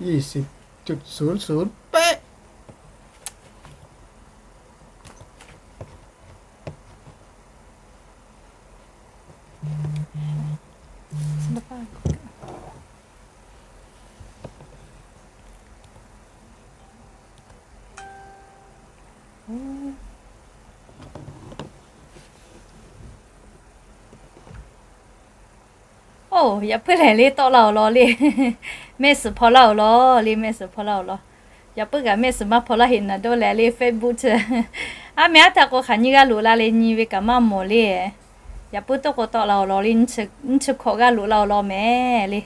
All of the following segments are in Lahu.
ยี่สิบจุดศูนย์ศูนย์เป๊ะ Oˇ, yaꞈ puiˉ lehˬ le tawˆ la awˬ lawn le. Mehˆ suhˍ hpaw laˇ awˬ lawn le, mehˆ suhˍ hpaw laˇ awˬ lawn. Yaꞈ puiˉ kaꞈ mehˆ suhˍ maˇ hpaw laˇ heˆ naˍ dawˇ leh le Facebook chi. Aˉ meh aˉ htaꞈ k'o hk'aˬ nyiˇ g'aˇ loꞈ la le nyi ve kaꞈ maˇ mawˬ le. Yaꞈ puiˉ toˆ k'o tawˆ la awˬ lawn le, nyiˇ chi hkawꞈ g'aˇ loꞈ la awˬ lawn mehˍ le.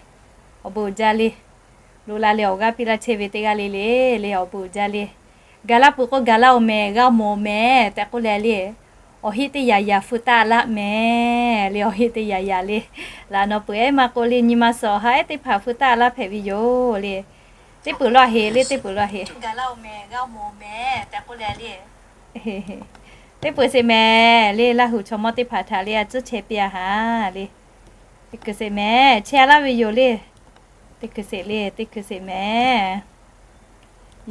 Awˬ bon uiˍ jaˇ le. Loꞈ la leh awˬ g'aˇ piˇ laˇ chehˇ ve teˇ g'aˇ le le, le awˬ bon uiˍ jaˇ le. Gaˬ laˇ peuˬ k'o gaˬ laˇ oˬ mehˍ, g'a mawˬ mehˍ tehꞈ k'oˆ leh le. Awˬ heˆ teˇ yaꞈ yaꞈ feu taˆ laˇ mehˍ le, awˬ heˆ teˇ yaꞈ yaꞈ le. Laꞈ nawˬ peuˬ ehˉ maˇ k'oˆ le, nyi ma suhˍ awˬ ha ehˉ teˇ hpaˍ feu taˆ laˇ hpehꞈ ve yoˬ le. Teˇ peuˬ laˇ heˆ le, teˇ peuˬ laˇ heˆ. Teˇ peuˬ sheˍ mehˍ le, Laˇ huˍ chaw mawˇ teˇ hpaˍ htaꞈ le a tcuhˉ chehˇ piˇ a haˍ le. Teˇ hkui sheˍ mehˍ, chehˇ a laˇ ve yoˬ le. Teˇ hkui sheˍ le, teˇ hkui sheˍ mehˍ.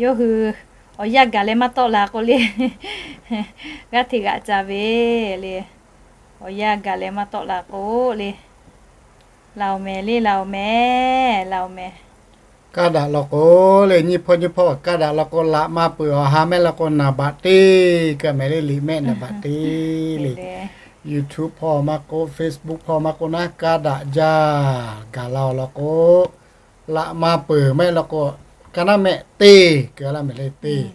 Yawˇ hui awˬ yanˇ gaˬ leh maˇ tawˆ la k'o le, g'aˇ hteꞈ g'aꞈ ca ve le. Awˬ yanˇ gaˬ leh maˇ tawˆ la k'o le, Laˇ oˬ mehˍ le, Laˇ oˬ mehˍ, Laˇ oˬ mehˍ. Kaˇ daꞈ law k'o le, nyiˇ hpawˇ nyiˇ hpawˇ kaˇ daꞈ law k'o, laꞈ maˇ peuˬ awˬ ha mehˆ law k'o naˍ baꞈ teˇ keu mehˍ le, liꞈ mehˆ naˍ baꞈ teˇ le. YouTube hpawˇ maˇ k'oˆ, Facebook hpawˇ maˇ k'oˆ naˉ, kaˇ daꞈ jaˇ. Gaˬ la awˬ lawn k'o, laꞈ maˇ peuˬ mehˆ law k'o, ka naˉ mehˆ teˇ keu laˇ mehˍ le, teˇ.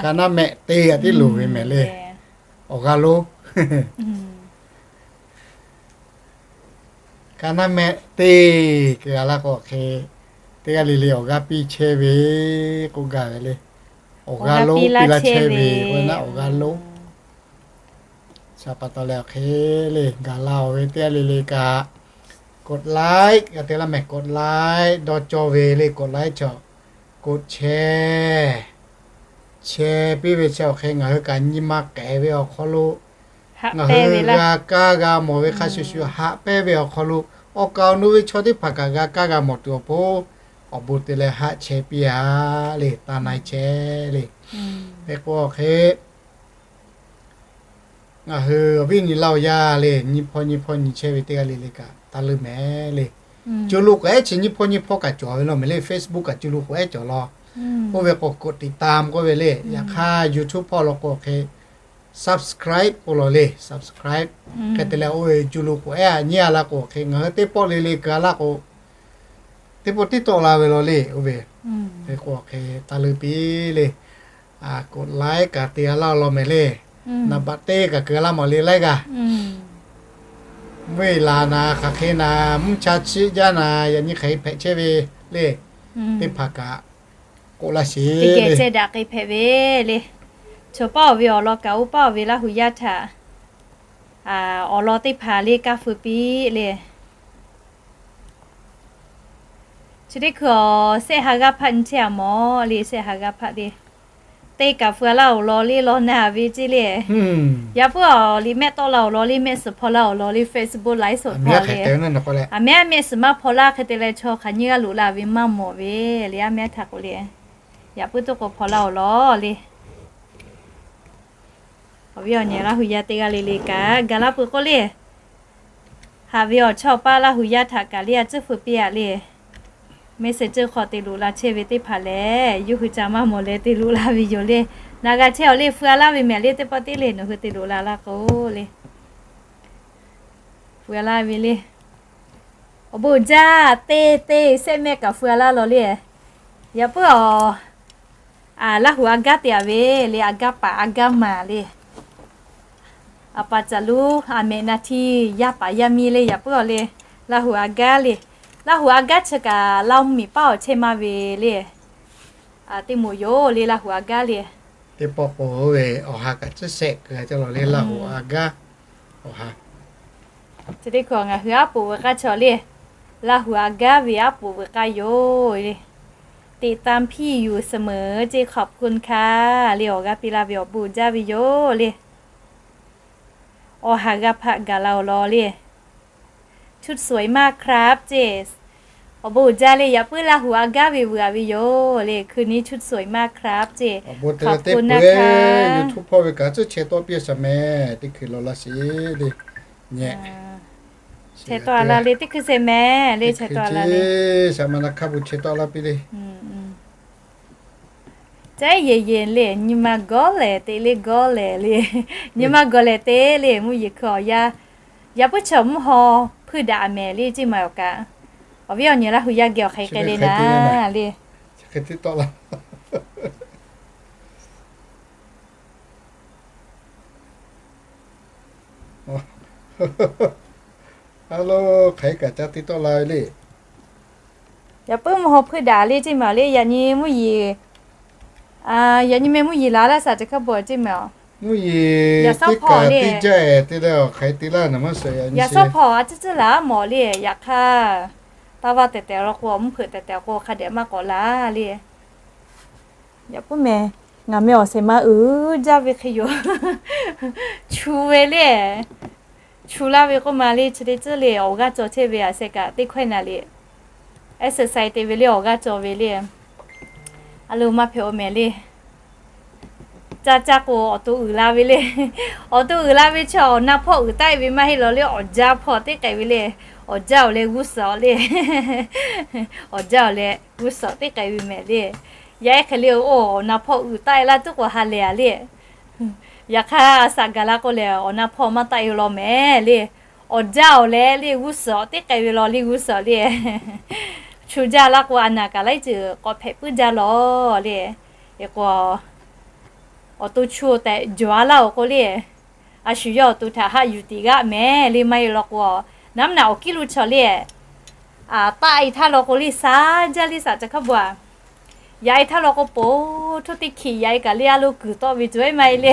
Ka naˉ mehˆ teˇ a tiˉ loˍ ve mehˍ le. Awˬ g'aˇ lonˉ. Ka naˉ mehˆ teˇ keu a laˇ k'o hk'e, teˇ g'aˇ le le awˬ g'aˇ piˇ chehˇ ve k'oˆ gaˇ ve le. Awˬ g'aˇ lonˉ piˇ laˇ chehˇ ve k'o naˉ, awˬ g'aˇ lonˉ. Shaˍ pa taw leh awˬ hk'e le, gaˬ la awˬ ve teˇ g'aˇ le le kaꞈ, กดไลค์ g'a te laˇ mehˍ, กดไลค์ dawˇ cawˇ ve le, กดไลค์ chaw, กดแชร์ share piˇ ve chi awˬ hk'e ngaˬ hui kaꞈ nyi ma k'ehˍ ve awˬ hk'aw lo, ngaˬ hui g'a kaˇ g'a mawˬ ve hk'a shuˍ shuˍ haꞈ pehnˇ ve awˬ hk'aw lo, awˬ kaˍ awˬ nu ve chaw teˇ hpaˍ kaꞈ g'a kaˇ g'a mawˬ tuˬ awˬ pon, awˬ bon te leh haꞈ chehˇ piˇ a le, taˇ na chehˇ le. Hk'e k'o awˬ hk'e ngaˬ hui awˬ viˉ nyi Laˇ huˍ yaˇ le, nyi hpawˇ nyi hpawˇ nyi chehˇ ve teˇ g'aˇ le le kaꞈ taˇ leuˇ mehˍ le. Cu lo k'awꞈ ehˉ chi nyiˇ hpawˇ nyiˇ hpawˇ kaꞈ cawˬ ve law mehˍ le, Facebook kaꞈ cu lo k'awꞈ ehˉ cawˬ law. Oˇ ve k'o กดติดตาม k'oˆ ve le. Yaꞈ hk'aˇ YouTube hpawˇ law k'o hk'e subscribe k'oˆ law le, subscribe. Hk'e te leh oˇ ve cu lo k'awꞈ ehˉ a nyi a laˇ k'o hk'e ngaˬ hui teˇ pawˆ le le keu a laˇ k'o, teˇ pawˆ tiˉ tawˆ la ve law le, oˇ ve. Hk'e k'o hk'e taˇ leuˇ piˇ le. กดไลค์ kaꞈ te a laˇ law mehˍ le. Naˍ baꞈ teˇ kaꞈ keu a laˇ mawˬ le, ไลค์ kaꞈ. Mvuhˇ yeˬ laˬ naˍ, hk'aˬ hk'e naˍ, mvuhˇ cha chiˆ jaˇ naˍ, yaꞈ nyi hk'aˬ hk'e hpehꞈ chehˇ ve le. Teˇ hpaˍ kaꞈ k'oˆ laˇ sheˍ le. Teˇ geh chehˇ daꞈ hk'e hpehꞈ ve le. Chaw paˇ awˬ ve awˬ lawn kaꞈ oˇ paˇ awˬ ve Laˇ huˍ yaˇ htaꞈ awˬ lawn teˇ hpaˍ le kaˇ feu piˇ le. Chi teˇ hkui awˬ sehˆ ha g'aˇ hpaˆ nyi chehˇ a mawˬ le, sehˆ ha g'aˇ hpaˆ le. Teˇ kaꞈ feu a laˇ awˬ lawn le, law na ve ceˇ le. Yaꞈ puiˉ awˬ liꞈ mehˆ tawˆ la awˬ lawn le, mehˆ suhˍ hpaw laˇ awˬ lawn le, Facebook ไลฟ์สด hpaw le. Aˬ mehˉ mehˆ suhˍ maˇ hpaw laˇ hk'e te leh chaw hk'aˬ nyiˇ g'aˇ loꞈ la ve maˇ mawˬ ve le, aˉ mehˉ htaꞈ k'oˆ le. Yaꞈ puiˉ toˆ k'o hpaw laˇ awˬ lawn le. Awˬ viˉ awˬ nyi Laˇ huˍ yaˇ teˇ g'aˇ le le kaꞈ gaˬ laˇ peuˬ k'oˆ le. Haꞈ ve awˬ chawˇ paˇ Laˇ huˍ yaˇ htaꞈ kaꞈ le a tcuhˉ feu piˇ a le. Messenger hk'aw te loꞈ la chehˇ ve teˇ hpaˍ lehˬ, yawˇ hui ca maˇ mawˬ leh te loꞈ la ve yoˬ le. Na g'a chehˇ awˬ le, feu a laˇ ve mehˍ le, teˇ pawˆ teˇ le nawˬ hui te loꞈ la laˇ k'o le. Feu a laˇ ve le. Awˬ bon jaˇ, teˇ teˇ sehˆ mehˆ kaꞈ feu a laˇ law le. Yaꞈ puiˉ awˬ Laˇ huˍ a gaˇ te a ve le, a gaˇ paˍ a gaˇ maˍ le. A pa caˬ luˉ a mehꞈ na htiˇ yaˇ paˍ yaˇ miˇ le, yaꞈ puiˉ awˬ le. Laˇ huˍ a gaˇ le. Laˇ huˍ a gaˇ chi kaꞈ Laˇ huˍ miˬ paˇ awˬ chehˇ maˇ ve le. Teˇ moˍ yoˬ le Laˇ huˍ a gaˇ le. Teˇ pawˆ k'o ve awˬ ha kaꞈ tcuhˉ shehˆ keu a ca law le Laˇ huˍ a gaˇ awˬ ha. Chi teˇ hkui ngaˬ hui aˉ poꞈ veuꞈ k'aˇ chaw le. Laˇ huˍ a gaˇ ve aˉ poꞈ veuꞈ k'aˇ yoˬ le. ติดตามพี่อยู่เสมอ เจ๊ขอบคุณค่ะ le awˬ g'aˇ piˇ laˇ ve awˬ bon jaˇ ve yoˬ le. Awˬ ha g'aˇ hpaˆ gaˬ la awˬ lawn le. ชุดสวยมากครับ ceˇ. Awˬ bon uiˍ jaˇ le, yaꞈ puiˉ Laˇ huˍ a gaˇ ve vuiˬ a ve yoˬ le, คืนนี้ชุดสวยมากครับ ceˇ. เออ YouTube พ่อ ve kaꞈ tcuhˉ แชร์ tawˆ piˇ shaˍ mehˍ, teˇ hkui law laˇ sheˍ le. Share tawˆ la le, teˇ hkui share mehˍ le, share tawˆ la le. Shaˍ ma na hkaˇ bu share tawˆ laˇ piˇ le. Caˉ yehˬ yehˬ le, nyi ma gawˇ lehˬ te le gawˇ lehˬ le, nyi ma gawˬ lehˬ te le, mvuhˇ yeˬ hkui awˬ yaˇ, yaꞈ puiˉ chaw mvuhˇ haw hpuiˇ daꞈ mehˍ le, ceˇ maˬ awˬ kaꞈ. Awˬ viˉ awˬ nyi Laˇ huˍ yaˇ geh awˬ hk'e k'ai le na le. Hello, hk'aˬ hk'e kaꞈ caˇ te tawˆ la ve le. Yaꞈ puiˉ mvuhˇ haw hpuiˇ daꞈ le, ceˇ maˬ le, yaꞈ nyi mvuhˇ yeˬ, yaꞈ nyi meh mvuhˇ yeˬ la laˇ shaˍ teꞈ hk'aˇ bvuhꞈ ceˇ maˬ. Mvuhˇ yeˬ teˇ kaꞈ teˇ jaˇ te le, awˬ hk'aˬ hk'e te laˇ na maˇ suh. Yaꞈ sawˉ hpawˇ a ciˉ ciˉ laˬ mawˬ le, yaꞈ hk'aˇ taˇ vaˇ tehˬ tehˬ law k'o, mvuhˇ hpeuꞈ tehˬ tehˬ k'o, hk'a dehꞈ maˇ k'awꞈ laˇ le. Yaꞈ puiˉ mehˍ, ngaˬ meh awˬ shehˍ ma uiˍ jaˇ ve hk'e yoˬ. Chu ve le, chu laˇ ve k'oˆ ma le, chi teˇ ceuˬ le awˬ g'aˇ cawˬ chehˇ ve a sheh kaꞈ teˇ hkawehˇ na le. Exercise te ve le awˬ g'aˇ cawˬ ve le. A lo maˇ hpehꞈ-oˬ mehˍ le. Caˇ caˇ k'o awˬ to uiˍ la ve le. Awˬ to uiˍ la ve chi awˬ na hpawˇ uiˍ taˆ-e ve maˇ heˆ law le, awˬ jaˇ hpawˇ teˇ k'ai ve le. Awˬ jaˇ-oˬ leh g'uˇ suhˍ le. Awˬ jaˇ-oˬ leh g'uˇ suhˍ teˇ k'ai ve mehˍ le. Yaˇ ehˉ hk'e le, oˇ awˬ na hpawˇ uiˍ taˆ-e laˇ tuˉ k'o ha lehˬ a le. Yaꞈ hk'aˇ a shaꞈ gaˬ la k'o lehˬ, awˬ na hpawˇ maˇ taˆ-e law mehˍ le. Awˬ jaˇ-oˬ leh le g'uˇ suhˍ teˇ k'ai ve law le g'uˇ suhˍ le. Chu jaˇ laˇ k'o a naˬ kaꞈ laiˉ ceuˬ k'awꞈ hpehꞈ puiˉ jaˇ law le. Hk'e k'o awˬ to chu tehꞈ jawˬ-a laˇ-oˬ k'o le, a shu yawˇ awˬ to htaꞈ haˆ yuˬ tiꞈ g'aˆ mehˍ le maˇ heˆ law k'o, naˉ mvuhˇ naꞈ awˬ kiˉ lo chaw le, taˆ-e htaˇ law k'o le shaˉ jaˇ le shaꞈ ca hk'a bvuhꞈ. Yaꞈ-e htaˇ law k'o po htoˇ teˇ hkiꞈ yaꞈ-e kaꞈ le a lo kuiˬ tawˆ ve cawˬ-e maˇ heˆ le.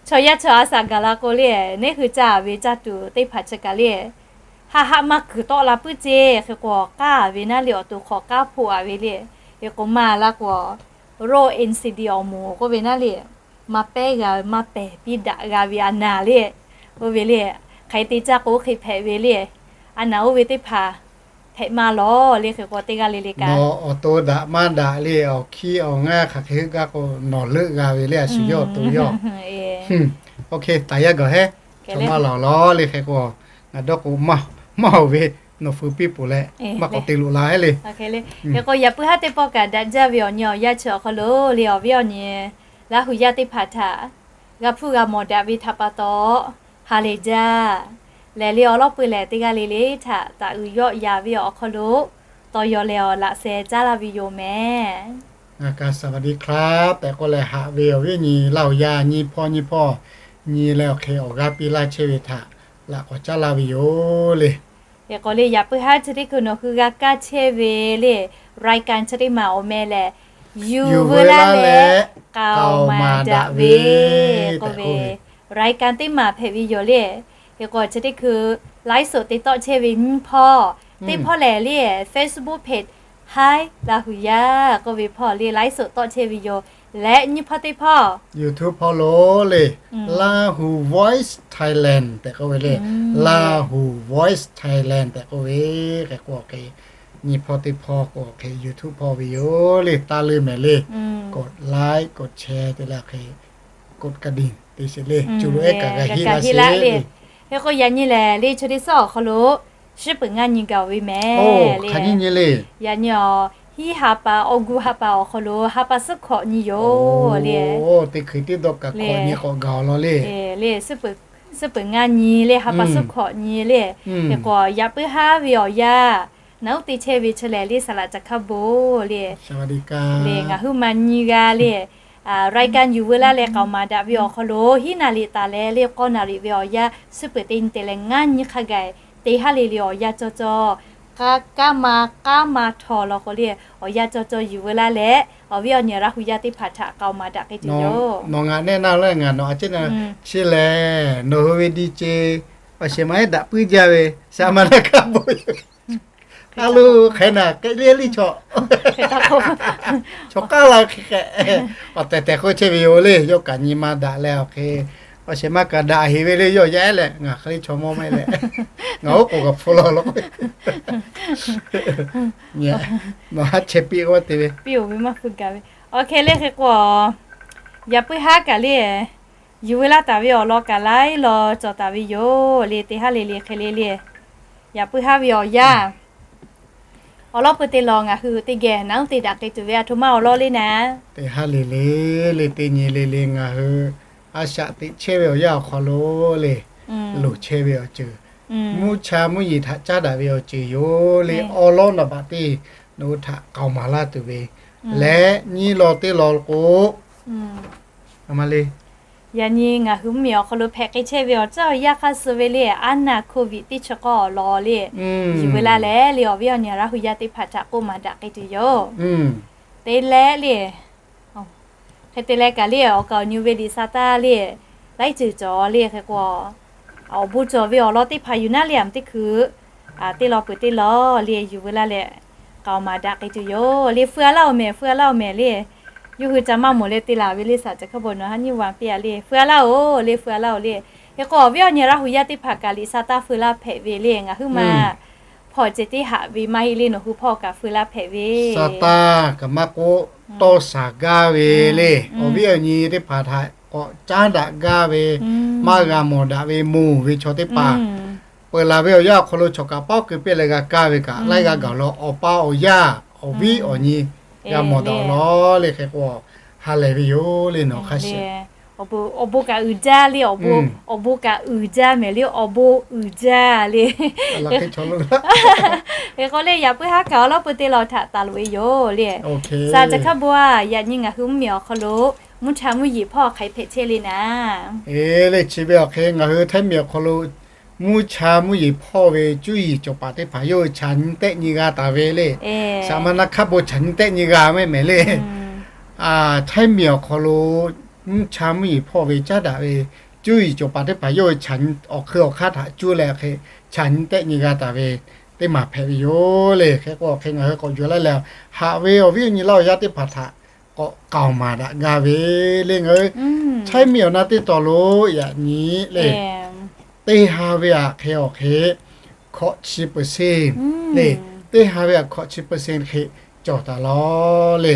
Chaw yaˇ chaw a shaꞈ gaˬ la k'o le, neˉ hui caˇ ve caˇ tuˬ teˇ hpaˍ chi kaꞈ le, haˆ haˆ maˇ kuiˬ tawˆ la puiˉ ceˇ. Hk'e k'o k'aˉ ve naˉ le awˬ to hk'aw k'aˉ hpoˆ-a ve le. Hk'e k'o maˇ laˇ k'o, road accident awˬ moˍ k'oˆ ve naˉ le, maˇ pehˉ g'a maˇ pehˬ piˇ daꞈ g'a ve a naˬ le. Oˇ ve le, hk'aˬ hk'e te caˇ k'o oˇ hk'e hpehꞈ ve le. A naˬ oˇ ve teˇ hpaˍ hpehꞈ maˇ lawˬ le. Hk'e k'o teˇ g'aˇ le le kaꞈ, nawˬ awˬ to daꞈ maˇ daꞈ le, awˬ hkiˇ awˬ ngaˇ hk'aˬ hk'e heuˆ gaˇ k'o nawˬ leuˆ g'a ve le, a shu yawˇ awˬ to yawˇ. Oˇ hk'e taˍ yaˇ gaˬ hehˉ. Chaw maˇ laˬ lawˬ le. Hk'e k'o ngaˬ dawˇ k'o maˇ, maˇ-oˬ ve nawˬ hui piˇ peuˬ leh maˇ k'awꞈ te loꞈ la hehˉ le. Hk'e k'o yaꞈ puiˉ haˉ teˇ pawˆ kaꞈ daꞈ jaˇ ve awˬ nyi awˬ yanˇ chi awˬ hk'aw lo le, awˬ viˉ awˬ nyi Laˇ huˍ yaˇ teˇ hpaˍ htaꞈ g'a hpuˇ g'a mawˬ daꞈ ve htaꞈ pa taw ha lehˬ jaˇ. Lehˬ le awˬ lawˉ peuˬ lehˬ teˇ g'aˇ le le htaꞈ taˍ uiˍ yawˆ ya ve awˬ hk'aw lo tawˇ yaw leh awˬ laꞈ sheh caˉ laˇ ve yoˬ mehˍ. สวัสดีครับ tehꞈ k'oˆ leh haꞈ ve awˬ viˉ nyi Laˇ huˍ yaˇ nyi hpawˇ nyi hpawˇ nyi leh awˬ hk'e awˬ g'aˇ piˇ laˇ chehˇ ve htaꞈ laꞈ k'awꞈ caˉ laˇ ve yoˬ le. Hk'e k'o le yaꞈ puiˉ haˉ chi teˇ hkui nawˬ hui g'a kaˇ chehˇ ve le, รายการ chi teˇ maˬ awˬ meh lehˬ, yuˬ veu laˇ leh k'aoˍ maˍ daꞈ ve k'oˆ ve รายการ teˇ maˬ hpehꞈ ve yoˬ le. Hk'e k'o chi teˇ hkui ไลฟ์สด te tawˆ chehˇ ve nyiˇ hpawˇ, teˇ hpawˇ lehˬ le Facebook page Hi Laˇ huˍ yaˇ k'oˆ ve hpawˇ le ไลฟ์สด tawˆ chehˇ ve yoˬ. Leh nyiˇ hpawˇ teˇ hpawˇ YouTube hpawˇ lo le, Laˇ huˍ Voice Thailand tehꞈ k'oˆ ve le, Laˇ huˍ Voice Thailand tehꞈ k'oˆ ve. Hk'e k'o hk'e nyiˇ hpawˇ teˇ hpawˇ k'o hk'e YouTube hpawˇ ve yoˬ le. Taˇ leuˇ mehˍ le, กดไลค์ กดแชร์ te leh hk'e กดกระดิ่ง te sheˍ le, co lo ehˉ kaꞈ g'a heˆ laˇ sheˍ le. Hk'e k'o yaꞈ nyi lehˬ le chi teˇ suhˉ awˬ hk'aw lo shiˉ peuˬ ngaˇ nyi gaˬ-oˬ ve mehˍ le. Yaꞈ nyi awˬ hiˉ ha pa awˬ gu ha pa awˬ hk'aw lo ha pa suhˉ hkawꞈ nyi yoˬ le. Teˇ hkui teˇ dawˇ kaꞈ hkawꞈ nyi k'awꞈ gaˬ-oˬ law le. Le shiˉ peuˬ ngaˇ nyi le ha pa suhˉ hkawꞈ nyi le. Hk'e k'o yaꞈ puiˉ haˉ ve awˬ yanˇ naˉ uˉ te chehˇ ve chi lehˬ le saˍ laꞈ ca hkaˇ bon le, le ngaˬ huiˉ ma nyi g'a le. รายการ yuˬ veu laˇ leh k'aoˍ maˍ daꞈ ve awˬ hk'aw lo hiˉ naˍ riˍ taˍ leh le k'awˇ naˍ riˍ ve awˬ yanˇ shiˉ peuˬ te nyi te leh ngaˇ nyi hk'a gaˬ te haˉ le le awˬ yanˇ cawˇ cawˇ k'aˉ k'aˉ ma k'aˉ ma htaw law k'o le, awˬ yanˇ cawˇ cawˇ yuˬ veu laˇ leh awˬ viˉ awˬ nyi Laˇ huˍ yaˇ teˇ hpaˍ htaꞈ k'aoˍ maˍ daꞈ k'ai tuˬ yoˬ. Nawˬ ngaˬ nehˆ naˇ leh ngaˬ nawˬ a ciˉ na chi lehˬ nawˬ hui ve di ce awˬ shehˍ ma ehˉ daꞈ puiˉ jaˇ ve shaˍ ma na hkaˇ bon yoˬ. A lo hk'e naˬ k'ehˆ le liˇ chaw, chaw k'aˉ la hk'e hk'e awˬ tehˬ tehˬ k'oˆ chehˇ ve yoˬ le. Yawˇ kaꞈ nyi ma daꞈ leh awˬ hk'e awˬ shehˍ ma kaꞈ daꞈ heˍ ve le. Yawˇ yaˇ ehˉ leh ngaˬ hk'e le chaw mawˇ maˇ heˆ leh ngaˬ oˉ k'oˍ kaꞈ hpu law law k'o Nawˬ haˉ chehˇ piˇ k'oˆ te ve, piˇ-oˬ ve maˇ hpu gaˬ ve. Awˬ hk'e le hk'e k'o, yaꞈ puiˉ haˉ kaꞈ le, yuˬ veu laˇ taˍ ve awˬ lawn kaꞈ laiˉ law cawˬ taˍ ve yoˬ le. Teˇ haˉ le le hk'e le le, yaꞈ puiˉ haˉ ve awˬ yanˇ awˬ lawn peu te lawˬ ngaˬ hui teˇ geh naˉ uˉ te daꞈ k'ai tuˬ ve aˬ htoꞈ ma awˬ lawn le naˉ. Teˇ haˉ le le, le teˇ nyi le le ngaˬ hui a shaꞈ teꞈ chehˇ ve awˬ yanˇ awˬ hk'aw lo le, loˍ chehˇ ve awˬ ceuˬ, mvuhˇ cha mvuhˇ yeˬ htaꞈ caˉ daꞈ ve awˬ ceuˬ yoˬ le. Awˬ lawn naˍ baꞈ teˇ nawˬ hui htaꞈ k'aoˍ maˍ laˇ tuˬ ve leh, nyiˇ law teˇ law k'o, a ma le, yaꞈ nyi ngaˬ hui mvuhˇ miˬ awˬ hk'aw lo hpehꞈ k'ai chehˇ ve awˬ ceuˬ awˬ yanˇ hk'aˇ suh ve le, aˉ naˬ hkoˇ viꞈ teˇ chi k'awˇ awˬ lawn le, yuˬ veu laˇ leh le, awˬ viˉ awˬ nyi Laˇ hu yaˇ teˇ hpaˍ htaꞈ k'oˆ maˍ daꞈ k'ai tuˬ yoˬ. Te leh le, hk'e te leh kaꞈ le, awˬ kaˍ awˬ nyi ve liꞈ sa taˇ le, laiˉ ceuˬ cawˬ le hk'e k'o, awˬ bon cawˬ ve awˬ lawn teˇ hpaˍ yuˬ naˉ le, aˬ teˇ hkui teˇ lawn peuˬ teˇ lawn le yuˬ veu laˇ leh, k'aoˍ maˍ daꞈ k'ai tuˬ yoˬ le. Feu a laˇ-oˬ mehˍ, feu a laˇ-oˬ mehˍ le. Yawˇ hui ca maˇ mawˬ leh te laˬ ve le, saˍ ca hk'a bon nawˬ ha nyiˇ vaˬ piˇ-a le, feu a laˇ-oˬ le, feu a laˇ-oˬ le. Hk'e k'o awˬ viˉ awˬ nyi Laˇ hu yaˇ teˇ hpaˍ kaꞈ liꞈ sa taˇ feu laˇ hpehꞈ ve le, ngaˬ huiˉ ma hpawˇ ceh teˇ haꞈ ve maˇ heˆ le, nawˬ hui hpawˇ kaꞈ feu laˇ hpehꞈ ve. Sa taˇ kaꞈ maˇ k'oˆ, tawˇ shaˍ gaˇ ve le, awˬ viˉ awˬ nyi teˇ hpaˍ htaꞈ k'awꞈ caˉ daꞈ gaˇ ve, maˇ g'a mawˬ daꞈ ve mawˬ ve chaw teˇ hpaˍ peuˬ laˬ ve awˬ yanˇ awˬ hk'aw lo chawˬ kaꞈ paoˉ keu piˇ leh g'a kaˇ ve kaꞈ laiˉ g'a gaˬ law. Awˬ pa awˬ yaˇ awˬ viˉ awˬ nyi g'a mawˬ daꞈ awˬ lawn le hk'e k'o, ha lehˬ ve yoˬ le nawˬ hk'a shuˍ. Awˬ bon kaꞈ uiˍ jaˇ le, awˬ bon kaꞈ uiˍ jaˇ mehˍ le, awˬ bon uiˍ jaˇ le. Hk'e k'o le, yaꞈ puiˉ haˉ kaꞈ awˬ lawn peu te lawˬ htaꞈ taˍ loꞈ ve yoˬ le. Saˍ ca hk'a bon a, yaꞈ nyi ngaˬ hui mvuhˇ miˬ awˬ hk'aw lo mvuhˇ cha mvuhˇ yeˬ hpawˇ hk'aˬ hk'e hpehꞈ chehˇ le naˉ. Eˬ le, chi ve awˬ hk'e ngaˬ hui Htaiˇ miˬ awˬ hk'aw lo mvuhˇ cha mvuhˇ yeˬ hpawˇ ve cuˇ yiˍ cawˬ paˍ teˇ hpaˍ yawˇ hui chaꞈ nyi tehˆ nyi g'a taˍ ve le. Saˍ ma na hk'a bon chaꞈ nyi tehˆ nyi g'a mehˍ mehˍ le. Htaiˇ miˬ awˬ hk'aw lo mvuhˇ cha mvuhˇ yeˬ hpawˇ ve caˉ daꞈ ve cuˇ yiˍ cawˬ paˍ teˇ hpaˍ yawˇ hui chaꞈ nyi awˬ hk'eun awˬ hk'aˇ htaꞈ cuˇ leh hk'e chaꞈ nyi tehˆ nyi g'a taˍ ve teˇ maˬ hpehꞈ ve yoˬ le. Hk'e k'o hk'e ngaˬ hui k'awꞈ yuˬ laˇ leh, haꞈ ve awˬ viˉ awˬ nyi Laˇ hu yaˇ teˇ hpaˍ htaꞈ k'awꞈ k'aoˍ maˍ daꞈ gaˇ ve le. Ngaˬ hui Htaiˇ miˬ awˬ na teˇ tawˍ lo yaꞈ nyi le, teˇ ha ve aꞈ hk'e awˬ hk'e hkawꞈ chi เปอร์เซ็นต์ le, teˇ ha ve aꞈ hkawꞈ chi เปอร์เซ็นต์ hk'e cawˬ taˍ law le.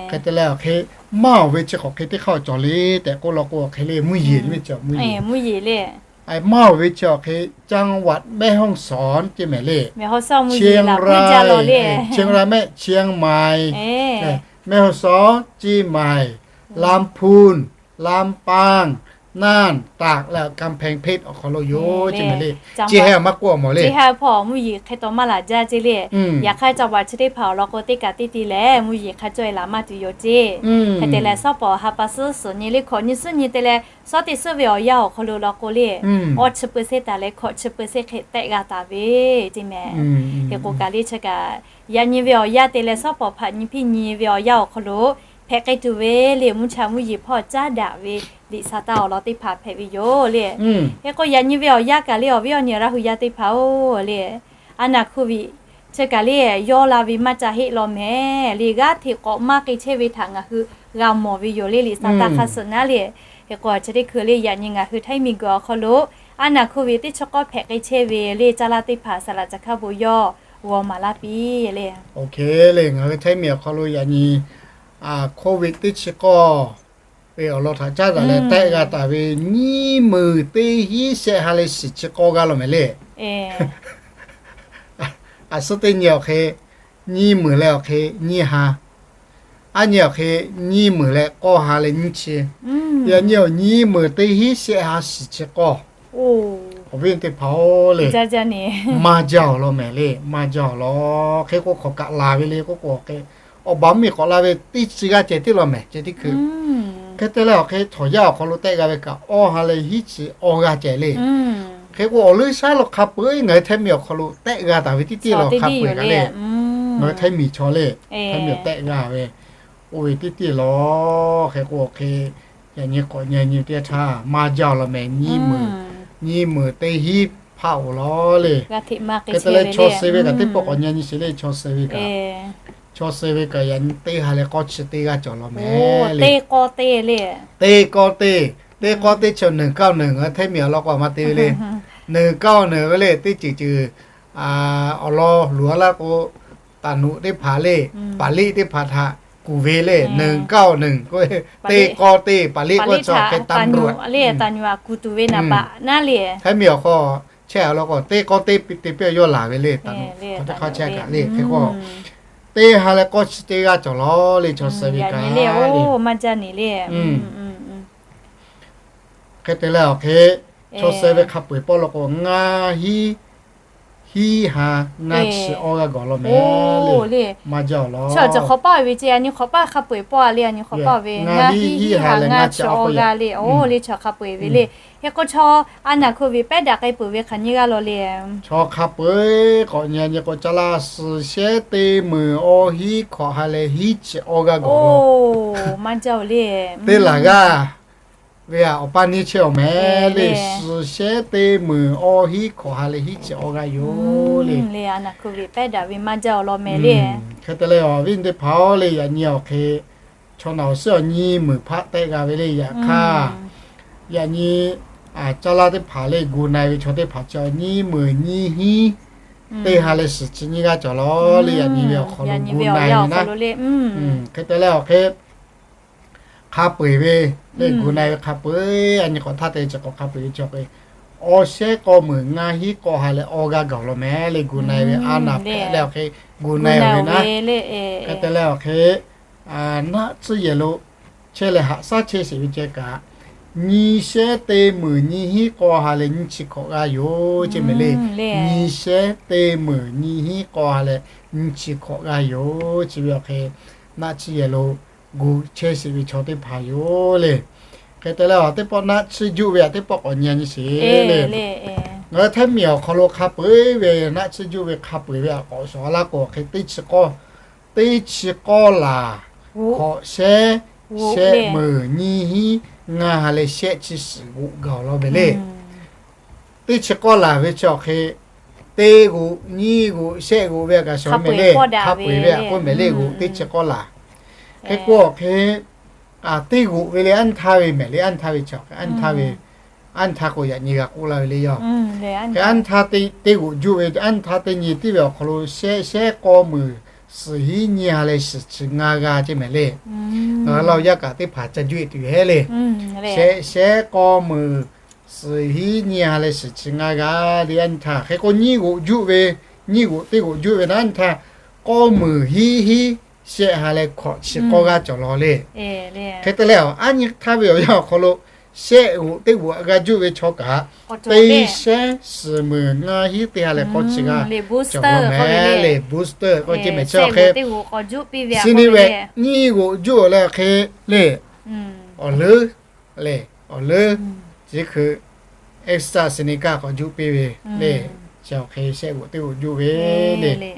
Hk'e te leh awˬ hk'e maˇ awˬ ve chi hk'awꞈ hk'e teˇ hk'aˇ cawˬ le tehꞈ k'oˆ law k'o, awˬ hk'e le mvuhˇ yeˬ le, mvuhˇ yeˬ le. Maˇ awˬ ve chi awˬ hk'e จังหวัดแม่ฮ่องสอน ceˇ mehˍ le, เชียงราย mehˆ เชียงใหม่ แม่ฮ่องสอน เชียงใหม่ ลำพูน ลำปาง น่าน ตาก leh กำแพงเพชร awˬ hk'aw lo yoˬ ceˇ mehˍ le. Chi ha maˇ k'oˆ mawˬ le, chi ha hpawˇ mvuhˇ yeˬ hk'e taw maˇ laˬ jaˇ ceˇ le. Yaꞈ hk'aˇ caˇ baˬ chi teˇ hpaˍ awˬ lawn k'o teˇ kaꞈ teˇ ti lehˬ mvuhˇ yeˬ hk'a caweh laˬ maˇ tuˬ yoˬ ceˇ. Hk'e te leh shawˉ pawˍ ha pa suhˉ suhˍ nyi le hkawꞈ nyi suhˉ nyi te leh shawˉ teˇ suhˉ ve awˬ yanˇ awˬ hk'aw lo law k'o le, awˇ chi เปอร์เซ็นต์ taˍ leh hkawꞈ chi เปอร์เซ็นต์ hk'e tehˆ g'a taˍ ve ceˇ mehˍ. Hk'e k'o kaꞈ le chi kaꞈ yaꞈ nyi ve awˬ yanˇ te leh shawˉ pawˍ hpaꞈ nyi hpiˇ nyi ve awˬ yanˇ awˬ hk'aw lo hpehꞈ k'ai tuˬ ve le, mvuhˇ cha mvuhˇ yeˬ hpawˇ caˉ daꞈ ve liꞈ sa taˇ awˬ lawn teˇ hpaˍ hpehꞈ ve yoˬ le. Hk'e k'o yaꞈ nyi ve awˬ yanˇ kaꞈ le awˬ viˉ awˬ nyi Laˇ hu yaˇ teˇ hpaˍ-oˬ le, aˉ naˬ hkoˇ viꞈ chi kaꞈ le yawˇ la ve maˇ ca heˆ law mehˍ le. G'aˇ hteꞈ k'awꞈ maˇ k'ai chehˇ ve htaꞈ ngaˬ hui g'a mawˬ ve yoˬ le, liꞈ sa taˇ hk'a suhˍ naˉ le. Hk'e k'o chi teˇ hkui le yaꞈ nyi ngaˬ hui Htaiˇ miˬ guiˬ awˬ hk'aw lo aˉ naˬ hkoˇ viꞈ teˇ chi k'awˇ hpehꞈ k'ai chehˇ ve le, caˇ lanˇ teˇ hpaˍ saˍ laꞈ ca hk'a bon yawˇ g'aw maˍ laˇ piˇ le. Oˇ hk'e le ngaˬ hui Htaiˇ miˬ awˬ hk'aw lo yaꞈ nyi hkoˇ viꞈ teˇ chi k'awˇ ve awˬ lawn htaꞈ caˉ daꞈ leh tehˆ g'a taˍ ve nyiˇ meunˍ teˇ hiˉ shehˆ ha leh shiˍ chi k'awˇ g'aˇ law mehˍ le. Aˬ suhˉ teˇ nyi awˬ hk'e nyiˇ meunˍ leh awˬ hk'e nyiˇ ha, aˉ nyi awˬ hk'e nyiˇ meunˍ leh k'awˇ ha leh nyiˇ chi, yaꞈ nyi awˬ nyiˇ meunˍ teˇ hiˉ shehˆ ha shiˍ chi k'awˇ. Awˬ viˉ teˇ hpaˍ-oˬ le, maˇ jaˇ awˬ lawn mehˍ le, maˇ jaˇ awˬ lawn. Hk'e k'o hk'awꞈ kaꞈ laˬ ve le k'oˆ k'o, awˬ hk'e awˬ baˬ mvuhˇ miˬ k'awꞈ la ve teˇ chi g'aˇ ceh tiˉ law mehˍ ceh tiˉ hkui. Hk'e te leh awˬ hk'e htawnˍ yaˇ awˬ hk'aw lo tehˆ g'a ve kaꞈ awˇ ha leh hiˉ chi awˇ g'aˇ ceh le. Hk'e k'o awˬ leuˉ shaˉ lo hk'a peu-eˬ ngaˬ hui Htaiˇ miˬ awˬ hk'aw lo tehˆ g'a taˍ ve teˇ tiˉ law hk'a peu-eˬ kaꞈ le, ngaˬ hui Htaiˇ miˬ chaw le, Htaiˇ miˬ awˬ tehˆ g'a ve oˇ ve teˇ tiˉ law. Hk'e k'o awˬ hk'e yaꞈ nyi k'awꞈ nyi nyi teˇ htaˇ maˇ jaˇ awˬ lawn mehˍ, nyiˇ meunˍ, nyiˇ meunˍ teˇ hiˉ hpaˆ-oˬ law le. Hk'e te leh chaw suh ve kaꞈ teˇ pawˆ k'awꞈ nyi nyi sheˍ le, chaw suh ve kaꞈ, chaw suh ve kaꞈ yaꞈ nyi teˇ ha leh k'awˇ chi teˇ g'aˇ cawˬ law mehˍ le. Teˇ k'awˇ teˇ, teˇ k'awˇ teˇ, teˇ k'awˇ teˇ chi nawˬ kaˇ nawˬ ngaˬ hui Htaiˇ miˬ awˬ lawn k'o maˇ te ve le. Nawˬ kaˇ nawˬ ve le teˇ ceuˬ ceuˬ awˬ lawn luˬ a laˇ k'o, taˍ nuꞈ teˇ hpaˍ le, paˍ liˆ teˇ hpaˍ htaꞈ kuˬ ve le, หนึ่งเก้าหนึ่ง k'o, teˇ k'awˇ teˇ, paˍ liˆ k'o chaw hk'e taˍ nuꞈ le, taˍ nuꞈ a kuˬ tuˬ ve naˍ baꞈ naˉ le. Hteˇ miˬ awˬ hk'aw chehˇ a law k'o, teˇ k'awˇ teˇ te pehˇ yawˇ laˬ ve le, taˍ nuꞈ hk'aw teˇ hk'aˇ chehˇ kaꞈ le, hk'e k'o, teˇ ha leh k'awˇ chi teˇ g'aˇ cawˬ lawˬ le, chaw suh ve kaꞈ le, maˇ jaˇ neˬ le. Hk'e te leh awˬ hk'e, chaw suh ve hk'a peu-eˬ pawˆ law k'o, ngaˇ hiˉ hiˉ ha ngaˇ chi awˇ g'aˇ gawˬ law mehˍ le. Maˇ jaˇ awˬ lawn. Chi hk'awꞈ paˇ ve ce, a nyi hk'awꞈ paˇ hk'a peu-eˬ pawˆ a le, a nyi hk'awꞈ paˇ ve ngaˇ hiˉ hiˉ ha leh ngaˇ chi awˇ g'aˇ le. Oˇ le, chaw hk'a peu-eˬ ve le. Hk'e k'o, chaw a naˍ hko viꞈ pehˉ daꞈ k'ai peuˬ ve hk'aˬ nyiˇ g'aˇ law le. Chaw hk'a peu-eˬ k'awꞈ nyi a nyi k'o, caˇ laˇ suhˍ shehˉ teˇ meunˍ awˇ hiˉ hkawꞈ ha leh hiˉ chi awˇ g'aˇ gawˬ law. Maˇ jaˇ awˬ le. Teˇ laˬ g'aˇ ve a, awˬ paˇ neˇ chehˇ awˬ mehˍ le. Suhˍ shehˉ teˇ meunˍ awˇ hiˉ hkawꞈ ha leh hiˉ chi awˇ g'aˇ yoˬ le. A naˍ hko viꞈ pehˉ daꞈ ve maˇ jaˇ awˬ lawn mehˍ le. Hk'e te leh awˬ viˉ teˇ hpaˍ-oˬ le, yaꞈ nyi awˬ hk'e chaw naˬ awˬ suhˉ awˬ nyiˇ meunˍ hpaˆ tehˆ g'a ve le. Yaꞈ hk'aˇ, yaꞈ nyi caˇ laˇ teˇ hpaˍ le, gu na-e ve chaw teˇ hpaˍ chi awˬ nyiˇ meunˍ nyiˇ hiˉ teˇ ha leh suhˍ chi nyiˇ g'aˇ cawˬ lawˬ le. Yaꞈ nyi ve awˬ hk'aw lo gu na-e ve naˉ. Hk'e te leh awˬ hk'e hk'a peu-eˬ ve le, gu na-e ve hk'a peu-eˬ, a nyi k'awꞈ htaˇ te chi k'awꞈ hk'a peu-eˬ ve chi awˬ hk'e, awˇ shehˉ k'awˇ meunˍ ngaˇ hiˉ k'awˇ ha leh awˇ g'aˇ gawˬ law mehˍ le. Gu na-e ve a naˍ hpehꞈ leh awˬ hk'e gu na-e ve naˉ. Hk'e te leh awˬ hk'e, naˆ tsuhˇ yehˬ lo chehˇ leh haꞈ shaˉ chehˇ sheˍ ve ceh kaꞈ, nyi shehˉ teˇ meunˍ nyiˇ hiˉ k'awˇ ha leh nyiˇ chi hkawꞈ g'aˇ yoˬ ce mehˍ le. Nyi shehˉ teˇ meunˍ nyiˇ hiˉ k'awˇ ha leh nyiˇ chi hkawꞈ g'aˇ yoˬ. Chi ve awˬ hk'e naˆ tsuhˇ yehˬ lo gu chehˇ sheˍ ve chaw teˇ hpaˍ yoˬ le. Hk'e te leh awˬ teˇ pawˆ naˆ tsuhˇ juˆ ve a teˇ pawˆ k'awꞈ nyi a nyi sheˍ le. Ngaˬ hui hteˇ miˬ awˬ hk'aw lo hk'a peu-eˬ ve naˆ tsuhˇ juˆ ve hk'a peu-eˬ ve a k'awꞈ shawˍ laˇ k'o, hk'e teˇ chi k'awˇ teˇ chi k'awˇ laˬ, hkawꞈ shehˉ, shehˆ meunˍ nyiˇ hiˉ ngaˇ ha leh shehˆ chi suhˍ g'oꞈ gaˬ law mehˍ le. Teˇ chi k'awˇ laˬ ve chi awˬ hk'e, teˇ g'oꞈ, nyiˇ g'oꞈ, shehˆ g'oꞈ ve a kaꞈ shawˍ mehˍ le. Hk'a peu-eˬ ve a k'oˆ mehˍ le, g'oꞈ teˇ chi k'awˇ laˬ. Hk'e k'o awˬ hk'e, teˇ g'oꞈ ve le, anˇ htaˇ ve mehˍ le, anˇ htaˇ ve chi awˬ hk'e, anˇ htaˇ ve, anˇ htaˇ k'o yaꞈ nyi g'a k'oˆ laˇ ve le yoˬ. Hk'e anˇ htaˇ teˇ g'oꞈ juˆ ve, anˇ htaˇ teˇ nyi tiˉ ve awˬ hk'aw lo shehˆ shehˉ k'awˇ meunˍ suhˍ hiˉ nyiˇ ha leh suhˍ chi ngaˇ g'aˇ ce mehˍ le. Ngaˬ hui Laˇ huˍ yaˇ kaꞈ teˇ hpaˍ ca juˆ e tuˬ hehˉ le. Shehˆ shehˉ k'awˇ meunˍ suhˍ hiˉ nyiˇ ha leh suhˍ chi ngaˇ g'aˇ le, anˇ htaˇ. Hk'e k'o nyiˇ g'oꞈ juˆ ve, nyiˇ g'oꞈ teˇ g'oꞈ juˆ ve naˉ, anˇ htaˇ k'awˇ meunˍ hiˉ hiˉ shehˆ ha leh hkawꞈ chi k'awˇ g'aˇ cawˬ law le. Hk'e te leh, a nyi htaˇ ve awˬ yanˇ awˬ hk'aw lo shehˆ g'oꞈ teˇ g'oꞈ g'a juˆ ve chaw kaꞈ, teˇ shehˉ suhˍ meunˍ ngaˇ hiˉ teˇ ha leh k'awˇ chi g'aˇ cawˬ law mehˍ le. Booster k'oˆ ce mehˍ chi awˬ hk'e, chi ni ve nyiˇ g'oꞈ juˆ leh awˬ hk'e le, awˬ leuˉ le, awˬ leuˉ, chi hkui AstraZeneca k'awꞈ juˆ piˇ ve le. Chi awˬ hk'e shehˆ g'oꞈ teˇ g'oꞈ juˆ ve le.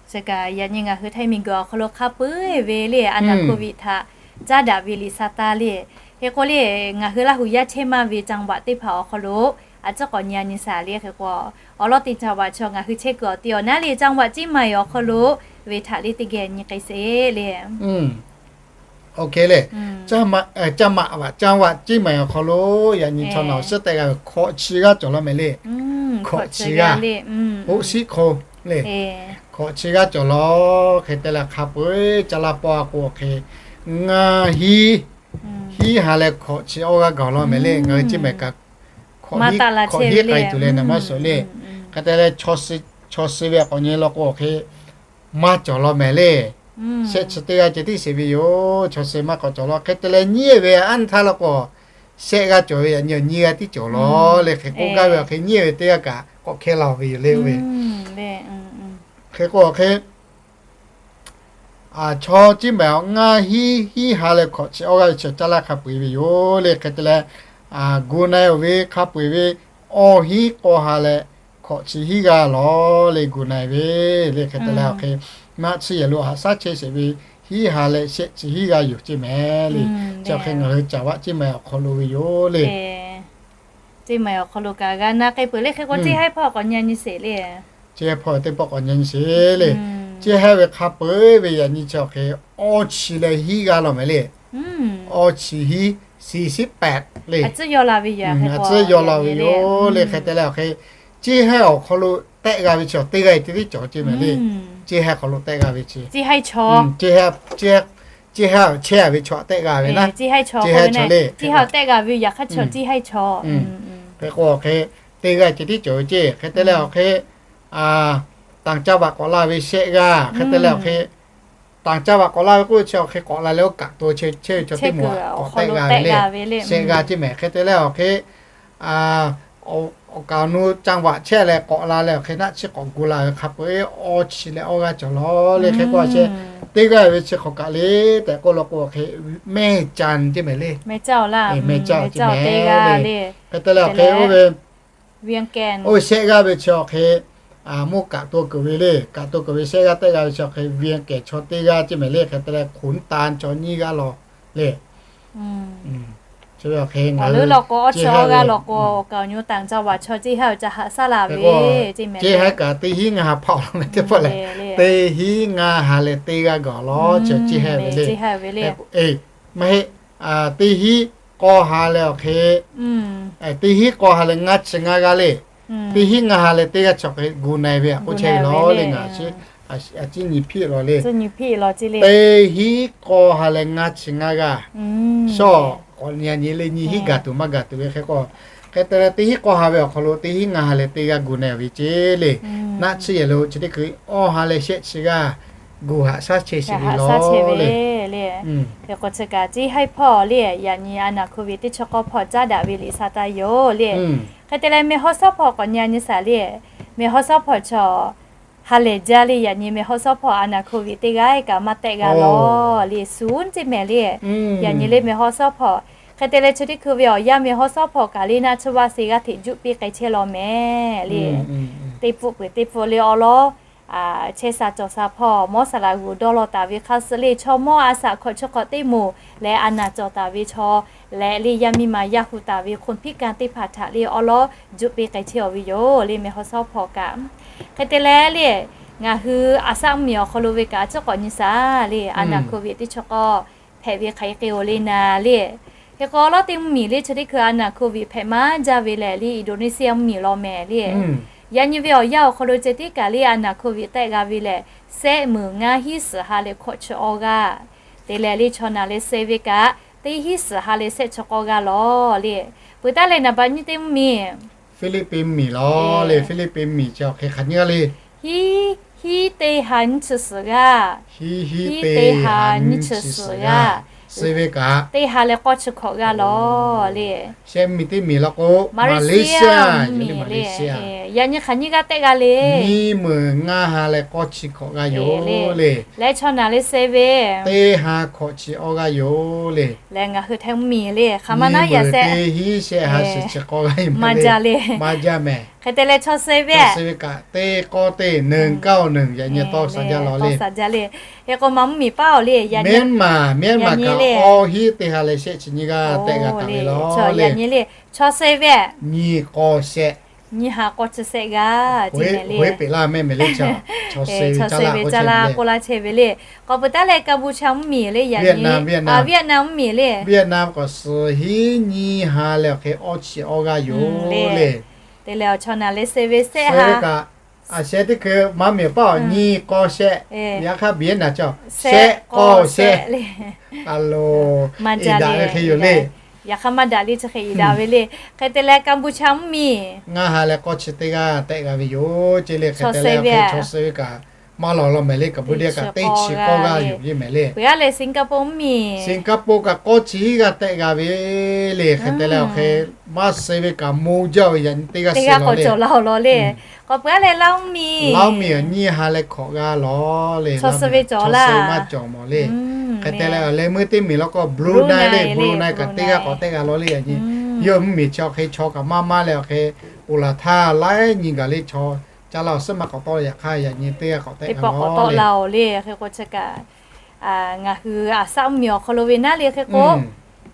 Chi kaꞈ yaꞈ nyi ngaˬ hui hteˇ miˬguiˬ awˬ hk'aw lo hk'a peu-eˬ ve le, a naˍ hko viꞈ htaꞈ caˉ daꞈ ve liꞈ sa taˇ le. Hk'e k'o le, ngaˬ hui Laˇ huˍ yaˇ chehˇ maˇ ve จังหวัด teˇ hpaˍ awˬ hk'aw lo a ciˉ k'awꞈ nyi a nyi sheˍ le. Hk'e k'o, awˬ lawn teˇ จังหวัด chaw ngaˬ hui chehˇ kuiˬ awˬ te awˬ naˉ le, จังหวัด เชียงใหม่ awˬ hk'aw lo ve htaꞈ le teˇ geh nyi k'ai sheˍ le. Oˇ hk'e le, caˇ maꞈ, จังหวัด เชียงใหม่ awˬ hk'aw lo yaꞈ nyi chaw naˬ awˬ suhˉ tehˆ g'a ve hkawꞈ chi g'aˇ cawˬ law mehˍ le. Hkawꞈ chi g'aˇ, hoˆ shiˆ hk'aw le, hkawꞈ chi g'aˇ cawˬ law. Hk'e te leh hk'a peu-eˬ caˇ laˇ pawˆ a k'o awˬ hk'e, ngaˇ hiˉ hiˉ ha leh hkawꞈ chi awˇ g'aˇ gaˬ law mehˍ le. Ngaˬ hui Ciˇ mehˍ kaꞈ hkawꞈ hiˉ k'ai tuˬ leh naˍ maˇ suhˍ le. Hk'e te leh chaw suh ve k'awꞈ nyi law k'o awˬ hk'e, maˇ cawˬ law mehˍ le. Shehˆ chi teˇ g'aˇ ceh tiˉ sheˍ ve yoˬ. Chaw suh maˇ k'awꞈ cawˬ law. Hk'e te leh nyiˇ ve anˇ htaˇ law k'o, shehˆ g'aˇ cawˬ ve yaꞈ nyi awˬ nyiˇ g'aˇ tiˉ cawˬ law le. Hk'e k'oˆ gaˇ ve awˬ hk'e nyiˇ ve teˇ g'aˇ kaꞈ k'awꞈ hkehˇ la ve yoˬ le ve. Hk'e k'o awˬ hk'e, chaw Ciˇ mehˍ ngaˇ hiˉ hiˉ ha leh hkawꞈ chi awˇ g'aˇ ve chi caˇ laˇ hk'a peu-eˬ ve yoˬ le. Hk'e te leh, gu na-e awˬ ve hk'a peu-eˬ ve awˇ hiˉ k'awˇ ha leh hkawꞈ chi hiˉ g'aˇ law le, gu na-e ve le. Hk'e te leh awˬ hk'e, naˆ tsuhˇ yehˬ lo haꞈ shaˉ chehˇ sheˍ ve hiˉ ha leh shehˆ chi hiˉ g'aˇ yoˬ ce mehˍ le. Chi awˬ hk'e ngaˬ hui caˍ vaˆ Ciˇ mehˍ awˬ hk'aw lo ve yoˬ le. Ciˇ mehˍ awˬ hk'aw lo kaꞈ g'a na k'ai peuˬ le. Hk'e k'o, Ciˇ haiˉ hpawˇ k'awꞈ nyi a nyi sheˍ le. Ciˇ haiˉ hpawˇ teˇ pawˆ k'awꞈ nyi a nyi sheˍ le. Ciˇ haiˉ ve hk'a peu-eˬ ve yaꞈ nyi chi awˬ hk'e, awˇ chi leh hiˉ g'aˇ law mehˍ le. Awˇ chi hiˉ, สี่สิบแปด le. A tcuhˉ yaw la ve yoˬ le. Hk'e te leh awˬ hk'e, Ciˇ haiˉ awˬ hk'aw lo tehˆ g'a ve chi teˇ g'aˇ ceh tiˉ cawˬ ceh mehˍ le. Ceˇ haiˇ hk'aw lo tehˆ g'a ve chi, ceˇ haiˇ, ceˇ haiˇ chehˇ ve chaw htaꞈ tehˆ g'a ve naˉ, ceˇ haiˇ chaw le. Hk'e k'o hk'e, teˇ g'aˇ ceh tiˉ cawˬ ve ceˇ. Hk'e te leh awˬ hk'e, ต่างจังหวัด k'awꞈ la ve shehˆ g'aˇ, hk'e te leh awˬ hk'e, ต่างจังหวัด k'awꞈ la ve k'oˆ chi awˬ hk'e k'awꞈ la leh oˇ kaꞈ to chehˇ ve chaw teˇ moˍ k'awꞈ tehˆ g'a ve le. Shehˆ g'aˇ ceh mehˍ. Hk'e te leh awˬ hk'e, awˬ kaˍ awˬ nu จังหวัด chehˇ leh k'awꞈ la leh awˬ hk'e naˆ chi k'awꞈ gu la ve hk'a peu-eˬ awˇ chi leh awˇ g'aˇ cawˬ lawˬ le. Hk'e k'o a sheh, teˇ g'aˇ ve chi hk'awꞈ kaꞈ le tehꞈ k'oˆ law k'o hk'e, แม่จัน ceh mehˍ le. แม่จัน awˬ kaꞈ teˇ g'aˇ le. Hk'e te leh awˬ hk'e oˇ ve, oˇ ve shehˆ g'aˇ ve chi awˬ hk'e, mvuhˇ kaꞈ to kuiˬ ve le. Kaꞈ to kuiˬ ve shehˆ g'aˇ tehˆ g'a ve chi awˬ hk'e เวียงแก่น chaw teˇ g'aˇ ceh mehˍ le. Hk'e te leh ขุนตาล chaw nyiˇ g'aˇ lawˬ le. Chi ve awˬ hk'e ngaˬ hui awˬ leuˉ law k'o awˇ chi awˇ g'aˇ law k'o, awˬ kaˍ awˬ nu ต่างจังหวัด chaw ceˇ haiˇ awˬ ca haꞈ shaˉ la ve ceˇ mehˍ le. Ceˇ haiˇ kaꞈ teˇ hinˉ ngaˇ ha hpaˆ awˬ lawn meh teˇ pawˆ lehˬ, teˇ hinˉ ngaˇ ha leh teˇ g'aˇ gaˬ lawˬ chi ceˇ haiˇ ve le. Maˇ heˆ, teˇ hinˉ k'aw ha leh awˬ hk'e, teˇ hinˉ k'aw ha leh ngaˇ chi ngaˇ g'aˇ le. Teˇ hinˉ ngaˇ ha leh teˇ g'aˇ chi awˬ hk'e gu na ve a k'oˆ chehˇ ve lawˬ le. Ngaˬ chi a ciˉ nyi hpiˆ lawˬ le. Teˇ hinˉ k'aw ha leh ngaˇ chi ngaˇ g'aˇ, shawˉ k'awꞈ nyi a nyi le, nyi hinˉ gaˬ tuˬ maˇ gaˬ tuˬ ve hk'e k'o, hk'e te leh teˇ hinˉ k'aw ha ve awˬ hk'aw lo teˇ hinˉ ngaˇ ha leh teˇ g'aˇ gu na ve ceˇ le. Naˆ tsuhˇ yehˬ lo chi teˇ hkui awˇ ha leh shehˆ chi g'aˇ gu haꞈ shaˉ chehˇ sheˍ ve lawˬ le. Hk'e k'o chi kaꞈ ceˇ haiˇ hpawˇ le, yaꞈ nyi a naˍ โควิด teˇ chi k'awˇ hpawˇ caˉ daꞈ ve liꞈ sha taˇ yoˬ le. Hk'e te leh meh hawˉ shawˉ hpawˇ k'awꞈ nyi a nyi shaˍ le. Meh hawˉ shawˉ hpawˇ chaw ha lehˬ jaˇ le. Yaꞈ nyi meh hawˉ shawˉ hpawˇ a naˍ โควิด teˇ g'aˇ kaꞈ maˇ tehˆ g'a lawˬ le, suhˉ ceˇ mehˍ le. Yaꞈ nyi le meh hawˉ shawˉ hpawˇ, hk'e te leh chi teˇ hkui ve awˬ yanˇ meh hawˉ shawˉ hpawˇ kaꞈ le naˆ tsuhˇ vaˇ se g'aˇ hteꞈ juˆ piˇ k'ai chehˇ lawˬ mehˍ le. Teˇ pfuhˆ peuˬ teˇ pfuhˆ le awˬ lawn chehˇ sha cawˬ sha hpawˇ mawˇ saˍ laꞈ g'uˬ dawˇ law taˍ ve hk'a suh le chaw mawˇ a shaꞈ hkawꞈ chi hk'awꞈ teˇ moˍ leh a naˍ cawˬ taˍ ve chaw leh le yaˇ miˇ ma yaˇ hu taˍ ve คนพิการ teˇ hpaˍ htaꞈ le awˬ lawn juˆ piˇ k'ai chehˇ awˬ ve yoˬ le meh hawˉ shawˉ hpawˇ kaꞈ. Hk'e te leh le ngaˬ hui a shaˆ mvuhˇmiˬ awˬ hk'aw lo ve kaꞈ a ciˉ k'awꞈ nyi shaˍ le, a naˍ โควิด teˇ chi k'awˇ hpehꞈ ve hk'aˬ hk'e k'e-oˬ le naˍ le. Hk'e k'o awˬ lawn teˇ mvuhˇmiˬ le chi teˇ hkui a naˍ โควิด hpehꞈ maˇ jaˇ ve lehˬ le Indonesia mvuhˇmiˬ law mehˍ le. Yaꞈ nyi ve awˬ yanˇ awˬ hk'aw lo ceh tiˉ kaꞈ le a naˍ โควิด tehˆ g'a ve lehˬ, shehˆ meunˍ ngaˇ hinˉ suhˍ ha leh hkawꞈ chi awˇ g'aˇ. Te leh le chaw naˍ leh suh ve kaꞈ teˇ hinˉ suhˍ ha leh shehˆ chi k'awˇ g'aˇ lawˬ le. Peuˬ taˉ leh naˍ baꞈ nyiˇ teˇ mvuhˇmiˬ Hpiˇliˇpiˆ mvuhˇmiˬ lawˬ le. Hpiˇliˇpiˆ mvuhˇmiˬ chi awˬ hk'e hk'aˬ nyiˇ g'aˇ le. Hiˉ, hiˉ teˇ ha nyiˇ chi suhˍ g'aˇ. Hiˉ, hiˉ teˇ ha nyiˇ chi suhˍ g'aˇ. Suh ve kaꞈ teˇ ha leh k'awˇ chi hkawꞈ g'aˇ lawˬ le. Shehˆ mvuhˇmiˬ teˇ mvuhˇmiˬ law k'o Malaysia, Malaysia. Yaꞈ nyi hk'aˬ nyiˇ g'aˇ tehˆ g'a le. Nyiˇ meunˍ ngaˇ ha leh k'awˇ chi hkawꞈ g'aˇ yoˬ le. Leh chaw naˍ leh suh ve teˇ ha hkawꞈ chi awˇ g'aˇ yoˬ le. Leh ngaˬ hui hteˇ mvuhˇmiˬ le hk'aˬ ma naˉ yaꞈ sehˆ, teˇ hinˉ shehˆ ha suhˍ chi k'awˇ g'aˇ yoˬ maˇ jaˇ le. Maˇ jaˇ mehˍ. Hk'e te leh chaw suh ve, chaw suh ve kaꞈ teˇ k'awˇ teˇ neunˍ kaˇ awˬ neunˍ yaꞈ nyi tawˇ sha jaˇ lawˬ le. Tawˇ sha jaˇ le. Hk'e k'o ma mvuhˇmiˬ paˉ awˬ le. Myanmar, Myanmar kaꞈ awˇ hinˉ teˇ ha leh shehˆ chi nyiˇ g'aˇ tehˆ g'a taˍ ve lawˬ le. Chaw suh ve nyiˇ k'awˇ shehˆ, nyiˇ ha k'awˇ chi shehˆ g'aˇ ce mehˍ le. Hk'e peꞈ laˇ mehˍ mehˍ le. Chaw suh ve caˇ laˇ k'oˆ laˇ chehˇ ve le. K'awꞈ peuˬ taˉ leh Kampuchea mvuhˇmiˬ le yaꞈ nyi, Vietnam, Vietnam mvuhˇmiˬ le. Vietnam k'awꞈ suh hiˉ nyiˇ ha leh awˬ hk'e awˇ chi awˇ g'aˇ yoˬ le. Te leh awˬ chaw naˍ leh suh ve shehˆ ha kaꞈ, a shehˆ teˇ hkui ma mvuhˇmiˬ paˉ awˬ nyiˇ k'awˇ shehˆ, yaꞈ hk'aˇ Vietnam chaw shehˆ k'awˇ shehˆ le. A lo, maˇ jaˇ le hk'e yoˬ le. Yaꞈ hk'aˇ maˇ daꞈ le chi hk'e iˍ daꞈ ve le. Hk'e te leh Kampuchea mvuhˇmiˬ ngaˇ ha leh k'awˇ chi teˇ g'aˇ tehˆ g'a ve yoˬ ce le. Hk'e te leh chaw suh ve kaꞈ maˇ lawˬ law mehˍ le. Kaꞈ bvuhˇ deˇ kaꞈ teˇ chi k'awˇ g'aˇ yoˬ ve mehˍ le. Peuˬ aˉ leh Singapore mvuhˇmiˬ, Singapore kaꞈ k'awˇ chi g'aˇ tehˆ g'a ve le. Hk'e te leh awˬ hk'e maˇ suh ve kaꞈ mo jaˇ ve yaꞈ nyi teˇ g'aˇ suh lawˬ le. K'awꞈ peuˬ aˉ leh Laˇ mvuhˇmiˬ, Laˇ mvuhˇmiˬ nyiˇ ha leh hkawꞈ g'aˇ lawˬ le. Chaw suh ve cawˬ laˇ, maˇ cawˬ mawˬ le. Hk'e te leh leh meuˇ teˇ miˬ law k'o Brunei le, Brunei kaꞈ teˇ g'aˇ k'awꞈ tehˆ g'a lawˬ le yaꞈ nyi. Yawˇ mvuhˇmiˬ chi awˬ hk'e chaw kaꞈ maˇ maˇ leh awˬ hk'e oˬ laˬ htaˇ laiˉ nyi gaˬ le chaw caˇ laˇ awˬ suhˉ maˇ k'awꞈ tawˆ le. Yaꞈ hk'aˇ yaꞈ nyi teˇ g'aˇ k'awꞈ tehˆ g'a lawˬ le. Hk'e k'o chi kaꞈ ngaˬ hui aˬ shaˆ mvuhˇmiˬ awˬ hk'aw lo ve naˉ le hk'e k'o,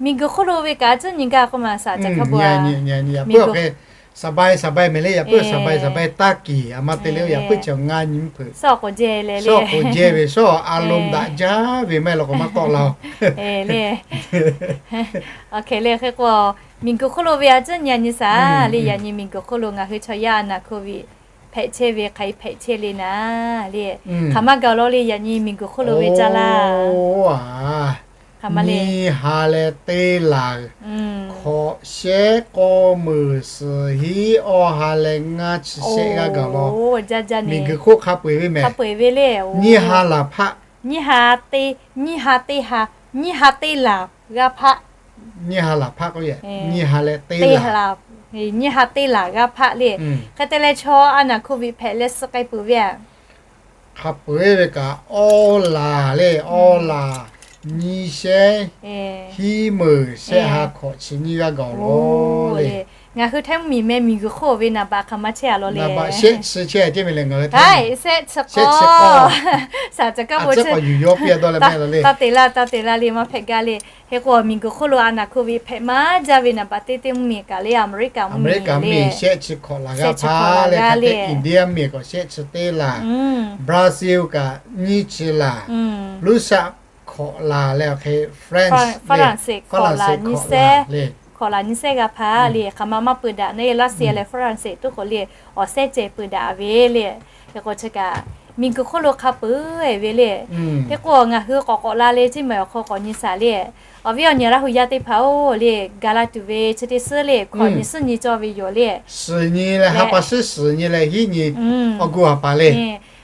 miˬguiˬ hk'oˆ lo ve kaꞈ a ciˉ nyi gaˇ k'oˆ ma shaˍ ca hkaˇ bo a. Yaꞈ puiˉ awˬ hk'e สบาย สบาย mehˍ le. Yaꞈ puiˉ สบาย สบาย taˇ kiˬ a ma te le. Yaꞈ puiˉ chi ngaˇ nyi mvuhˇ hpeuꞈ, shawˉ k'awꞈ jehˇ ve, shawˉ a lo daꞈ jaˇ ve maˇ heˆ law k'o maˇ tawˆ laˇ-oˬ le. Hk'e le hk'e k'o, miˬguiˬ hk'oˆ lo ve a ciˉ nyi a nyi shaˍ le. Yaꞈ nyi miˬguiˬ hk'oˆ lo ngaˬ hui chaw yaˇ a naˍ โควิด hpehꞈ chehˇ ve hk'aˬ hk'e hpehꞈ chehˇ le naˍ le. Hk'aˬ ma gaˬ law le, yaꞈ nyi miˬguiˬ hk'oˆ lo ve caˇ laˇ. Nyiˇ ha leh teˇ laˬ hkawꞈ shehˉ k'awˇ meunˍ suhˍ hiˉ awˇ ha leh ngaˇ chi shehˆ g'aˇ gaˬ law. Miˬguiˬ hk'oˆ hk'a peu-eˬ ve mehˍ. Nyiˇ ha laˬ hpaˆ, nyiˇ ha teˇ, nyiˇ ha teˇ ha, nyiˇ ha teˇ laˬ g'aˇ hpaˆ. Nyiˇ ha laˬ hpaˆ k'oˆ ve, nyiˇ ha leh teˇ laˬ, nyiˇ ha teˇ laˬ g'aˇ hpaˆ le. Hk'e te leh, chaw a naˍ COVID hpehꞈ leh suh k'ai peuˬ ve a? Hk'a peu-eˬ ve kaꞈ awˇ laˬ le, awˇ laˬ nyiˇ shehˉ hiˉ meunˍ shehˆ ha hkawꞈ chi nyiˇ g'aˇ gaˬ law le. Ngaˬ hui Htaiˇ mvuhˇmiˬ meh miˬguiˬ hk'oˆ ve naˍ baꞈ hk'aˬ ma chehˇ a law le. Naˍ baꞈ shehˆ chi chehˇ ceh meh le ngaˬ hui Htaiˇ, shehˆ chi k'awˇ. Saˍ ceuˬ kaˇ bo chi k'awꞈ yuˬ yaw piˇ a dawˇ leh meh la le. Taˇ te laˇ, taˇ te laˇ le, maˇ hpehꞈ gaˇ le. Hk'e k'o, miˬguiˬ hk'oˆ lo a naˍ COVID hpehꞈ maˇ jaˇ ve naˍ baꞈ teˇ teˇ mvuhˇmiˬ kaꞈ le, Aˍmeˍriˆkaˍ mvuhˇmiˬ le, shehˆ chi hkawꞈ laˬ g'aˇ hpaˆ le, hk'aˬ hk'e India mvuhˇmiˬ k'awꞈ shehˆ chi teˇ laˬ, Brazil kaꞈ nyiˇ chi laˬ, Russia hkawꞈ laˬ leh awˬ hk'e France le, Faˍlaˍnˍseˍ hkawꞈ laˬ nyiˇ shehˉ, hkawꞈ laˬ nyiˇ shehˉ g'aˇ hpaˆ le. Hk'aˬ ma maˇ peu daꞈ ne, Laˇshiˍ leh Faˍlaˍnˍseˍ tuˉ k'o le, awˬ shehˆ ceh peu daꞈ ve le. Hk'e k'o, chi kaꞈ miˬguiˬ hk'oˆ lo hk'a peu-eˬ ve le. Hk'e k'o, ngaˬ hui k'awꞈ k'awꞈ la le, ceˇ maˬ awˬ hk'aw k'awꞈ nyi shaˍ le. Awˬ viˉ awˬ nyi Laˇ hu yaˇ teˇ hpaˍ-oˬ le, gaˬ la tuˬ ve chi teˇ suhˉ le, hkawꞈ nyi suhˉ nyi cawˇ ve yoˬ le. Suhˍ nyi leh ha pa suhˉ suhˍ nyi leh hiˉ nyi awˬ gu a paˍ le.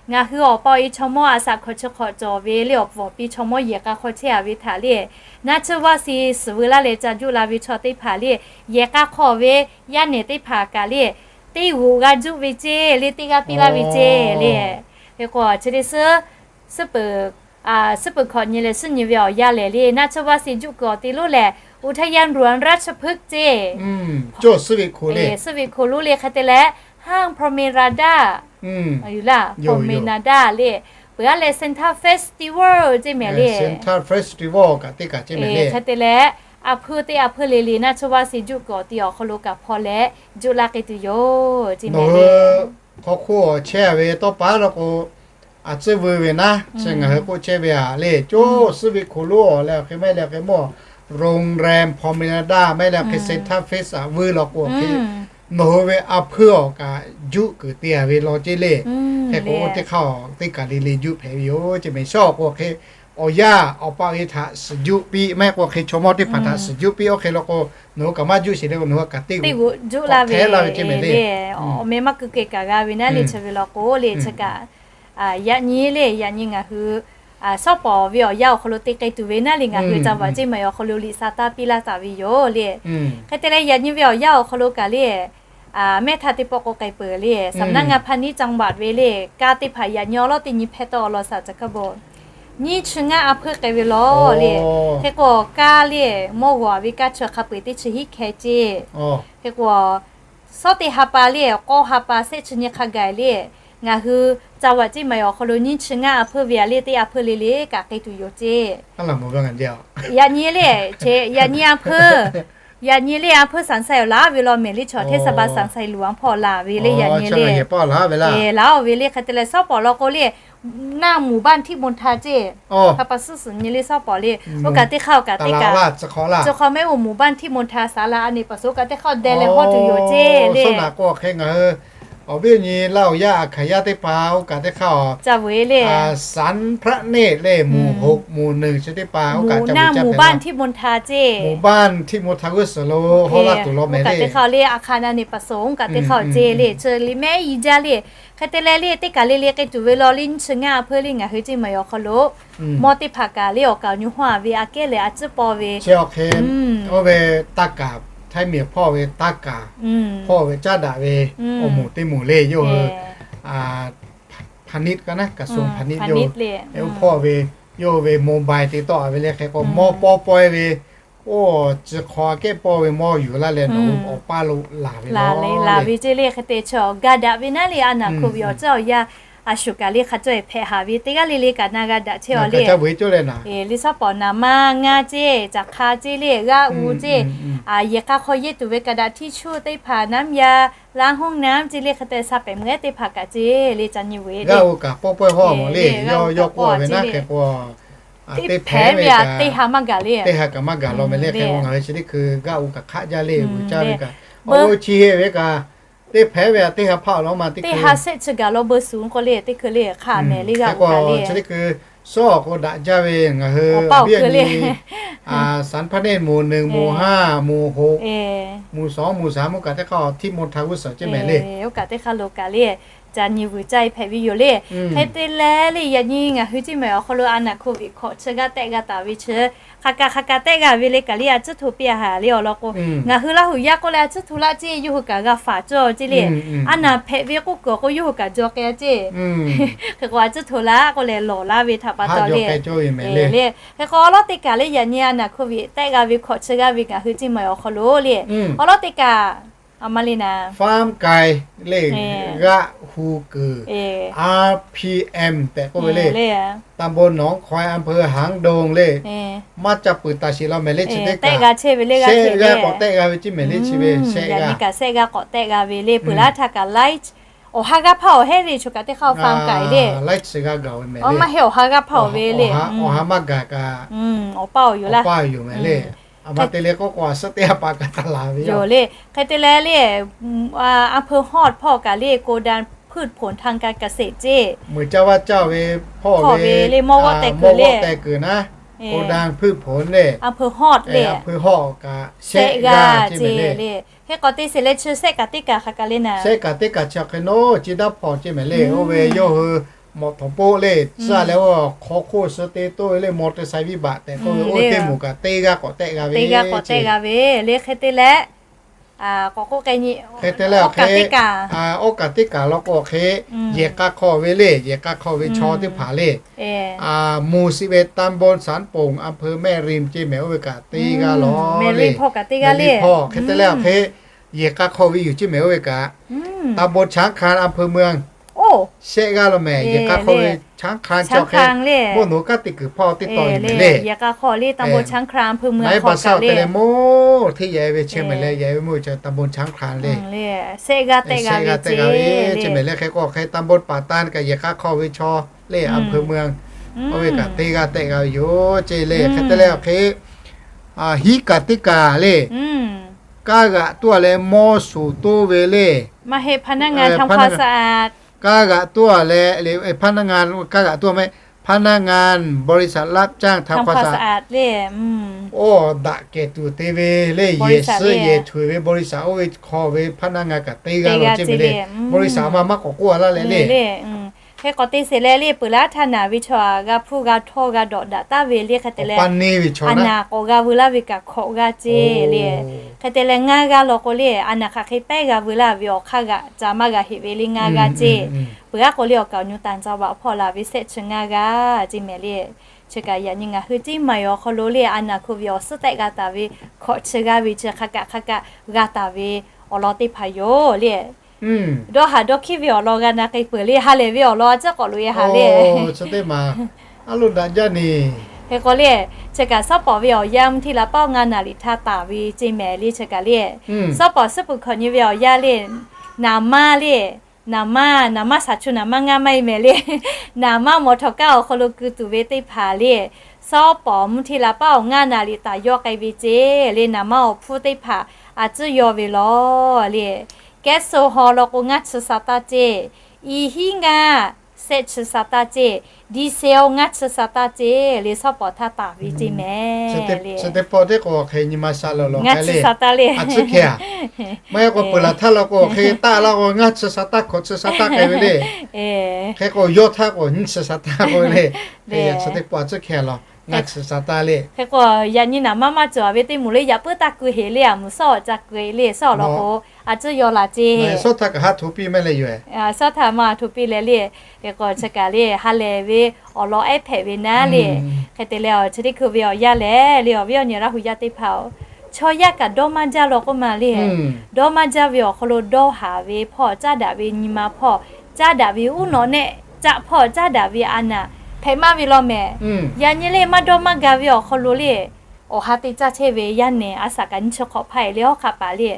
Ngaˬ hui awˬ pa awˬ e chaw mawˇ a shaꞈ hkawꞈ chi hk'awꞈ cawˬ ve le, awˬ pfuhˍ awˬ pi chaw mawˇ yehˬ k'a hk'aw chehˇ a ve htaꞈ le, naˇ tsuhˇ vaˇ si suhˍ veu laˇ leh ca juˆ la ve chaw teˇ hpaˍ le, yehˬ k'a hk'aw ve yaˇ nehˬ teˇ hpaˍ kaꞈ le, teˇ g'uꞈ g'a juˆ ve ceˇ le, teˇ g'aˇ piˇ laˇ ve ceˇ le. Hk'e k'o, chi teˇ suhˉ, suhˉ peuˬ, suhˉ peuˬ hkawꞈ nyi leh suhˉ nyi ve awˬ yanˇ lehˬ le, naˇ tsuhˇ vaˇ si juˆ kuiˬ awˬ te lonˉ lehˬ, อุทยานหลวงราชพฤกษ์ ceˇ, suhˉ ve hko lonˉ le, hk'e te leh ห้างพรอเมนาดา Promenade le, peuˬ aˉ leh เซ็นทรัลเฟสติวัล ceˇ mehˍ le, Central Festival kaꞈ teˇ kaꞈ ceˇ mehˍ le. Hk'e te leh, a hpuiˇ teˇ a hpuiˇ le le naˇ tsuhˇ vaˇ si juˆ kuiˬ awˬ te awˬ hk'aw lo kaꞈ hpaw leh juˆ laˇ k'ai tuˬ yoˬ ceˇ mehˍ le. Hk'aw hk'oˆ chehˇ ve tawˇ pa la k'o, a tcuhˇ veu ve naˉ chi ngaˬ hui k'oˆ chehˇ ve a le, coˇ suhˉ ve hko lonˉ awˬ leh awˬ hk'e maˇ heˆ leh hk'e mawˇ โรงแรม Promenade maˇ heˆ leh hk'e เซ็นทรัลเฟสติวัล a veu law k'o, hk'e nawˬ hui ve a hpuiˇ awˬ kaꞈ juˆ kuiˬ te a ve law ceˇ le. Hk'e k'o, oˇ teˇ hk'aˇ teˇ kaˬ le le juˆ hpehꞈ ve yoˬ ceˇ mehˍ. Shawˉ k'o hk'e, awˬ yanˇ awˬ pa awˬ e htaꞈ suhˍ juˆ piˇ, maˇ heˆ k'o hk'e chaw mawˇ teˇ hpaˍ htaꞈ suhˍ juˆ piˇ, oˇ hk'e law k'o, nawˬ hui kaꞈ maˇ juˆ sheˍ le k'o, nawˬ hui kaꞈ teˇ g'uꞈ juˆ laˇ ve le. Awˬ meh maˇ keu keh kaꞈ g'a ve naˉ le, chi ve law k'o le, chi kaꞈ yaꞈ nyi le, yaꞈ nyi ngaˬ hui shawˉ pawˍ ve awˬ yanˇ awˬ hk'aw lo te k'ai tuˬ ve naˉ le, ngaˬ hui ca vaꞈ ceˇ maˬ awˬ hk'aw lo liꞈ sa taˇ piˇ laˇ taˍ ve yoˬ le. Hk'e te leh, yaꞈ nyi ve awˬ yanˇ awˬ hk'aw lo kaꞈ le, mehˆ htaˇ teˇ pawˆ k'oˆ k'ai peuˬ le, สำนักงานพาณิชย์จังหวัด ve le, kaˇ teˇ hpaˍ yaꞈ nyi awˬ lawˉ teˇ nyi hpehˇ tawˆ awˬ lawn shaˍ ca kaˇ bo, nyiˇ chi ngaˇ a hpuiˇ k'ai ve law le. Hk'e k'o, kaˇ le, mawˇ g'awˬ ve kaˇ chi hk'a peu-eˬ teˇ chi hiˉ hkeh ceˇ. Hk'e k'o, shawˉ teˇ ha pa le, k'awˇ ha pa shehˆ chi nyi hk'a gaˬ le, ngaˬ hui ca vaꞈ ceˇ maˬ awˬ hk'aw lo nyiˇ chi ngaˇ a hpuiˇ ve a le, teˇ a hpuiˇ le le kaꞈ k'ai tuˬ yoˬ ceˇ. Yaꞈ nyi le, yaꞈ nyi a hpuiˇ, yaꞈ nyi le a hpuiˇ สามไซ awˬ laˬ ve law mehˍ le, chaw hteˇ สามไซ awˬ laˬ ve le, yaꞈ nyi le, laˬ-oˬ ve le. Hk'e te leh, shawˉ pawˍ law k'o le, หน้าหมู่บ้านที่มณฑา ceˇ, hk'a pa suhˉ suhˍ nyi le shawˉ pawˍ le, oˇ kaꞈ teˇ hk'aˇ oˬ kaꞈ teˇ kaꞈ, chi hk'awꞈ mehˆ oˬ หมู่บ้านที่มณฑา สาราอเนกประสงค์ oˇ kaꞈ teˇ hk'aˇ oˬ deh leh hawˇ tuˬ yoˬ ceˇ le. Sawˉ naꞈ k'o hk'e ngaˬ hui awˬ viˉ awˬ nyi Laˇ huˍ yaˇ Aˍhkaˍ yaˇ teˇ hpaˍ oˇ kaꞈ teˇ hk'aˇ oˬ, ca veuˬ le, สรรพระเนตร le, หมู่หก หมู่หนึ่ง chi teˇ hpaˍ oˇ kaꞈ ca veuˬ, หมู่บ้านที่มณฑา ceˇ, หมู่บ้านที่มณฑา g'uˇ suhˍ lo hawˇ laˇ tuˬ law mehˍ le. Kaꞈ teˇ hk'aˇ le, Aˍhkaˍ naˍ neꞈ paˍ soˍ oˇ kaꞈ teˇ hk'aˇ oˬ ceˇ le, chi liꞈ mehˉ i jaˇ le. Hk'e te leh le, teˇ kaˬ le le k'ai tuˬ ve law le, nyiˇ chi ngaˇ a hpuiˇ le ngaˬ hui ceˇ maˬ awˬ hk'aw lo mawˇ teˇ hpaˍ kaꞈ le, awˬ kaˍ awˬ nyi hawˇ a ve aꞈ kehˉ leh a ciˉ paw ve, oˇ ve taˇ kaˍ, Htaiˇ miˬ hpawˇ ve taˇ kaˍ hpawˇ ve caˉ daꞈ ve awˬ moˍ teˇ moˍ le, yawˇ hui พาณิชย์ kaꞈ naˉ, กระทรวงพาณิชย์ yawˇ hui hpawˇ ve, yawˇ hui ve โมบาย te tawˆ a ve le. Hk'e k'o, mawˇ pawˇ pawehˇ ve, oˇ chi hk'aw aꞈ kehˉ pawˇ ve mawˇ yuˬ laˇ leh nawˬ hui awˬ paˇ lo laˬ ve laˬ ve ceˇ le. Hk'e te chi awˬ ga daꞈ ve naˉ le, a naˍ hko ve awˬ ceuˬ awˬ yanˇ a shuˍ kaꞈ le hk'a cawˇ e hpehꞈ haˍ ve teˇ g'aˇ le le kaꞈ na g'a daꞈ chehˇ a le. Liˇ shawˉ pawˍ naˍ maˇ ngaˇ ceˇ, caˬ hk'a ceˇ le, g'aˇ u ceˇ, yehˬ k'a hk'aw yehˇ tuˬ ve kaꞈ daꞈ, ทิชชู่ teˇ hpaˍ, น้ำยาล้างห้องน้ำ ceˇ le, hk'e te ซักผ้า mehˉ teˇ hpaˍ kaꞈ ceˇ le, ca nyi ve le. G'aˇ u kaꞈ pawˇ pawehˇ hawˇ mawˬ le, yawˇ k'oˆ ve naˉ hk'e k'o, teˇ hpehꞈ ve a teˇ ha maˇ gaˬ le, teˇ ha kaꞈ maˇ gaˬ law mehˍ le. Hk'e k'o ngaˬ hui chi teˇ hkui g'aˇ u kaꞈ hk'aˆ jaˇ le, uiˍ caˇ ve kaꞈ, oˇ chi heˆ ve kaꞈ Teˇ hpehꞈ ve a teˇ ha hpaˆ awˬ lawn ma teˇ ha shehˆ chi gaˬ law beu suhˍ k'oˆ le, teˇ hkui le hk'a mehˍ le g'a k'o kaꞈ le. Chi teˇ hkui suhˉ awˬ k'o daꞈ jaˇ ve ngaˬ hui awˬ pa awˬ hkui le, Sanˍ hpaˇ neˇ moˍ neˬ moˍ haˇ moˍ hoꞈ moˍ suhˍ moˍ suhˍ mvuhˇ kaꞈ teˇ hk'aˇ Htihˇmonˇhtaˍ g'uˇ suhˍ ceˇ mehˍ le. Oˇ kaꞈ teˇ hk'aˇ lo kaꞈ le, ca nyi vuiˬ caˇ e hpehꞈ ve yoˬ le. Hk'e te leh le yaꞈ nyi ngaˬ hui ceˇ mehˍ awˬ hk'aw lo a naˬ hk'oˆ viꞈ hkawꞈ chi g'aˇ tehˆ g'a taˍ ve chi hk'aˬ kaꞈ hk'aˬ kaꞈ tehˆ g'a ve le kaꞈ le a ciˉ hto piˇ a haˍ le awˬ lawn k'o, ngaˬ hui Laˇ huˍ yaˇ k'oˆ leh a ciˉ hto laˇ ceˇ yawˇ hui kaꞈ g'a faˍ cawˇ ceˇ le. A naˬ hpehꞈ ve k'oˆ kuiˬ awˬ k'o yawˇ hui kaꞈ jaw k'ai ceˇ. Hk'e k'o a ciˉ hto laˇ k'oˆ leh lawˬ laˇ ve htaꞈ pa taw le. Le hk'e k'o awˬ lawn teˇ kaꞈ le yaꞈ nyi a naˬ hk'oˆ viꞈ tehˆ g'a ve hkawꞈ chi g'aˇ ve ngaˬ hui ceˇ mehˍ awˬ hk'aw lo le, awˬ lawn teˇ kaꞈ a ma le naˍ, ฟาร์มไก่ le, g'aˆ hu kuiˬ, R P M tehꞈ k'oˆ ve le, ตำบลหนองควาย อำเภอหางดง le, maˇ ca peuˬ taˍ sheˍ law mehˍ le. Chi teˇ kaꞈ shehˆ g'aˇ k'awꞈ tehˆ g'a ve ceˇ mehˍ le. Chi ve shehˆ g'aˇ, shehˆ g'aˇ k'awꞈ tehˆ g'a ve le. Peuˬ laˇ htaˇ kaꞈ light awˬ ha g'aˇ hpaˇ awˬ heˆ le. Choˬ kaꞈ teˇ hk'aˇ ฟาร์มไก่ le, light chi g'aˇ gaˬ ve mehˍ le. Maˇ heˆ awˬ ha g'aˇ hpaˇ awˬ ve le, awˬ ha maˇ gaˬ kaꞈ awˬ pa awˬ yoˬ laˇ, awˬ pa awˬ yoˬ mehˍ le. A ma te le k'oˆ k'o a suhˉ teˇ ha pa kaꞈ taˍ laˬ ve yoˬ le. Hk'e te leh le อำเภอฮอด hpawˇ kaꞈ le โกดังพืชผลทางการเกษตร ceˇ, meuꞈ caˇ vaˇ caˇ ve hpawˇ ve le mawˇ g'awˆ teh kuiˬ le, โกดังพืชผล le, อำเภอฮอด le, อำเภอฮอด kaꞈ shehˆ g'aˇ ceˇ le. Hk'e k'awꞈ te sheˍ leh chi shehˆ kaꞈ teˇ kaꞈ hk'aˬ kaꞈ le naˍ, shehˆ kaꞈ teˇ kaꞈ chi hk'e naˉ chi daˇ hpawnˬ ceˇ mehˍ le. Oˇ ve yawˇ hui mawꞈ htawnˍ poˆ le tcuhˇ leh oˇ hk'aw hk'oˆ suh te toˆ ve le มอเตอร์ไซค์ viˉ baꞈ tehꞈ k'oˆ ve oˇ teˇ moˍ kaꞈ teˇ g'aˇ k'awꞈ tehˆ g'a ve, teˇ g'aˇ k'awꞈ tehˆ g'a ve le. Hk'e te leh k'awꞈ k'oˆ k'ai nyi, hk'e te leh awˬ hk'e, awˉ kaꞈ teˇ kaꞈ law k'o awˬ hk'e, yehˬ k'a hk'aw ve le, yehˬ k'a hk'aw ve chaw teˇ hpaˍ le, หมู่สิบเอ็ด ตำบลสันโป่ง อำเภอแม่ริม ceˇ mehˍ oˇ ve kaꞈ teˇ g'aˇ law le. Hk'e te leh awˬ hk'e, yehˬ k'a hk'aw ve yoˬ ceˇ mehˍ oˇ ve kaꞈ, ตำบลช้างคลาน อำเภอเมือง shehˆ g'aˇ law mehˍ. Yehˬ k'a hk'aw ve ช้างคลาน chaw hk'e, mawˇ nawˬ hui kanˉ te kuiˬ hpawˇ teˇ taw yoˬ mehˍ le. Yehˬ k'a hk'aw le ตำบลช้างคลาน อำเภอเมือง Maiˉ pa saˉ te leh mawˇ hteˇ yaꞈ e ve chehˇ mehˍ leh, yaꞈ e ve mawˇ ve chaw ตำบลช้างคลาน le, shehˆ g'aˇ tehˆ g'a ve ceˇ mehˍ le. Hk'e k'o awˬ hk'e ตำบลป่าตาน kaꞈ yehˬ k'a hk'aw ve chaw le อำเภอเมือง oˇ ve kaꞈ teˇ g'aˇ tehˆ g'a ve yoˬ ceˇ le. Hk'e te leh awˬ hk'e, hiˉ kaꞈ teˇ kaꞈ le, kaˇ g'aꞈ toˇ a leh mawˇ shuˍ toˇ ve le, maˇ heˆ, kaˇ g'aꞈ toˇ a leh, พนักงาน kaˇ g'aꞈ toˇ a mehˍ, พนักงาน บริษัทรับจ้างทำความสะอาด le, oˇ daꞈ kehˬ tuˬ te ve le, yehˬ suhˉ yehˬ chaweh ve บริษัท oˇ ve hk'aw ve พนักงาน kaꞈ teˇ g'aˇ law ceˇ mehˍ le. บริษัท maˇ maˇ k'awꞈ k'oˆ a laˇ leh le. Hk'e k'awꞈ te sheˍ leh le, peuˬ laˇ htaˇ naˍ ve chaw g'a hpuˇ g'a htawˇ g'a dawꞈ daꞈ taˍ ve le. Hk'e te leh a naˬ k'awꞈ g'a veu laˇ ve kaꞈ hkawꞈ g'aˇ ceˇ le. Hk'e te leh ngaˇ g'aˇ law k'o le, a naˬ hk'aˬ hk'e pehˉ g'a veu laˇ ve awˬ hk'aˇ g'aꞈ ca maˇ g'a heꞈ ve le, ngaˇ g'aˇ ceˇ. Peuˬ g'aˇ k'o le awˬ kaˍ awˬ nyu tanˍ ca vaꞈ hpawˇ la ve shehˆ chi ngaˇ g'aˇ ceˇ mehˍ le. Chi kaꞈ yaꞈ nyi ngaˬ hui ceˇ mehˍ awˬ hk'aw lo le a naˬ hk'oˆ ve awˬ suhˉ tehˆ g'a taˍ ve hkawꞈ chi g'aˇ ve chi hk'a kaꞈ hk'a kaꞈ g'a taˍ ve awˬ lawn teˇ hpaˍ yoˬ le. Dawˇ haˍ dawˇ hkiˉ ve awˬ lawn g'a na k'ai peuˬ le, ha lehˬ ve awˬ lawn a ciˉ k'awꞈ loꞈ e haˍ le. Aˉ lo daꞈ jaˇ neˬ. Hk'e k'o le, chi kaꞈ Sawˉ pawˍ ve awˬ yanˇ mvuhˇ hteˇ la paˉ ngaˇ naˍ riˍ htaˇ taˍ ve ceˇ mehˍ le. Chi kaꞈ le, Sawˉ pawˍ suhˉ peuˬ hkawꞈ nyi ve awˬ yanˇ le, naˍ maˇ le, naˍ maˇ, naˍ maˇ shaˍ chu naˍ maˇ ngaˇ maˇ e mehˍ le. Naˍ maˇ mawˬ htawꞈ kaˇ awˬ hk'aw lo keu tuˬ ve teˇ hpaˍ le, Sawˉ pawˍ mvuhˇ hteˇ la paˉ awˬ ngaˇ naˍ riˍ taˍ yawˇ k'ai ve ceˇ le. Naˍ maˇ awˬ hpfuhˇ teˇ hpaˍ a ciˉ yawˇ ve law le. Kehˉ so haw law k'o ngaˇ chi sa taˇ ceˇ, i hiˉ ngaˇ shehˆ chi sa taˇ ceˇ, diesel ngaˇ chi sa taˇ ceˇ le. Sawˉ pawˍ htaˇ taˍ ve ceˇ mehˍ le. Chi teˇ pawˆ teˇ k'o hk'e nyi ma sha lawˬ lawˬ ngaˇ chi sa taˇ le. Maˇ heˆ k'o peuˬ laˬ htaˇ law k'o hk'e taˆ laˇ k'o ngaˇ chi sa taˇ hkawꞈ chi sa taˇ k'ai ve le. Hk'e k'o yawˇ htaˇ k'o nyiˇ chi sa taˇ k'oˆ ve le. Chi teˇ pawˆ a ciˉ hkeh lawˬ ngaˇ chi sa taˇ le. Hk'e k'o yaꞈ nyi naˍ maˇ maˇ cawˬ ve teˇ moˍ le, yaꞈ puiˉ taˇ keu heˍ le, a moˍ Sawˉ awˬ ca keu e le, Sawˉ awˬ lawn k'o a ciˉ yawˇ la ceˇ. Sawˉ htaˇ kaꞈ ha hto piˇ mehˍ le yoˬ. Sawˉ htaˇ maˇ ha hto piˇ leh le. Hk'e k'o chi kaꞈ le ha lehˬ ve awˬ lawn ehˉ hpehꞈ ve naˉ le. Hk'e te leh chi teˇ hkui ve awˬ yanˇ lehˬ le, awˬ viˉ awˬ nyi Laˇ huˍ yaˇ teˇ hpaˍ-oˬ, chaw yaˇ kaꞈ dawˇ maˇ jaˇ law k'oˆ ma le. Dawˇ maˇ jaˇ ve awˬ hk'aw lo dawˇ haˍ ve hpawˇ caˇ daꞈ ve nyi ma hpawˇ caˇ daꞈ ve uˉ nawꞈ nehˆ caˆ hpawˇ caˇ daꞈ ve a naˬ hpehꞈ maˇ ve law mehˍ. Yaꞈ nyi le maˇ dawˇ maˇ ga ve awˬ hk'aw lo le, awˬ ha te caˇ chehˇ ve yaˇ nehˬ a shaꞈ kaꞈ nyiˇ chi hk'awꞈ hpaˇ e le hawˉ hk'aˆ paˍ le,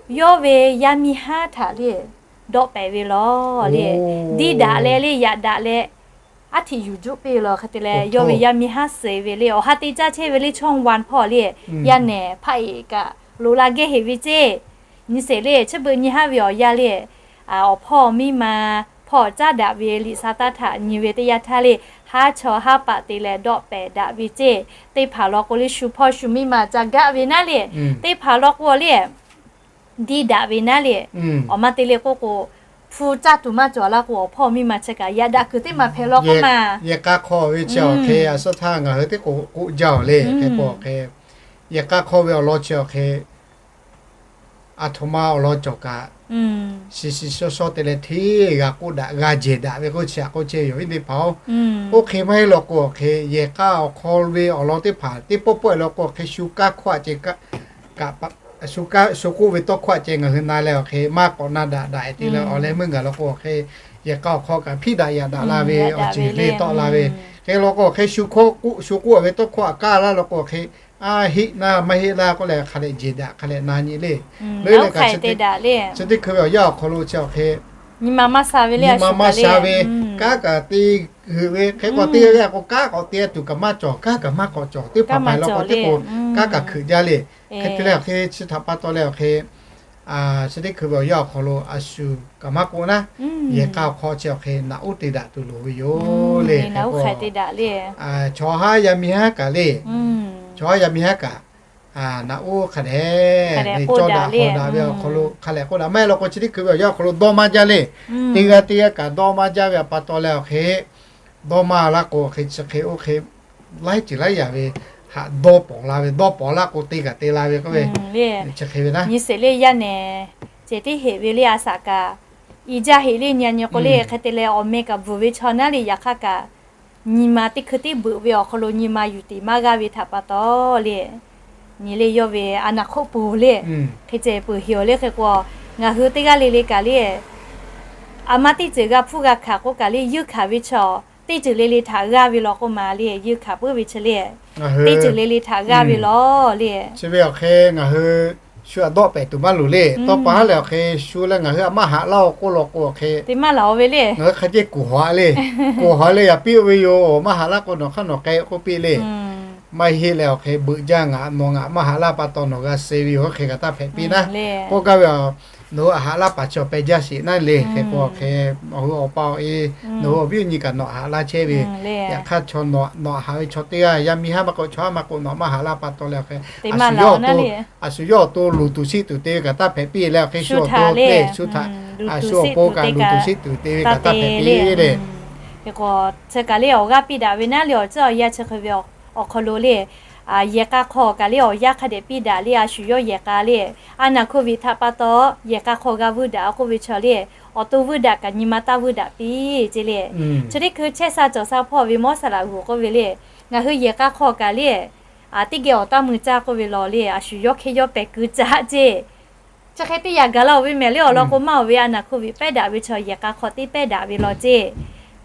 yawˇ ve yaˇ miˇ haˉ htaꞈ le dawˆ pehˍ ve law le. Diˇ daꞈ leh le yaꞈ daꞈ leh aˉ htiꞈ yuˬ juˆ piˇ ve law. Hk'e te leh yawˇ ve yaˇ miˇ haˉ suh ve le, awˬ ha te caˇ chehˇ ve le ช่องวัน hpawˇ le, yaˇ nehˬ hpaˆ e kaꞈ loꞈ la gehˇ heˍ ve ceˇ. Nyi sheˍ le, chi beuꞈ nyi haˉ ve awˬ yanˇ le, awˬ hpawˇ miˇ ma hpawˇ caˉ daꞈ ve liꞈ sha taˇ htaꞈ nyi ve teˇ yanˇ htaˇ le, haˉ chaw haˉ paˍ te leh dawˆ pehˍ daꞈ ve ceˇ. Teˇ hpaˍ law k'o le, shu hpawˇ shu miˇ ma ca gaˆ ve naˉ le, teˇ hpaˍ law k'o le, diˇ daꞈ ve naˉ le, awˬ ma te le k'oˆ k'o, hpu caˇ tuˬ maˇ cawˬ laˇ k'o, awˬ hpawˇ miˇ ma chi kaꞈ yaꞈ daꞈ kuiˬ teˇ maˬ hpehꞈ law k'oˆ ma. Yehˬ k'a hk'aw ve chi awˬ hk'e a suhˉ htaˇ ngaˬ hui teˇ k'oˍ k'oˆ jaˇ oˬ le, hk'e k'o awˬ hk'e, yehˬ k'a hk'aw ve awˬ lawn chi awˬ hk'e a htoꞈ ma awˬ lawn cawˬ kaꞈ, shiˍ shiˍ shaw shaw te leh hteˇ g'a k'oˆ daꞈ g'a jehˬ daꞈ ve k'oˆ chi aꞈ k'oˆ chehˇ ve yoˬ, viˉ teˇ hpaˍ-oˬ. Oˇ hk'e maˇ heˆ law k'o awˬ hk'e, yehˬ k'a awˬ hk'aw ve awˬ lawn teˇ hpaˍ teˇ pawˆ pawˆ e law k'o awˬ hk'e, shu kaˇ hkawˇ aꞈ ceh kaꞈ, shu k'oˆ ve tawˇ hkawˇ aꞈ ceh ngaˬ hui na leh awˬ hk'e maˇ k'awꞈ na daꞈ daꞈ e te leh awˬ leh meuˇ gaˬ law k'o awˬ hk'e, yehˬ k'a awˬ hk'aw kaꞈ hpiˇ daꞈ yaꞈ daꞈ la ve awˬ ceuˬ le tawˆ la ve. Hk'e law k'o awˬ hk'e, shu k'oˆ shu k'oˆ ve tawˇ hkawˇ aꞈ kaˇ laˇ law k'o awˬ hk'e, a heˆ naˇ maˇ heˆ laˇ k'oˆ leh hk'a leh jehˬ daꞈ hk'a leh na nyi le. Leuˉ leh kaꞈ chi teˇ hkui ve awˬ yanˇ awˬ hk'aw lo chi awˬ hk'e, nyi ma maˇ sha ve, kanˉ kaꞈ te heuꞈ ve, hk'e k'o teˇ g'aˇ k'o kanˉ k'awꞈ te tuˬ kaꞈ maˇ cawˬ, kanˉ kaꞈ maˇ k'awꞈ cawˬ, teˇ hpaˍ hpaiˍ law k'o teˇ k'o kanˉ kaꞈ hkeuꞈ jaˇ le. Hk'e te leh awˬ hk'e chi htaꞈ pa taw leh awˬ hk'e, chi teˇ hkui ve awˬ yanˇ awˬ hk'aw lo a shu kaꞈ maˇ k'oˆ naˉ, yehˬ k'a awˬ hk'aw chi awˬ hk'e naꞈ uˉ te daꞈ tuˬ loˍ ve yoˬ le. Chaw haˉ yaˇ miˇ haˉ kaꞈ le, chaw haˉ yaˇ miˇ haˉ kaꞈ naꞈ uˉ hk'a dehꞈ cawˇ daꞈ hawˍ daꞈ ve awˬ hk'aw lo hk'a lehˬ k'oˆ daꞈ maˇ heˆ law k'o chi teˇ hkui ve awˬ yanˇ awˬ hk'aw lo dawˇ maˇ jaˇ le. Teˇ g'aˇ teˇ g'aˇ kaꞈ dawˇ maˇ jaˇ ve pa taw leh awˬ hk'e, dawˇ maˇ laˇ k'o awˬ hk'e chi hk'e oˇ hk'e laiˉ ceuˬ laiˉ yaꞈ ve haꞈ dawˇ pawˍ la ve, dawˇ pawˍ laˇ k'o te kaꞈ te la ve k'oˆ ve, chi hk'e ve naˉ. Nyi sheˍ le, yaˇ nehˬ ceh tiˉ heꞈ ve le, a shaꞈ kaꞈ i jaˇ heꞈ le, nyi a nyi k'o le, hk'e te leh awˬ meh kaꞈ bvuhˬ ve chaw naˉ le, yaꞈ hk'aˇ kaꞈ nyi ma teˇ hkui teˇ beuꞈ ve awˬ hk'aw lo nyi ma yuˬ tiˍ maˇ g'aˇ ve htaꞈ pa taw le, nyi le yawˇ ve a naˍ hk'oˆ peuˬ le, hk'e ceh peuˬ heꞈ awˬ le. Hk'e k'o, ngaˬ hui teˇ g'aˇ le le kaꞈ le, a ma teˇ ceuˬ g'a hpuˇ g'a hkanˍ k'oˆ kaꞈ le, yeunˇ hkanˍ ve chaw teˇ ceuˬ le le htaꞈ g'aˇ ve law k'oˆ ma le, yeunˇ hkanˍ puiˉ ve chi le, teˇ ceuˬ le le htaꞈ g'aˇ ve law le. Chi ve awˬ hk'e ngaˬ hui shu aꞈ dawˆ pehˍ tuˬ maˇ loˍ le. Tawˇ pa haˉ leh awˬ hk'e shu leh ngaˬ hui aꞈ maˇ haꞈ laˇ-oˬ k'oˆ law k'o awˬ hk'e, te maˇ laˬ-oˬ ve le. Ngaˬ hui hk'a ceh kuˬ hawˍ le, kuˬ hawˍ leh yaꞈ piˇ-oˆ ve yoˬ. Maˇ haꞈ laˇ k'o nawˬ hk'aˇ nawˬ k'ai k'oˆ piˇ le. Maˇ heˆ leh awˬ hk'e beuꞈ jaˇ, ngaˬ nawˬ ngaˬ maˇ haꞈ laˇ pa taw nawˬ g'a suh ve yoˬ, hk'e kaꞈ taˇ hpehꞈ piˇ naˉ. K'oˆ gaˇ ve, nawˬ hui aꞈ haꞈ laˇ paˍ chaw peh jaˇ sheˍ naˉ le. Hk'e k'o awˬ hk'e, nawˬ hui awˬ pa awˬ e, nawˬ hui awˬ viˉ awˬ nyi kaꞈ nawˬ aꞈ haꞈ laˇ chehˇ ve, yaꞈ hk'aˇ chaw nawˬ aꞈ haꞈ ve chaw teˇ g'aˇ, yaˇ miˇ haˉ maˇ k'o chaw haˉ maˇ k'o nawˬ maˇ haꞈ laˇ pa taw leh awˬ hk'e, a shu yawˇ awˬ to luˬ tuˬ shiˆ tuˬ te ve kaꞈ taˇ hpehꞈ piˇ leh awˬ hk'e shu awˬ to le, shu htaꞈ, a shu awˬ pon kaꞈ luˬ tuˬ shiˆ tuˬ te ve kaꞈ taˇ hpehꞈ piˇ le. Hk'e k'o, chi kaꞈ le awˬ g'aˇ piˇ daꞈ ve naˉ le, awˬ ceuˬ awˬ yanˇ chi hk'e ve awˬ hk'aw lo le, yehˬ k'a hk'aw kaꞈ le awˬ yanˇ hk'a dehꞈ piˇ daꞈ le, a shu yawˇ yehˬ k'a le, a naˍ hkoˍ viꞈ htaꞈ pa taw yehˬ k'a hk'aw g'a vuiˇ daꞈ k'oˆ ve chaw le, awˬ to vuiˇ daꞈ kaꞈ nyi ma taˇ vuiˇ daꞈ piˇ ce le. Chi teˇ hkui chehˇ sha cawˬ sha hpawˇ ve mawˇ saˍ laꞈ g'uˬ k'oˆ ve le, ngaˬ hui yehˬ k'a hk'aw kaꞈ le, teˇ geh awˬ taˇ mui caˇ k'oˆ ve law le, a shu yawˇ hk'e yawˇ pehˬ keu caˇ ce. Chi hk'e teˇ yaꞈ gaˬ la-oˬ ve mehˍ le, awˬ lawn k'o maˇ-oˬ ve, a naˍ hkoˍ viꞈ pehˉ daꞈ ve chaw yehˬ k'a hk'aw teˇ pehˉ daꞈ ve law ce.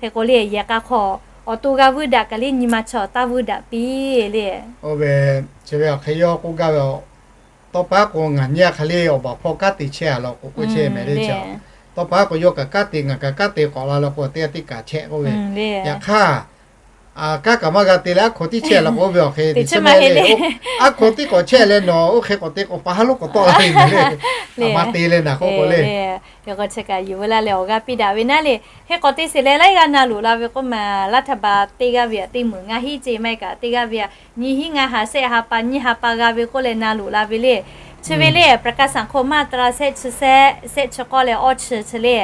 Hk'e k'o le, yehˬ k'a hk'aw awˬ to g'a vuiˇ daꞈ kaꞈ le, nyi ma chaw taˇ vuiˇ daꞈ piˇ le. Oˇ ve, chi ve awˬ hk'e yawˇ k'oˆ gaˇ ve, tawˇ pa k'o ngaˬ nyi a hk'aˬ le awˬ baˬ hpawˇ kanˉ te chehˇ a law k'o k'oˆ chehˇ mehˍ le. Tawˇ pa k'o yawˇ kaꞈ kanˉ te, ngaˬ kaꞈ kanˉ te k'awꞈ la law k'o teˇ g'aˇ teˇ kaꞈ chehˇ k'oˆ ve. Yaꞈ hk'aˇ, kanˉ kaꞈ maˇ g'a te leh aˉ hkaw tiˉ chehˇ law k'o oˇ ve awˬ hk'e te chehˇ maˇ heˆ le. Aˉ hkaw tiˉ k'awꞈ chehˇ leh nawˬ oˇ hk'e k'awꞈ te k'o pa haˉ lonˉ k'awꞈ tawˆ la ve mehˍ le. A ma te leh naˬ k'oˆ k'o le, k'o chi kaꞈ yuˬ ve laˇ leh awˬ g'aˇ piˇ daꞈ ve naˉ le. Hk'e k'awꞈ te sheˍ leh laiˉ g'aˇ na loꞈ la ve k'oˆ ma, laˇ htaˇ ba teˇ g'aˇ ve aꞈ teˇ meunˍ ngaˇ hinˉ ce maˇ heˆ kaꞈ teˇ g'aˇ ve aꞈ nyiˇ hinˉ ngaˇ ha shehˆ ha pa nyiˇ ha pa g'a ve k'oˆ leh na loꞈ la ve le. Chi ve le ประกันสังคม มาตรา shehˆ chi shehˆ, shehˆ chi k'awˇ leh awˇ chi chi le.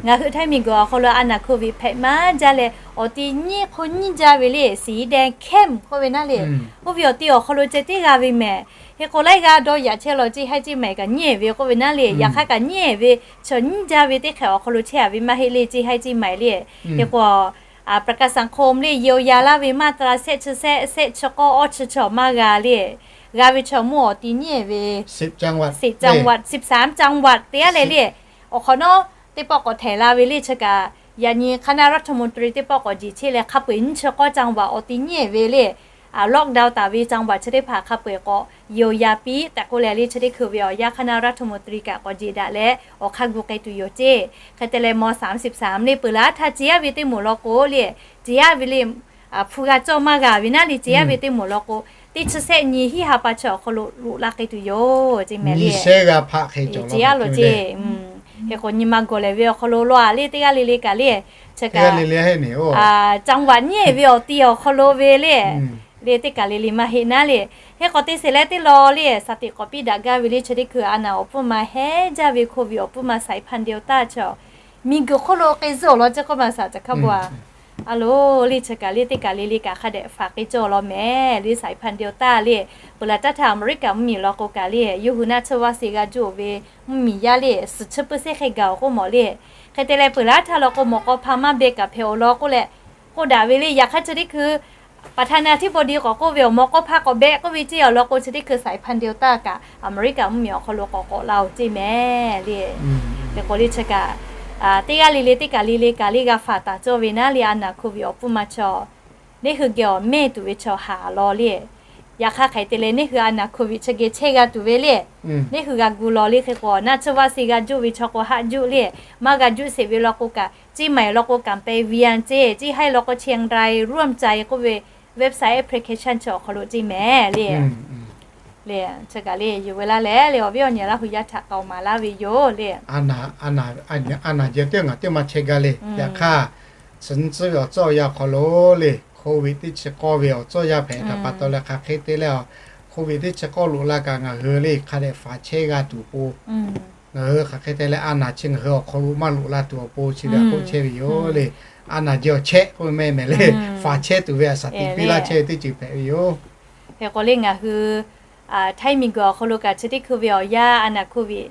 Ngaˬ hui Htaiˇ miˬguiˬ awˬ hk'aw lo a naˍ hkoˍ viꞈ hpehꞈ maˇ jaˇ leh awˬ ti nyiˇ hk'oˆ nyiˇ jaˇ ve le, สีแดงเข้ม k'oˆ ve naˉ le. Oˇ ve awˬ ti awˬ hk'aw lo ceh tiˉ g'a ve mehˍ. Hk'e k'o laiˉ g'aˇ dawˇ yaꞈ chehˇ law ce haiˉ ce maiˍ kaꞈ nyiˇ ve k'oˆ ve naˉ le. Yaꞈ hk'aˇ kaꞈ nyiˇ ve chaw nyiˇ jaˇ ve teˇ hk'ehꞈ awˬ hk'aw lo chehˇ a ve maˇ heˆ le ce haiˉ ce maiˍ le. Hk'e k'o ประกันสังคม le เยียวยา laˇ ve มาตรา shehˆ chi shehˆ, shehˆ chi k'awˇ awˇ chi chaw maˇ g'a le. G'a ve chaw mawˇ awˬ ti nyiˇ ve สิบ จังหวัด สิบสาม จังหวัด te a leh le. Awˬ hk'awꞈ nawˉ teˇ pawˆ k'awꞈ htehꞈ la ve le chi kaꞈ, yaꞈ nyi คณะรัฐมนตรี teˇ pawˆ k'awꞈ jeˬ chehˇ leh hk'a peu-eˬ nyiˇ chi k'awˇ จังหวัด awˬ ti nyiˇ ve le, lockdown taˍ ve จังหวัด chi teˇ hpaˍ hk'a peu-eˬ k'awꞈ yeˬ awˬ yaꞈ piˇ tehꞈ k'oˆ leh le chi teˇ hkui ve awˬ yanˇ คณะรัฐมนตรี kaꞈ k'awꞈ jeˬ daꞈ leh awˬ hk'aˇ gu k'ai tuˬ yoˬ ce. Hk'e te leh ม.สามสิบสาม le peuˬ laˇ htaˇ ce a ve teˇ moˍ law k'o le, ce a ve le, hpu g'a cawˇ maˇ g'a ve naˉ le ce a ve teˇ moˍ law k'o, teˇ chi sehˆ nyi hiˉ ha pa chi awˬ hk'aw lo loꞈ la k'ai tuˬ yoˬ ceˇ mehˍ le. Nyi shehˉ g'a hpaˆ hk'e cawˬ ceˇ a lo ceˇ. Hk'e k'o nyi ma gawˬ lehˬ ve awˬ hk'aw lo law a le teˇ g'aˇ le le kaꞈ le, chi kaꞈ, caˇ vaꞈ nyiˉ ve awˬ ti awˬ hk'aw lo ve le, le teˇ kaˬ le le maˇ heˆ naˉ le. Hk'e k'o teˇ sheˍ leh teˇ law le, shaˍ tiꞈ k'awꞈ piˇ daꞈ gaˇ ve le chi teˇ hkui a naˬ awˬ pfuhˇ ma hehˉ jaˇ ve hko viꞈ awˬ pfuhˇ ma สายพันธุ์ เดลต้า chi a, miˬguiˬ hk'oˆ lo k'ai zuhˆ awˬ lawn ceˇ k'oˆ ma shaˍ caꞈ hkaˉ bo a. A lo le chi kaꞈ le teˇ kaˬ le le kaꞈ hk'a dehꞈ faˍ k'ai cawˇ law mehˍ le สายพันธุ์ เดลต้า le. Peuˬ laˬ taˇ htaˇ Aˍmeˍriˆkaˍ mvuhˇmiˬ law k'o kaꞈ le, yawˇ hui naˆ tsuhˇ vaˇ se g'a juˇ ve mvuhˇmiˬ yaˇ le suhˍ chi puiˉ sehˉ hk'e gaˬ awˬ k'oˆ mawˬ le. Hk'e te leh peuˬ laˬ htaˇ law k'o mawˬ k'aw hpa maˇ beh kaꞈ hpehꞈ awˬ lawn k'oˆ leh k'oˆ daꞈ ve le. Yaꞈ hk'aˇ chi teˇ hkui ประธานาธิบดี k'awꞈ k'oˆ ve awˬ mawˬ k'aw hpa k'awꞈ beh k'oˆ ve ceˇ awˬ lawn k'o chi teˇ hkui สายพันธุ์ เดลต้า kaꞈ Aˍmeˍriˆkaˍ mvuhˇmiˬ awˬ hk'aw lo k'awꞈ k'awꞈ la oˬ ceˇ mehˍ le. Hk'e k'o le chi kaꞈ teˇ g'aˇ le le teˇ kaˬ le le kaꞈ le g'a faˍ taˍ cawˇ ve naˉ le a naˬ hko viꞈ awˬ pfuhˇ ma chi a, neˇ hui geh awˬ mehˇ tuˬ ve chi a haˍ law le. Yaꞈ hk'aˇ hk'aˬ hk'e te leh neˇ hui a naˬ hko viꞈ chi geh chehˇ g'a tuˬ ve le, neˇ hui g'a gu law le. Hk'e k'o naˆ tsuhˇ vaˇ se g'a juˇ ve chi k'o haˆ juˇ le, maˇ g'a juˇ sheˍ ve law k'o kaꞈ ceˇ maˬ law k'o kaꞈ peh vian ceˇ, ceˇ haiˉ law k'o เชียงรายร่วมใจ k'oˆ ve website application chi awˬ hk'aw lo ceˇ mehˍ le. Le chi kaꞈ le yuˬ ve laˇ leh le awˬ viˉ awˬ nyi Laˇ hu yaˇ htaꞈ k'aoˍ maˍ laˇ ve yoˬ le. A naˬ jeh teˇ ngaˬ teˇ maˇ chehˇ gaˇ le. Yaꞈ hk'aˇ suhˍ nyi tcuhˉ ve awˬ tcuhˉ awˬ yanˇ awˬ hk'aw lo le, hko viꞈ teˇ chi k'awˇ ve awˬ tcuhˉ awˬ yanˇ hpehꞈ htaꞈ pa taw leh hk'aˬ hk'e te leh, hko viꞈ teˇ chi k'awˇ loꞈ la kaꞈ ngaˬ hui le hk'a dehꞈ faˍ chehˇ g'a tuˬ awˬ pon, ngaˬ hui hk'aˬ hk'e te leh a naˬ chi ngaˬ hui awˬ hk'aw lo maˇ loꞈ la tuˬ awˬ pon chi ve a k'oˆ chehˇ ve yoˬ le. A naˬ jeh awˬ chehˇ k'oˆ ve mehˍ mehˍ le, faˍ chehˇ tuˬ ve a shaˍ tiꞈ piˇ laˇ chehˇ ve teˇ ceuˬ hpehꞈ ve yoˬ. Hk'e k'o le ngaˬ hui htaiˇ miˬguiˬ awˬ hk'aw lo kaꞈ chi teˇ hkui ve awˬ yanˇ a naˬ hko viꞈ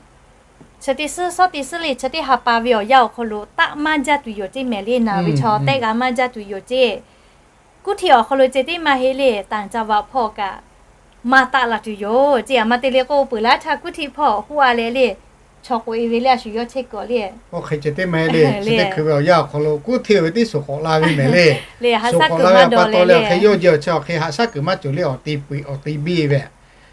chi teˇ suhˉ shawˉ teˇ suhˉ le chi teˇ ha pa ve awˬ yanˇ awˬ hk'aw lo taˆ maˇ jaˇ tuˬ yoˬ ceˇ mehˍ le. Naˬ ve chaw tehˆ g'a maˇ jaˇ tuˬ yoˬ ceˇ. Kuˉ htiꞈ awˬ hk'aw lo ceh tiˉ maˇ heˆ le, ต่างจังหวัด hpawˇ kaꞈ maˇ taˆ la tuˬ yoˬ ceˇ. A ma te le k'o peuˬ laˇ htaˇ kuˉ htiꞈ hpawˇ k'oˆ a leh le, chaw k'oꞈ e ve le a shu yawˇ chehˇ kuiˬ le. Oˇ hk'e ceh tiˉ maˇ heˆ le, chi teˇ hkui ve awˬ yanˇ awˬ hk'aw lo kuˉ htiꞈ ve teˇ shuˍ k'awꞈ la ve mehˍ le. Shuˍ k'awꞈ la ve pa taw leh hk'e yawˇ jeh awˬ chi awˬ hk'e haꞈ shaˉ kuiˬ maˇ cawˬ le awˬ te peuˬ awˬ te biˇ ve.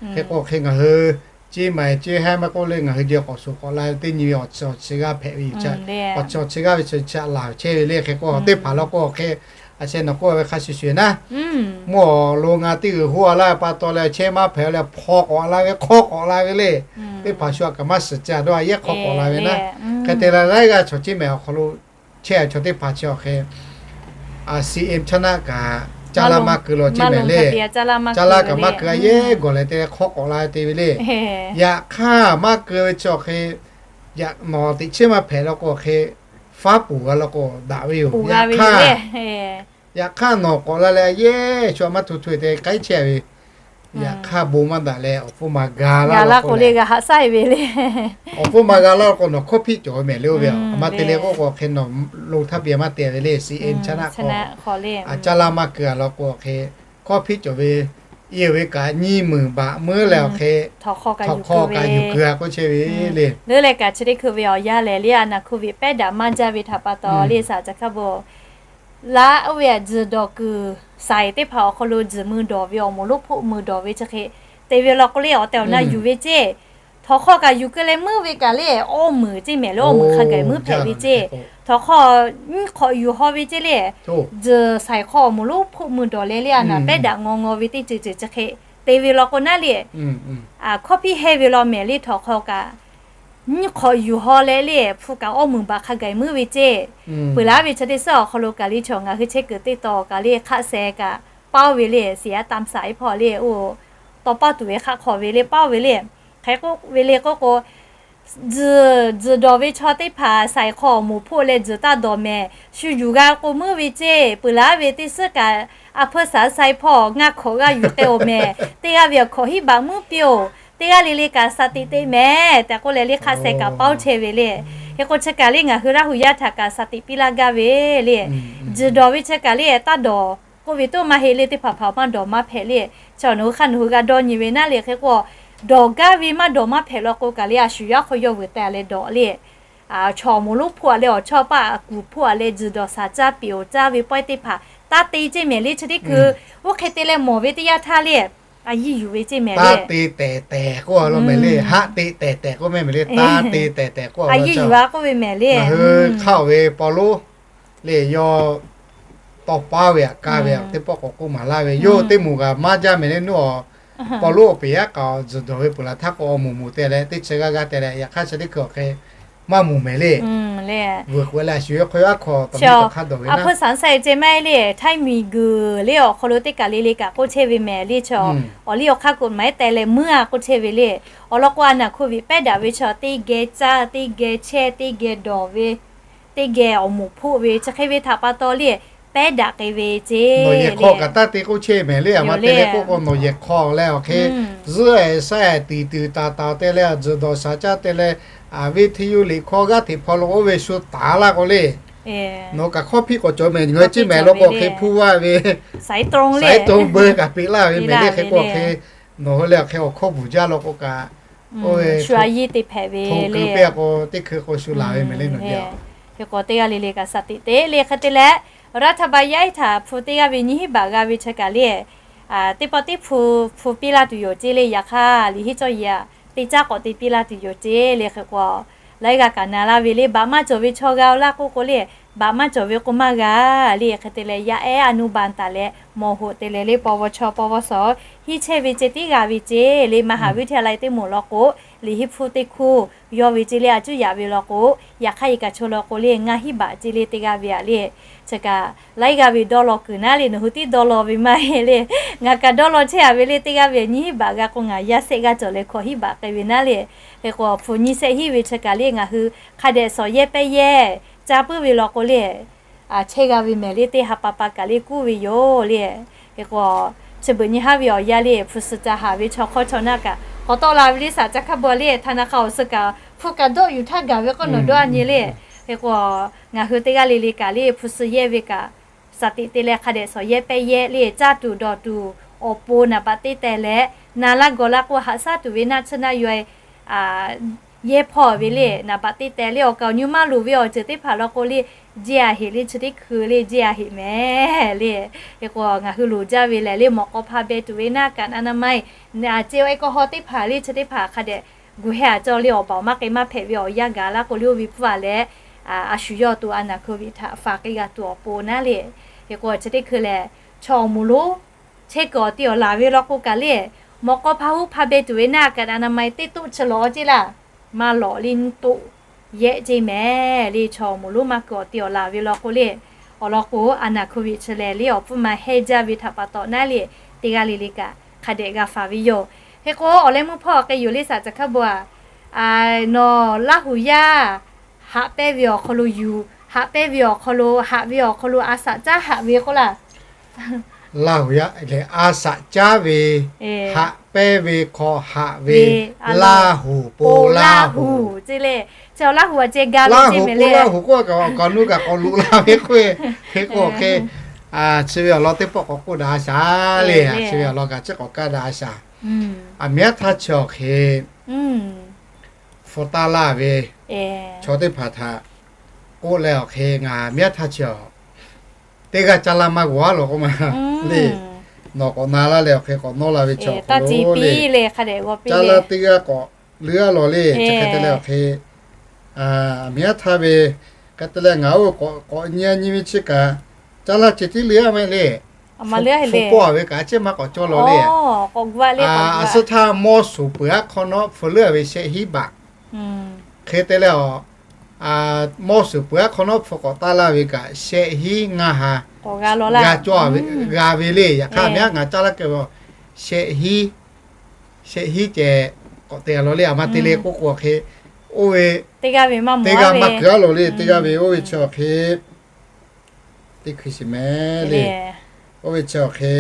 Hk'e k'o hk'e ngaˬ hui ceˇ maˬ ceˇ haiˉ maˇ k'oˆ le ngaˬ hui jeh k'awꞈ shuˍ k'awꞈ la ve teˇ nyi ve awˬ chi awˬ chi g'aˇ hpehꞈ ve yoˬ. Awˬ chi awˬ chi g'aˇ ve chi chi a laˬ chehˇ ve le. Hk'e k'o teˇ hpaˍ law k'o hk'e a sheh nawˬ k'oˆ ve hk'a shuˍ shuˍ naˉ, mvuhˇ awˬ lo ngaˬ teˇ g'uiˬ hu a laˇ ve pa taw leh chehˇ maˇ hpehꞈ leh hpaw k'awꞈ la ve hk'awˇ k'awꞈ la ve le. Teˇ hpaˍ shu a kaꞈ maˇ shiˍ ca dawˇ a yehˉ hk'awˇ k'awꞈ la ve naˉ. Hk'e te leh laiˉ g'aˇ chaw ceˇ maˬ awˬ hk'aw lo chehˇ a chaw teˇ hpaˍ chi awˬ hk'e CM chaˇ naˆ kaꞈ caˇ laˇ maˇ keu law ceˇ mehˍ le. Caˇ laˇ kaꞈ maˇ keu a yehˉ gawˬ leh te leh hk'awˇ k'awꞈ la ve te ve le. Yaꞈ hk'aˇ maˇ keu ve chi awˬ hk'e, yaꞈ nawˬ teꞈ chehˇ maˇ hpehꞈ law k'o awˬ hk'e faˉ poˬ g'a law k'o daꞈ ve yoˬ. Yaꞈ hk'aˇ, yaꞈ hk'aˇ nawˬ k'awꞈ la leh a yehˉ shu a maˇ htu htu te k'aiˉ chehˇ a ve, yaꞈ hk'aˇ bon maˇ daꞈ leh awˬ pfuhˇ ma g'a laˇ k'o le g'a haꞈ shaˉ ve le. Awˬ pfuhˇ ma g'a laˇ k'o nawˬ hkawˇ hpiˆ cawˬ ve mehˍ le oˇ ve. A ma te le k'oˆ k'o hk'e nawˬ lo htaˇ piˇ a maˇ te ve le CM chaˇ naˆ hk'aw. Caˇ laˇ maˇ keu a law k'o awˬ hk'e hkawˇ hpiˆ cawˬ ve, i ve kaꞈ nyiˇ meunˍ baꞈ meuˉ leh awˬ hk'e htawnˍ hk'aw kaꞈ yuˬ keu a k'oˆ chehˇ ve le. Leuˉ leh kaꞈ chi teˇ hkui ve awˬ yanˇ lehˬ le a naˬ hko viꞈ pehˉ daꞈ maˇ jaˇ ve htaꞈ pa taw le shaˍ caꞈ hkaˇ bo laˇ oˇ ve a tzuhˬ dawˬ kuiˬ saiˍ teˇ hpaˍ awˬ hk'aw lo tzuhˬ mui dawˬ ve awˬ moˍ lonˉ hpoˆ mui dawˬ ve chi hk'e te ve law k'o le awˬ tehˬ awˬ na yuˬ ve ceˇ. Htawnˍ hk'aw kaꞈ yuˬ keu leh meuˉ ve kaꞈ le awˇ meunˍ ceˇ mehˍ le awˇ meunˍ hk'a gaˬ meuˉ hpehꞈ ve ceˇ. Htawnˍ hk'aw nyiˇ hk'awꞈ yuˬ haw ve ceˇ le. Tzuhˬ saiˍ hk'aw awˬ moˍ lonˉ hpoˆ mui dawˬ leh le a naˬ pehˉ daꞈ ngaw ngaw ve teˇ ceuˬ ceuˬ chi hk'e te ve law k'o naˉ le, hkawˇ hpiˆ heh ve law mehˍ le htawnˍ hk'aw kaꞈ nyiˇ hk'awꞈ yuˬ haw leh le hpu kaꞈ awˇ meunˍ baˬ hk'a gaˬ meuˉ ve ceˇ. Peuˬ laˇ ve chi teˇ suhˉ awˬ hk'aw lo kaꞈ le chaw ngaˬ hui chehˇ kuiˬ teˇ taw kaꞈ le hk'aˆ seh kaꞈ paoˇ ve le siˍ yaˇ ตำสาย hpawˇ le oˇ tawˇ paˇ tuˬ ve hk'aˆ hk'aw ve le paoˇ ve le. Hk'e k'oˆ ve le k'oˆ k'o, tzuhˬ, tzuhˬ dawˬ ve chaw teˇ hpaˍ saiˍ hk'aw awˬ moˍ hpoˆ leh tzuhˬ taˇ dawˬ mehˍ. Shu yuˬ g'a k'o meuˉ ve ceˇ. Peuˬ laˇ ve teˇ suhˉ kaꞈ a hpeuˇ saˍ sai hpawˇ ngaˇ hkawꞈ g'aˇ yuˬ k'ai-oˬ mehˍ. Teˇ g'aˇ ve awˬ hkawꞈ hiˉ baꞈ meuˉ piˇ-oˬ. Teˇ g'aˇ le le kaꞈ shaˍ tiꞈ te mehˍ tehꞈ k'oˆ leh le hk'aˆ seh kaꞈ paoˇ chehˇ ve le. Hk'e k'o chi kaꞈ le ngaˬ hui Laˇ hu yaˇ htaꞈ kaꞈ shaˍ tiꞈ piˇ laˇ gaˇ ve le. Tzuhˬ dawˬ ve chi kaꞈ le taˇ dawˬ k'oˆ ve toˇ maˇ heˆ le teˇ hpaˍ hpaˍ maˇ dawˬ maˇ hpehꞈ le. Chi nawˬ hui hk'aˇ nawˬ hui g'a dawˇ nyi ve naˉ le hk'e k'o, dawˬ gaˇ ve maˇ dawˬ maˇ hpehꞈ law k'o kaꞈ le a shu yaˇ hk'aw yawˇ vuiˬ teh leh dawˬ le. Chaw awˬ moˍ lonˉ hpoˆ a leh awˬ chawˇ paˆ kuˬ hpoˆ a leh tzuhˬ dawˬ shaˍ caˇ piˍ-oˬ caˇ ve pawehˇ teˇ hpaˍ taˇ te ceˇ mehˍ le chi teˇ hkui. Oˇ hk'e te leh mawˬ ve teˇ yanˇ htaˇ le a yiˇ yuˬ ve ceˇ mehˍ le. Taˇ te tehˬ tehˬ k'oˆ a law mehˍ le. Haˆ te tehˬ tehˬ k'oˆ mehˍ mehˍ le. Taˇ te tehˬ tehˬ k'oˆ a yiˇ yuˬ a k'oˆ ve mehˍ le. Ngaˬ hui hk'aˆ-oˬ ve paw lonˉ le yawˇ tawˇ paˉ ve aꞈ kaˇ ve teˇ pawˆ k'awꞈ k'oˆ maˍ laˇ ve yoˬ. Teˇ moˍ g'aꞈ maˇ jaˇ mehˍ le, nawˬ a paw lonˉ awˬ peˍ yaˇ k'aꞈ tzuhˬ dawˬ ve peuˬ laˬ htaˇ k'o, awˬ moˍ moˍ te leh teˇ chi g'aˇ g'aˇ te leh, yaꞈ hk'aˇ chi teˇ hkui awˬ hk'e maˇ moˍ mehˍ le. Vuiˬ k'oꞈ e leh a shu ve hk'aw aˉ hk'aw tawˍ hk'aˇ dawˬ ve a hpu saˍ saˍ e ce maˇ heˆ le, htaiˇ miˬ guiˬ le awˬ hk'aw lo teˇ kaˬ le le kaꞈ k'oˆ chehˇ ve mehˍ le. Chaw awˬ liˇ awˬ hk'aˇ k'o maˇ heˆ te leh muiˉ a k'oˆ chehˇ ve le. Awˬ lawn k'o, a naˍ hkoˇ viꞈ pehˉ daꞈ ve chaw teˇ geh caˇ, teˇ geh chehˇ, teˇ geh dawˬ ve, teˇ geh awˬ moˍ hpoˆ ve chi hk'e ve htaꞈ pa taw le, pehˉ daꞈ k'ai ve ce. Nawˬ yehˬ hk'aw kaꞈ taˇ te k'oˆ chehˇ mehˍ le, a ma te leh k'oˆ k'o, nawˬ yehˬ hk'aw leh awˬ hk'e zuhˆ e shaˉ e tiˍ tuˬ taˍ taˍ te leh zuhˬ dawˬ shaˍ caˇ te leh, a viˉ htiˇ yuˇ liꞈ hkawˇ g'aˇ hteꞈ hpaw lo oˇ ve shu taˍ laˇ k'o le, nawˬ kaꞈ hkawˇ hpiˇ k'awꞈ cawˬ mehˍ, ngaˬ hui ceˇ mehˍ law k'o hk'e hpuˇ vaˇ ve, saiˉ tawˇ beu kaꞈ peꞈ laˇ ve mehˍ le. Hk'e k'o hk'e nawˬ hui leh awˬ hk'e awˬ hkawˇ bvuhˬ jaˇ law k'o kaꞈ, oˇ ve shu a yiˇ te hpehꞈ ve le. Hk'e k'o teˇ hkui k'o shu laˬ ve mehˍ le nawˬ. Hk'e k'o teˇ g'aˇ le le kaꞈ shaˍ tiꞈ te le. Hk'e te leh, raˇ htaˇ ba yaˇ iˉ htaꞈ hpu teˇ g'aˇ ve nyiˇ hinˉ baꞈ g'a ve chi kaꞈ le, teˇ pawˆ teˇ hpu hpu piˇ laˇ tuˬ yoˬ ce le. Yaꞈ hk'aˇ liꞈ hiˉ cawˇ yehˬ a teˇ caˉ k'awꞈ te piˇ laˇ tuˬ yoˬ ce le. Hk'e k'o laiˉ g'a kaꞈ na laˇ ve le, baꞈ maˇ cawˬ ve chaw g'a laˇ k'oˆ k'o le, baꞈ maˇ cawˬ ve k'o maˇ g'a le. Hk'e te leh yaˇ ehˉ a nuˇ baˬ taˍ leh mawˬ hoꞈ te leh le paw vaw chaw paw vaw sawˍ hiˉ chehˇ ve ce tiˉ g'a ve ce le. Maˇ haˍ viˉ htaˇ laiˉ teˇ moˍ law k'o, liꞈ hiˉ hpu teˇ hkuˇ yawˇ ve ce le a cuˉ yaꞈ ve law k'o, yaꞈ hk'aˇ iˉ kaꞈ chaw law k'o le ngaˇ hinˉ baꞈ ce le teˇ g'aˇ ve a le. Chi kaꞈ laiˉ g'aˇ ve dawˇ law kuiˬ naˉ le, nawˬ hui tiˉ dawˇ law ve maˇ heˆ le. Ngaˬ kaꞈ dawˇ law chehˇ a ve le teˇ g'aˇ ve nyiˇ hinˉ baꞈ g'a k'o, ngaˬ yaˇ shehˆ g'aˇ cawˬ leh hkawꞈ hinˉ baꞈ k'ai ve naˉ le. Hk'e k'o hpu nyiˇ shehˆ hinˉ ve chi kaꞈ le ngaˬ hui hk'a dehꞈ shawˍ yehˇ pehˇ yehˇ caˇ puiˉ ve law k'o le, chehˇ g'a ve mehˍ le. Teˇ ha pa pa kaꞈ le kuˉ ve yoˬ le. Hk'e k'o chi beuꞈ nyi haˉ ve awˬ yanˇ le hpu suh ca haˍ ve chaw hk'awˇ chaw naˆ kaꞈ k'awꞈ tawˆ la ve le. Saˍ ca hk'a bvuhꞈ le htaˇ na hk'a awˬ suh kaꞈ hpu kaꞈ dawˆ yuˬ htaˇ gaˬ ve k'o nawˬ dawˇ a nyi le. Hk'e k'o ngaˬ hui teˇ g'aˇ le le kaꞈ le hpu suh yehˇ ve kaꞈ shaˍ tiꞈ te leh hk'a dehꞈ shawˍ yehˇ pehˇ yehˇ le. Caˇ tuˬ dawˬ tuˬ awˬ pon naˍ baꞈ teˇ teh leh na laˇ gawˬ laˇ k'o, haꞈ shaˉ tuˬ ve naˆ tsuhˇ naˆ yaw e yehˇ hpawˇ ve le. Naˍ baꞈ teˇ teh le awˬ kaˍ awˬ nyi maˇ loˍ ve awˬ ceuˬ teˇ hpaˍ law k'o le, jeˇ a heꞈ le chi teˇ hkui le jeˇ a heꞈ mehˍ le. Hk'e k'o ngaˬ hui loˍ jaˇ ve lehˬ le mawꞈ k'aw hpa beh tuˬ ve naˆ kaꞈ na na ma e, a ce awˬ e k'aw haw teˇ hpaˍ le chi teˇ hpaˍ hk'a dehꞈ gu heh a cawˇ le awˬ baˬ awˬ maˇ k'ai maˇ hpehꞈ ve awˬ yanˇ gaˬ laˇ k'o le oˇ ve hpuˇ a leh, a shu yawˇ to a naˍ hkui viꞈ htaꞈ faˍ k'ai g'a tuˬ awˬ pon naˉ le. Hk'e k'o chi teˇ hkui lehˬ chaw awˬ moˍ lonˉ chehˇ kuiˬ awˬ te awˬ laˬ ve law k'o kaꞈ le, mawꞈ k'aw hpa huˉ hpa beh tuˬ ve naˆ kaꞈ na na ma e teˇ toˆ chi lawꞈ ceˇ laˇ. Maˇ lawꞈ le nyiˇ toˆ yehˆ ceˇ mehˍ le. Chaw awˬ moˍ lonˉ maˇ kuiˬ awˬ te awˬ laˬ ve law k'o le, awˬ lawn k'o a naˍ hkui viꞈ chi lehˬ le awˬ pfuhˇ ma hehnˇ jaˇ ve htaꞈ pa taw naˉ le, teˇ g'aˇ le le kaꞈ hk'a dehꞈ g'a faˍ ve yoˬ. Hk'e k'o awˬ leh mvuhˇ hpawˇ awˬ k'ai yuˬ le saˍ ca hkaˉ bon a, nawˬ Laˇ huˍ yaˇ haꞈ pehnˇ ve awˬ hk'aw lo yuˬ, haꞈ pehnˇ ve awˬ hk'aw lo, haꞈ ve awˬ hk'aw lo a shaꞈ caˉ haꞈ ve k'oˆ laˇ. Laˇ huˍ yaˇ lehˬ a shaꞈ caˉ ve, haꞈ pehnˇ ve hk'aw haꞈ ve, Laˇ huˍ, po Laˇ huˍ ce le. Chi Laˇ huˍ a ce ga ve Laˇ huˍ, po Laˇ huˍ k'oˆ kaꞈ awˬ kaˍ nuˇ kaꞈ k'awꞈ loꞈ la ve k'oˆ ve, hk'e k'o hk'e, chi ve awˬ lawn teˇ pawˆ k'awꞈ k'oˆ daꞈ a shaˍ le. Chi ve awˬ lawn kaꞈ chi k'awꞈ kaˇ daꞈ a shaˍ. A miˉ htaˇ chi awˬ hk'e hpu taˇ laˇ ve chaw teˇ hpaˍ htaꞈ k'oˆ leh awˬ hk'e ngaˬ miˉ htaˇ chi awˬ teˇ g'aˇ caˇ laˇ maˇ g'awˬ a law k'oˆ ma le. Nawˬ k'awꞈ na laˇ leh awˬ hk'e k'awꞈ nawˇ la ve chi awˬ hk'aw lo le, caˇ laˇ teˇ g'aˇ k'awꞈ leuˉ a law le. Chi hk'e te leh awˬ hk'e miˉ htaˇ ve hk'e te leh ngaˬ oˇ k'awꞈ nyi a nyi ve chi kaꞈ caˇ laˇ ceh tiˉ leuˉ a mehˍ le. Hpu pawˆ a ve kaꞈ a ciˉ maˇ k'awꞈ cawˇ law le. A suhˉ htaˇ mawˇ suˍ peuˬ aˉ hk'awꞈ nawˉ hpu leuˉ a ve shehˆ hinˉ baꞈ. Hk'e te leh a, mawˇ suˍ peuˬ aˉ hk'awꞈ nawˉ hpu k'awꞈ taˇ laˇ ve kaꞈ shehˆ hinˉ ngaˇ ha g'a cawˇ a ve, g'a ve le. Yaꞈ hk'aˇ miˉ aˉ ngaˬ caˇ laˇ keh ve shehˆ hinˉ, shehˆ hinˉ ceh k'awꞈ te a law le. A ma te le k'oˆ k'o hk'e, oˇ ve teˇ g'aˇ maˇ kuiˬ a law le. Teˇ g'aˇ ve oˇ ve chi awˬ hk'e teˇ hkui shiˍ mehˍ le. Oˇ ve chi awˬ hk'e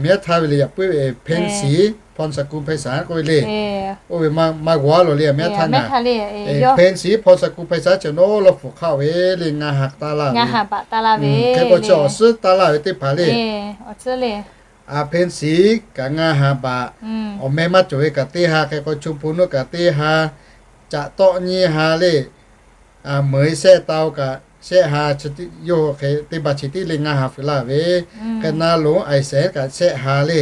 miˉ aˉ htaˇ ve le yaꞈ puiˉ ve เพนสี พรสกุลไพศาล k'oˆ ve le. Oˇ ve maˇ g'awˬ a law le. Miˉ aˉ htaˇ ngaˬ เพนสี พรสกุลไพศาล chi nawˉ lawˇ hpu hk'aˆ ve le ngaˇ ha taˇ laˇ ve. Hk'e k'o chi awˬ suhˉ taˇ laˇ ve teˇ hpaˍ le. A เพนสี kaꞈ ngaˇ ha baꞈ, awˬ meh maˇ cawˬ ve kaꞈ teˇ ha, hk'e k'o ชมพูนุช kaꞈ teˇ ha, Caꞈ tawˆ nyiˇ ha le. Meuˍ e shehˆ tau kaꞈ shehˆ ha, yawˇ hk'e teˇ ba chi tiˉ le ngaˇ ha fuiˍ laˇ ve. Hk'e na lonˉ aiˍ shehˍ kaꞈ shehˆ ha le.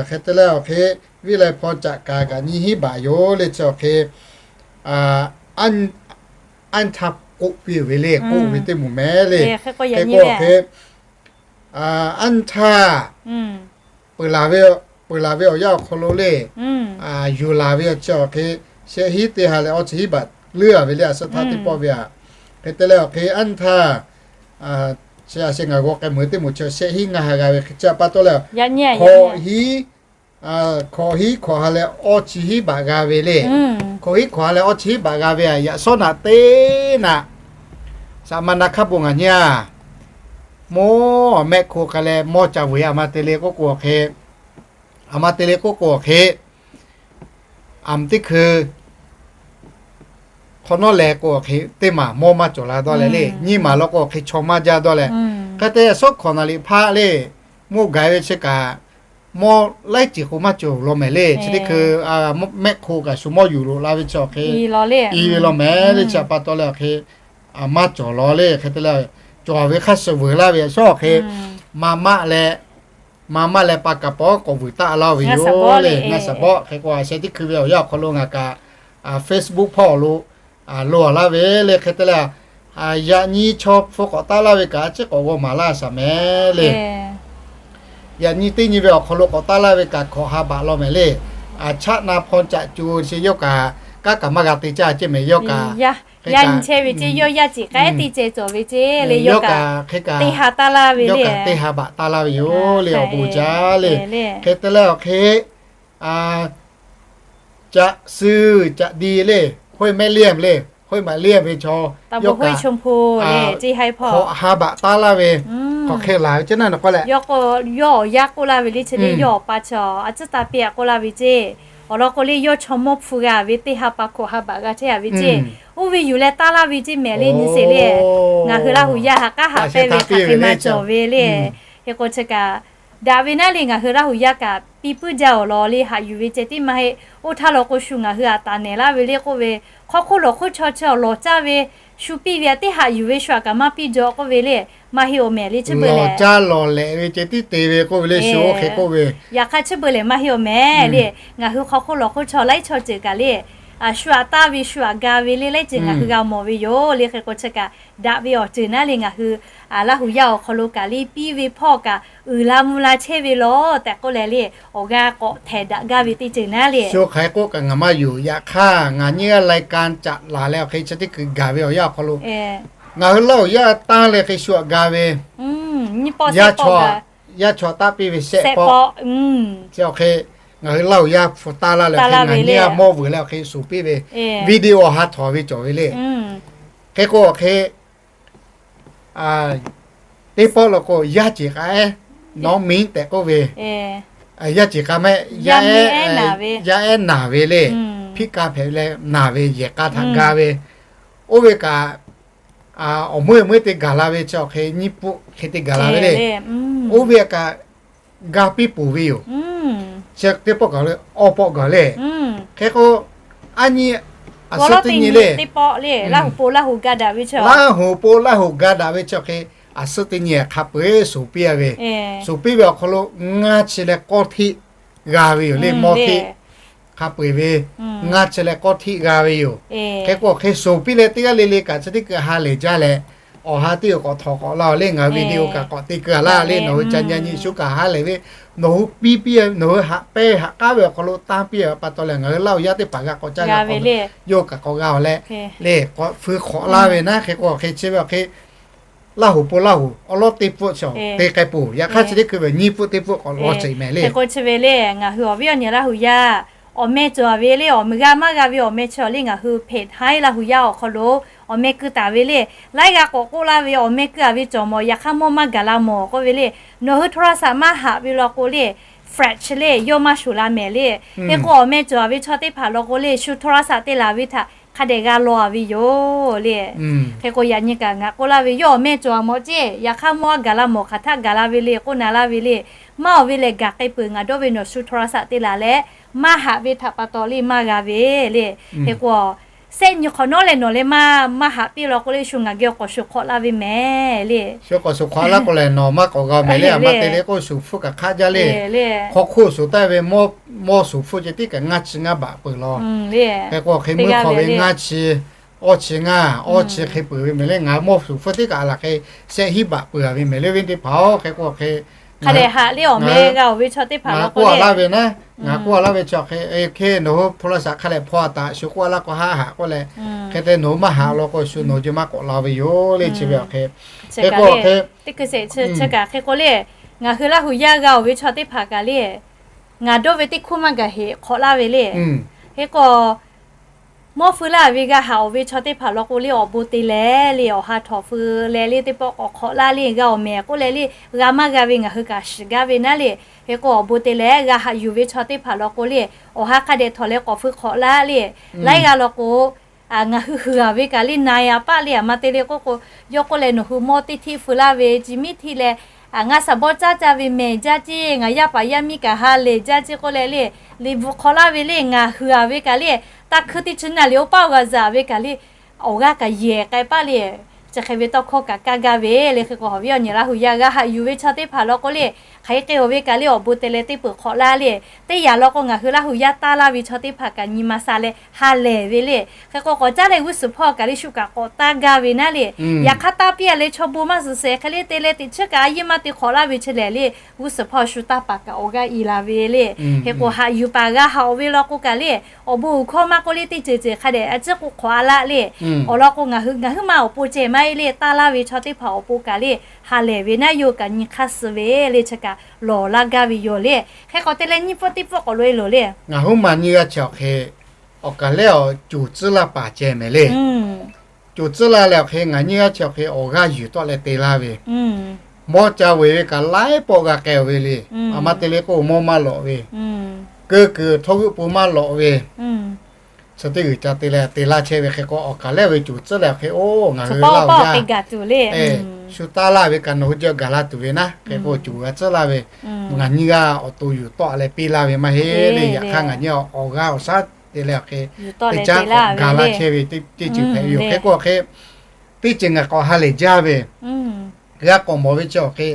Hk'e te leh awˬ hk'e viˉ lai hpaw caꞈ kaˍ kaꞈ nyiˇ hinˉ baꞈ yoˬ le. Chi awˬ hk'e anˇ htaˇ k'oˆ piˇ ve le, k'oˆ ve teˇ moˍ mehˍ le. Hk'e k'o hk'e, aˉ nyi htaˇ peuˬ laˬ ve awˬ yanˇ awˬ hk'aw lo le, yuˬ laˬ ve awˬ chi awˬ hk'e, shehˆ hinˉ teˇ ha leh awˇ chi hinˉ baꞈ leuˉ a ve le, a suhˉ htaˇ teˇ pawˆ ve a. Hk'e te leh awˬ hk'e aˉ nyi htaˇ, chi a shu ngaˬ g'aw k'ai meuˬ teˇ moˍ chi shehˆ hinˉ ngaˇ ha g'a ve hk'e chi a pa taw leh, hkawꞈ hinˉ, hkawꞈ hinˉ hkawꞈ ha leh awˇ chi hinˉ baꞈ g'a ve le. Hkawꞈ hinˉ hkawꞈ ha leh awˇ chi hinˉ baꞈ g'a ve a, yaꞈ shawˉ naꞈ teˇ naꞈ, saꞈ ma na hk'aˇ bon ngaˬ nyi a, mawˇ mehˆ hko k'ai leh mawˇ ca vuiˬ a ma te le k'oˆ k'o awˬ hk'e, a ma te le k'oˆ k'o awˬ hk'e, aˬ mvuhˇ teˇ hkui hk'awꞈ nawˉ leh k'o awˬ hk'e teˇ maˬ mawˇ maˇ cawˬ la dawˇ leh le, nyiˇ maˬ law k'o awˬ hk'e chaw maˇ jaˇ dawˇ leh, hk'e te yaꞈ shawˉ hkawꞈ naˍ riˍ hpaˆ le, mawˇ gaˬ ve chi kaꞈ mawˇ laiˉ ceuˬ k'o maˇ cawˬ law mehˍ le. Chi teˇ hkui mehˆ hko kaꞈ shu mawˇ yuˬ loꞈ la ve chi awˬ hk'e, i ve law mehˍ le. Chi a pa taw leh awˬ hk'e maˇ cawˬ law le. Hk'e te leh cawˬ ve hk'aˇ suh vuiˬ laˇ ve yaꞈ shawˉ awˬ hk'e, ma maˆ leh, ma maˆ leh pa kaˍ pawˉ k'awꞈ vuiˬ taˆ laˇ ve yoˬ le. Ngaˇ saˍ bawˆ hk'e k'o a sheh teˇ hkui ve awˬ yanˇ awˬ hk'aw lo ngaˬ kaꞈ Facebook hpawˇ awˬ lo loˬ laˇ ve le. Hk'e te leh, yaꞈ nyi chaw hpu k'awꞈ taˆ laˇ ve kaꞈ a ciˉ k'awꞈ g'aw maˍ laˇ shaˍ mehˍ le. Yaꞈ nyi teˇ nyi ve awˬ hk'aw lo k'awꞈ taˆ laˇ ve kaꞈ hkawꞈ ha baꞈ law mehˍ le. Aˬ chaˆ na hpaw caꞈ co chi yawˇ kaꞈ kanˉ kaꞈ maˇ g'a te caˇ ceˇ mehˍ yawˇ kaꞈ. Yaˇ nyi chehˇ ve ceˇ, yawˇ yaˇ ceˬ k'ai teˇ ceh cawˬ ve ceˇ le, yawˇ kaꞈ hk'e kaꞈ teˇ ha taˇ laˇ ve le. Teˇ ha baꞈ taˇ laˇ ve yoˬ le awˬ bon jaˇ le. Hk'e te leh awˬ hk'e, caꞈ suh caꞈ di le, hoˆ mehˆ liˇ le, hoˆ maꞈ liˇ ve chaw, yawˇ kaꞈ hkawꞈ ha baꞈ taˇ laˇ ve, hk'awꞈ hk'e laˬ ve ceˇ naˇ nawˬ k'oˆ leh, yawˇ awˬ yaˇ k'oˆ laˇ ve le, chi le yawˇ awˬ pa chi a ciˉ taˇ piˇ a k'oˆ laˇ ve ceˇ. Awˬ lawn k'o le yawˇ chaw mawˇ hpu g'a ve teˇ ha pa hkawꞈ ha baꞈ g'a chehˇ a ve ceˇ. Oˇ ve yuˬ leh taˇ laˇ ve ceˇ mehˍ le nyi sheˍ le. Ngaˬ hui Laˇ huˍ yaˇ haꞈ k'aˉ haꞈ pehnˇ ve hk'aˬ hk'e maˇ cawˬ ve le. Hk'e k'o chi kaꞈ daꞈ ve naˉ le ngaˬ hui Laˇ huˍ yaˇ kaꞈ piˇ puiˉ jaˇ awˬ lawn le haꞈ yuˬ ve ceh tiˉ maˇ heˆ. Oˇ htaˇ law k'o shu ngaˬ hui aꞈ taˍ nehˬ laˇ ve le k'oˆ ve, hk'aw hk'oˆ lawˬ hk'oˆ chaw chi awˬ lawˬ caˇ ve, shu piˇ ve aꞈ teˇ haꞈ yuˬ ve shu aꞈ kaꞈ maˇ piˇ jaw k'oˆ ve le. Maˇ heˆ awˬ mehˍ le, chi beuꞈ lehˬ lawˬ caˇ lawˬ lehꞈ ve ceh tiˉ te ve k'oˆ ve le shu oˇ hk'e k'oˆ ve. Yaꞈ hk'aˇ chi beuꞈ lehˬ maˇ heˆ awˬ mehˍ le. Ngaˬ hui hk'aw hk'oˆ lawˬ hk'oˆ chaw laiˉ chaw ceuˬ kaꞈ le, shu aꞈ taˇ ve shu aꞈ ga ve le laiˉ ceuˬ ngaˬ hui g'a mawˬ ve yoˬ le. Hk'e k'o chi kaꞈ daꞈ ve awˬ ceuˬ naˉ le ngaˬ hui Laˇ huˍ yaˇ awˬ hk'aw lo kaꞈ le piˇ ve hpawˇ kaꞈ uiˍ la mvuh la chehˇ ve lawˬ tehꞈ k'oˆ leh le, awˬ g'aˇ k'awꞈ htehˍ daꞈ gaˇ ve teˇ ceuˬ naˉ le. Shu hk'aˬ hk'e k'oˆ kaꞈ ngaˬ maˇ yonˍ. Yaꞈ hk'aˇ ngaˬ nyiˇ g'aˇ lai ka caꞈ laˬ leh awˬ hk'e chi teˇ hkui gaˬ ve awˬ yanˇ awˬ hk'aw lo ngaˬ hui Laˇ huˍ yaˇ tanˇ leh hk'e shu aꞈ ga ve, yaˇ chaw, yaˇ chaw taˆ piˇ ve shehˆ pawˆ, chi awˬ hk'e ngaˬ hui Laˇ huˍ yaˇ hpu taˇ laˇ leh hk'e ngaˬ nyiˇ g'aˇ mawˇ vuiˬ leh awˬ hk'e shuˍ piˇ ve video awˬ ha htawˍ ve cawˬ ve le. Hk'e k'o awˬ hk'e teˇ pawˆ law k'o yaˇ ceˬ k'a ehˉ, nawˉ miˉ tehꞈ k'oˆ ve, yaˇ ceˬ k'a mehˆ, yaˇ ehˉ naˬ ve le. Hpiˆ ka hpehꞈ leh naˬ ve yehˬ k'a htaꞈ ga ve, oˇ ve kaꞈ awˬ meuˇ meuˇ te gaˬ la ve chi awˬ hk'e nyiˇ pfuhˆ hk'e te gaˬ la ve le. Oˇ ve kaꞈ ga piˇ peuˬ ve yoˬ. Chi teˇ pawˆ gaˬ le, awˬ pawˆ gaˬ le. Hk'e k'o aˉ nyi, aˬ suhˉ teˇ nyi le, Laˇ huˍ po Laˇ huˍ ga daꞈ ve chi awˬ hk'e aˬ suhˉ teˇ nyi hk'a peu-eˬ shuˍ piˇ a ve, shuˍ piˇ ve awˬ hk'aw lo ngaˇ chi leh k'awˇ hteˆ g'a ve yoˬ le, mawˇ hteˆ hk'a peu-eˬ ve ngaˇ chi leh k'awˇ hteˆ g'a ve yoˬ. Hk'e k'o hk'e shuˍ piˇ leh teˇ g'aˇ le le kaꞈ chi teˇ hkui ha lehˬ jaˇ leh awˬ ha teˇ g'aˇ k'awꞈ htawꞈ k'awꞈ laˇ le. Ngaˬ hui video kaꞈ k'awꞈ te keu a laˇ le. Nawˬ hui ca nyi nyi shu kaꞈ ha lehˬ ve, nawˬ hui piˇ piˇ, nawˬ hui haꞈ pehnˇ haꞈ k'aˉ ve awˬ hk'aw lo tanˇ piˇ a pa taw leh ngaˬ hui Laˇ huˍ yaˇ teˇ hpaˍ g'a k'awꞈ caˇ g'a k'awꞈ, yawˇ kaꞈ k'awꞈ g'a awˬ leh le, k'awꞈ feu hk'awꞈ laˇ ve naˉ. Hk'e k'o hk'e chi ve awˬ hk'e Laˇ huˍ po Laˇ huˍ awˬ lawˉ teˇ pfuhˆ chi te k'ai peuˬ. Yaꞈ hk'aˇ chi teˇ hkui ve nyiˇ pfuhˆ teˇ pfuhˆ k'awꞈ lawˬ sheˍ mehˍ le. Hk'e k'o chi ve le ngaˬ hui awˬ viˉ awˬ nyi Laˇ huˍ yaˇ awˬ meh cawˬ ve le, awˬ meh g'a maˇ g'a ve awˬ meh chi awˬ le ngaˬ hui hpeꞈ haiˉ Laˇ huˍ yaˇ awˬ hk'aw lo awˬ meh keu taˍ ve le. Laiˉ g'a k'awꞈ k'oˆ laˇ ve awˬ meh keu a ve cawˬ mawˬ, yaꞈ hk'aˇ mawˇ maˇ gaˬ la mawˬ k'oˆ ve le. Nawˬ hui โทรศัพท์ maˇ haꞈ ve law k'o le, flash le yawˇ maˇ shoˍ la mehˍ le. Hk'e k'o awˬ meh cawˬ ve chaw teˇ hpaˍ law k'o le shu โทรศัพท์ te laˬ ve htaꞈ hk'a dehꞈ g'a law a ve yoˬ le. Hk'e k'o yaꞈ nyi kaꞈ ngaˬ k'oˆ laˇ ve yawˇ awˬ meh cawˬ a mawˬ ceˇ, yaꞈ hk'aˇ mawˇ a gaˬ la mawˬ hk'aˬ htaˆ gaˬ la ve le k'oˆ na laˇ ve le. Maˇ awˬ ve lehˬ gaˬ k'ai peuˬ ngaˬ dawˇ ve nawˬ shu โทรศัพท์ te laˬ leh maˇ haꞈ ve htaꞈ pa taw le maˇ g'a ve le. Hk'e k'o sehˆ nyi hk'awꞈ nawˉ leh nawˬ leh maˇ maˇ haꞈ piˇ law k'o le shu ngaˬ geh k'awꞈ shuˍ hk'awꞈ laˇ ve mehˍ le. Shu k'awꞈ shuˍ hk'awꞈ laˇ k'o lehˬ nawˬ maˇ k'awꞈ g'a mehˍ le. A ma te le k'o shuˍ hpfuhˇ kaꞈ hk'aˆ jaˇ le. Hk'aw hk'oˆ shuˍ taˇ ve mawˇ shuˍ hpfuhˇ ceh tiˉ kaꞈ ngaˇ chi ngaˇ baꞈ peuˬ law. Hk'e k'o hk'e meuˇ hk'aw ve ngaˇ chi awˇ chi ngaˇ, awˇ chi hk'e peuˬ ve mehˍ le. Ngaˬ mawˇ shuˍ hpfuhˇ teˇ kaꞈ laˬ hk'e shehˆ hinˉ baꞈ peuˬ ve mehˍ le, awˬ viˉ teˇ hpaˍ-oˬ. Hk'e k'o hk'e, hk'a dehꞈ haꞈ le awˬ meh g'a-oˬ ve chaw teˇ hpaˍ law k'o le, ngaˬ k'oˆ laˇ ve naˉ, ngaˬ k'oˆ laˇ ve chi hk'e, hk'e nawˬ hui hpu la shaꞈ hk'a dehꞈ hpaw taꞈ shu k'oˆ laˇ k'o haˆ haꞈ k'oˆ leh, hk'e te nawˬ hui maˇ haꞈ law k'o shu nawˬ hui maˇ k'awꞈ la ve yoˬ le. Chi ve awˬ hk'e, hk'e k'o hk'e, teˇ hkui sheˍ chi kaꞈ hk'e k'o le, ngaˬ hui Laˇ huˍ yaˇ g'a-oˬ ve chaw teˇ hpaˍ kaꞈ le, ngaˬ dawˇ ve teˇ hkuˇ maˇ gaˬ heꞈ hk'awꞈ laˇ ve le. Hk'e k'o, mawˇ feu laˇ ve g'a haꞈ-oˬ ve chaw teˇ hpaˍ law k'o le, awˬ bon te leh le, awˬ ha htawnˍ feu leh le, teˇ pawˆ k'awꞈ hk'awꞈ laˇ le, g'a awˬ mehˍ k'oˆ leh le, g'a maˇ g'a ve ngaˬ hui kaꞈ shiˍ gaˇ ve naˉ le. Hk'e k'o, awˬ bon te leh g'a haꞈ yuˬ ve chaw teˇ hpaˍ law k'o le, awˬ ha hk'a dehꞈ htawnˍ leh k'awꞈ feu hk'awꞈ laˇ le. Laiˉ g'aˇ law k'o, ngaˬ hui hui-a ve kaꞈ le na-a paˆ le, aˬ ma te le k'oˆ k'o, yawˇ k'oˆ leh nawˬ hui mawˇ teˇ htiˆ feu laˇ ve, chi miˉ htiˆ leh, ngaˬ shaˍ bawˇ caˇ caˇ ve mehˍ jaˇ ceˇ, ngaˬ yaˇ paˍ yaˇ miˇ kaꞈ ha lehˬ jaˇ ceˇ k'oˆ leh le, liꞈ bvuhꞈ hk'awꞈ laˇ ve le, ngaˬ hui-a ve kaꞈ le, taˇ hkui teˇ chi naˇ liꞈ oˇ paˆ g'a zaꞈ ve kaꞈ le, awˬ g'aˇ kaꞈ yehˬ k'ai paˆ le. Chi hk'e ve tawˇ hkawˇ kaꞈ kaˇ gaˇ ve le. Hk'e k'o, awˬ viˉ awˬ nyi Laˇ huˍ yaˇ g'a haꞈ yuˬ ve chaw teˇ hpaˍ law k'o le, hk'aˬ hk'e-oˬ ve kaꞈ le, awˬ bon te leh teˇ peuˬ hk'awꞈ laˇ le. Teˇ yanˇ law k'o, ngaˬ hui Laˇ huˍ yaˇ taˇ laˇ ve chaw teˇ hpaˍ kaꞈ nyi ma sha leh ha lehˬ ve le. Hk'e k'o, k'awꞈ caˉ leh g'uˇ suhˍ hpawˇ kaꞈ le shu kaꞈ k'awꞈ taˇ gaˇ ve naˉ le. Yaꞈ hk'aˇ taˇ piˇ-a leh chaw bon maˇ suhˍ shehˍ hk'e le te leh teꞈ chiˉ kaꞈ a yeˇ maˇ te hk'awꞈ laˇ ve chi lehˬ le, g'uˇ suhˍ hpawˇ shu taˇ paˍ kaꞈ awˬ g'aˇ i la ve le. Hk'e k'o, haꞈ yuˬ paˍ g'a haꞈ-oˬ ve law k'o kaꞈ le, awˬ bon uiˍ hkawˇ maˇ k'oˆ le, teˇ ceuˬ ceuˬ hk'a dehꞈ a ciˉ k'o hk'awꞈ-a laˇ le. Awˬ lawn k'o, ngaˬ hui ngaˬ huiˉ ma awˬ pon ceh maˇ heˆ le, taˇ laˇ ve chaw teˇ hpaˍ awˬ pon kaꞈ le, ha lehˬ ve naˉ yoˬ kaꞈ nyi hk'aˇ suh ve le, chi kaꞈ lawˬ laˇ gaˇ ve yoˬ le. Hk'e k'o, te leh nyiˇ pfuhˇ teˇ pfuhˇ k'awꞈ loꞈ-e loˬ le. Ngaˬ huiˉ ma nyiˇ g'aˇ chi awˬ hk'e, awˬ kaˍ lehˉ awˬ coˬ tcuhˉ laˇ paˍ ceh mehˍ le. Coˬ tcuhˉ laˇ leh awˬ hk'e ngaˬ nyiˇ g'aˇ chi awˬ hk'e awˬ g'aˇ yuˬ tawˆ leh te laˇ ve, mawˇ ca veuˬ ve kaꞈ laiˉ pawˆ g'a k'ai-oˬ ve le. Aˬ ma te le k'o, mawˇ maˇ lawꞈ ve, keu kuiˬ htawˇ g'euˆ pon maˇ lawꞈ ve, chi teˇ g'uiˬ ca te leh te laˇ chehˇ ve. Hk'e k'o, awˬ kaˍ lehˉ ve coˬ tcuhˉ leh awˬ hk'e, oˇ ngaˬ hui Laˇ huˍ yaˇ shu taˇ laˇ ve kaꞈ nawˬ hui jawˇ gaˬ laˇ tuˬ ve naˉ. Hk'e k'o, coˬ g'a tcuhˉ laˇ ve, ngaˬ nyiˇ g'aˇ awˬ to yuˬ tawˆ leh piˇ laˇ ve maˇ heˆ le. Yaꞈ hk'aˇ ngaˬ nyiˇ awˬ g'aˇ awˬ shaˉ te leh awˬ hk'e, teˇ caˉ k'awꞈ gaˬ laˇ chehˇ ve teˇ ceuˬ hpehꞈ ve yoˬ. Hk'e k'o, awˬ hk'e teˇ ceuˬ ngaˬ k'awꞈ ha lehˬ jaˇ ve, g'a k'awꞈ mawˬ ve chi awˬ hk'e,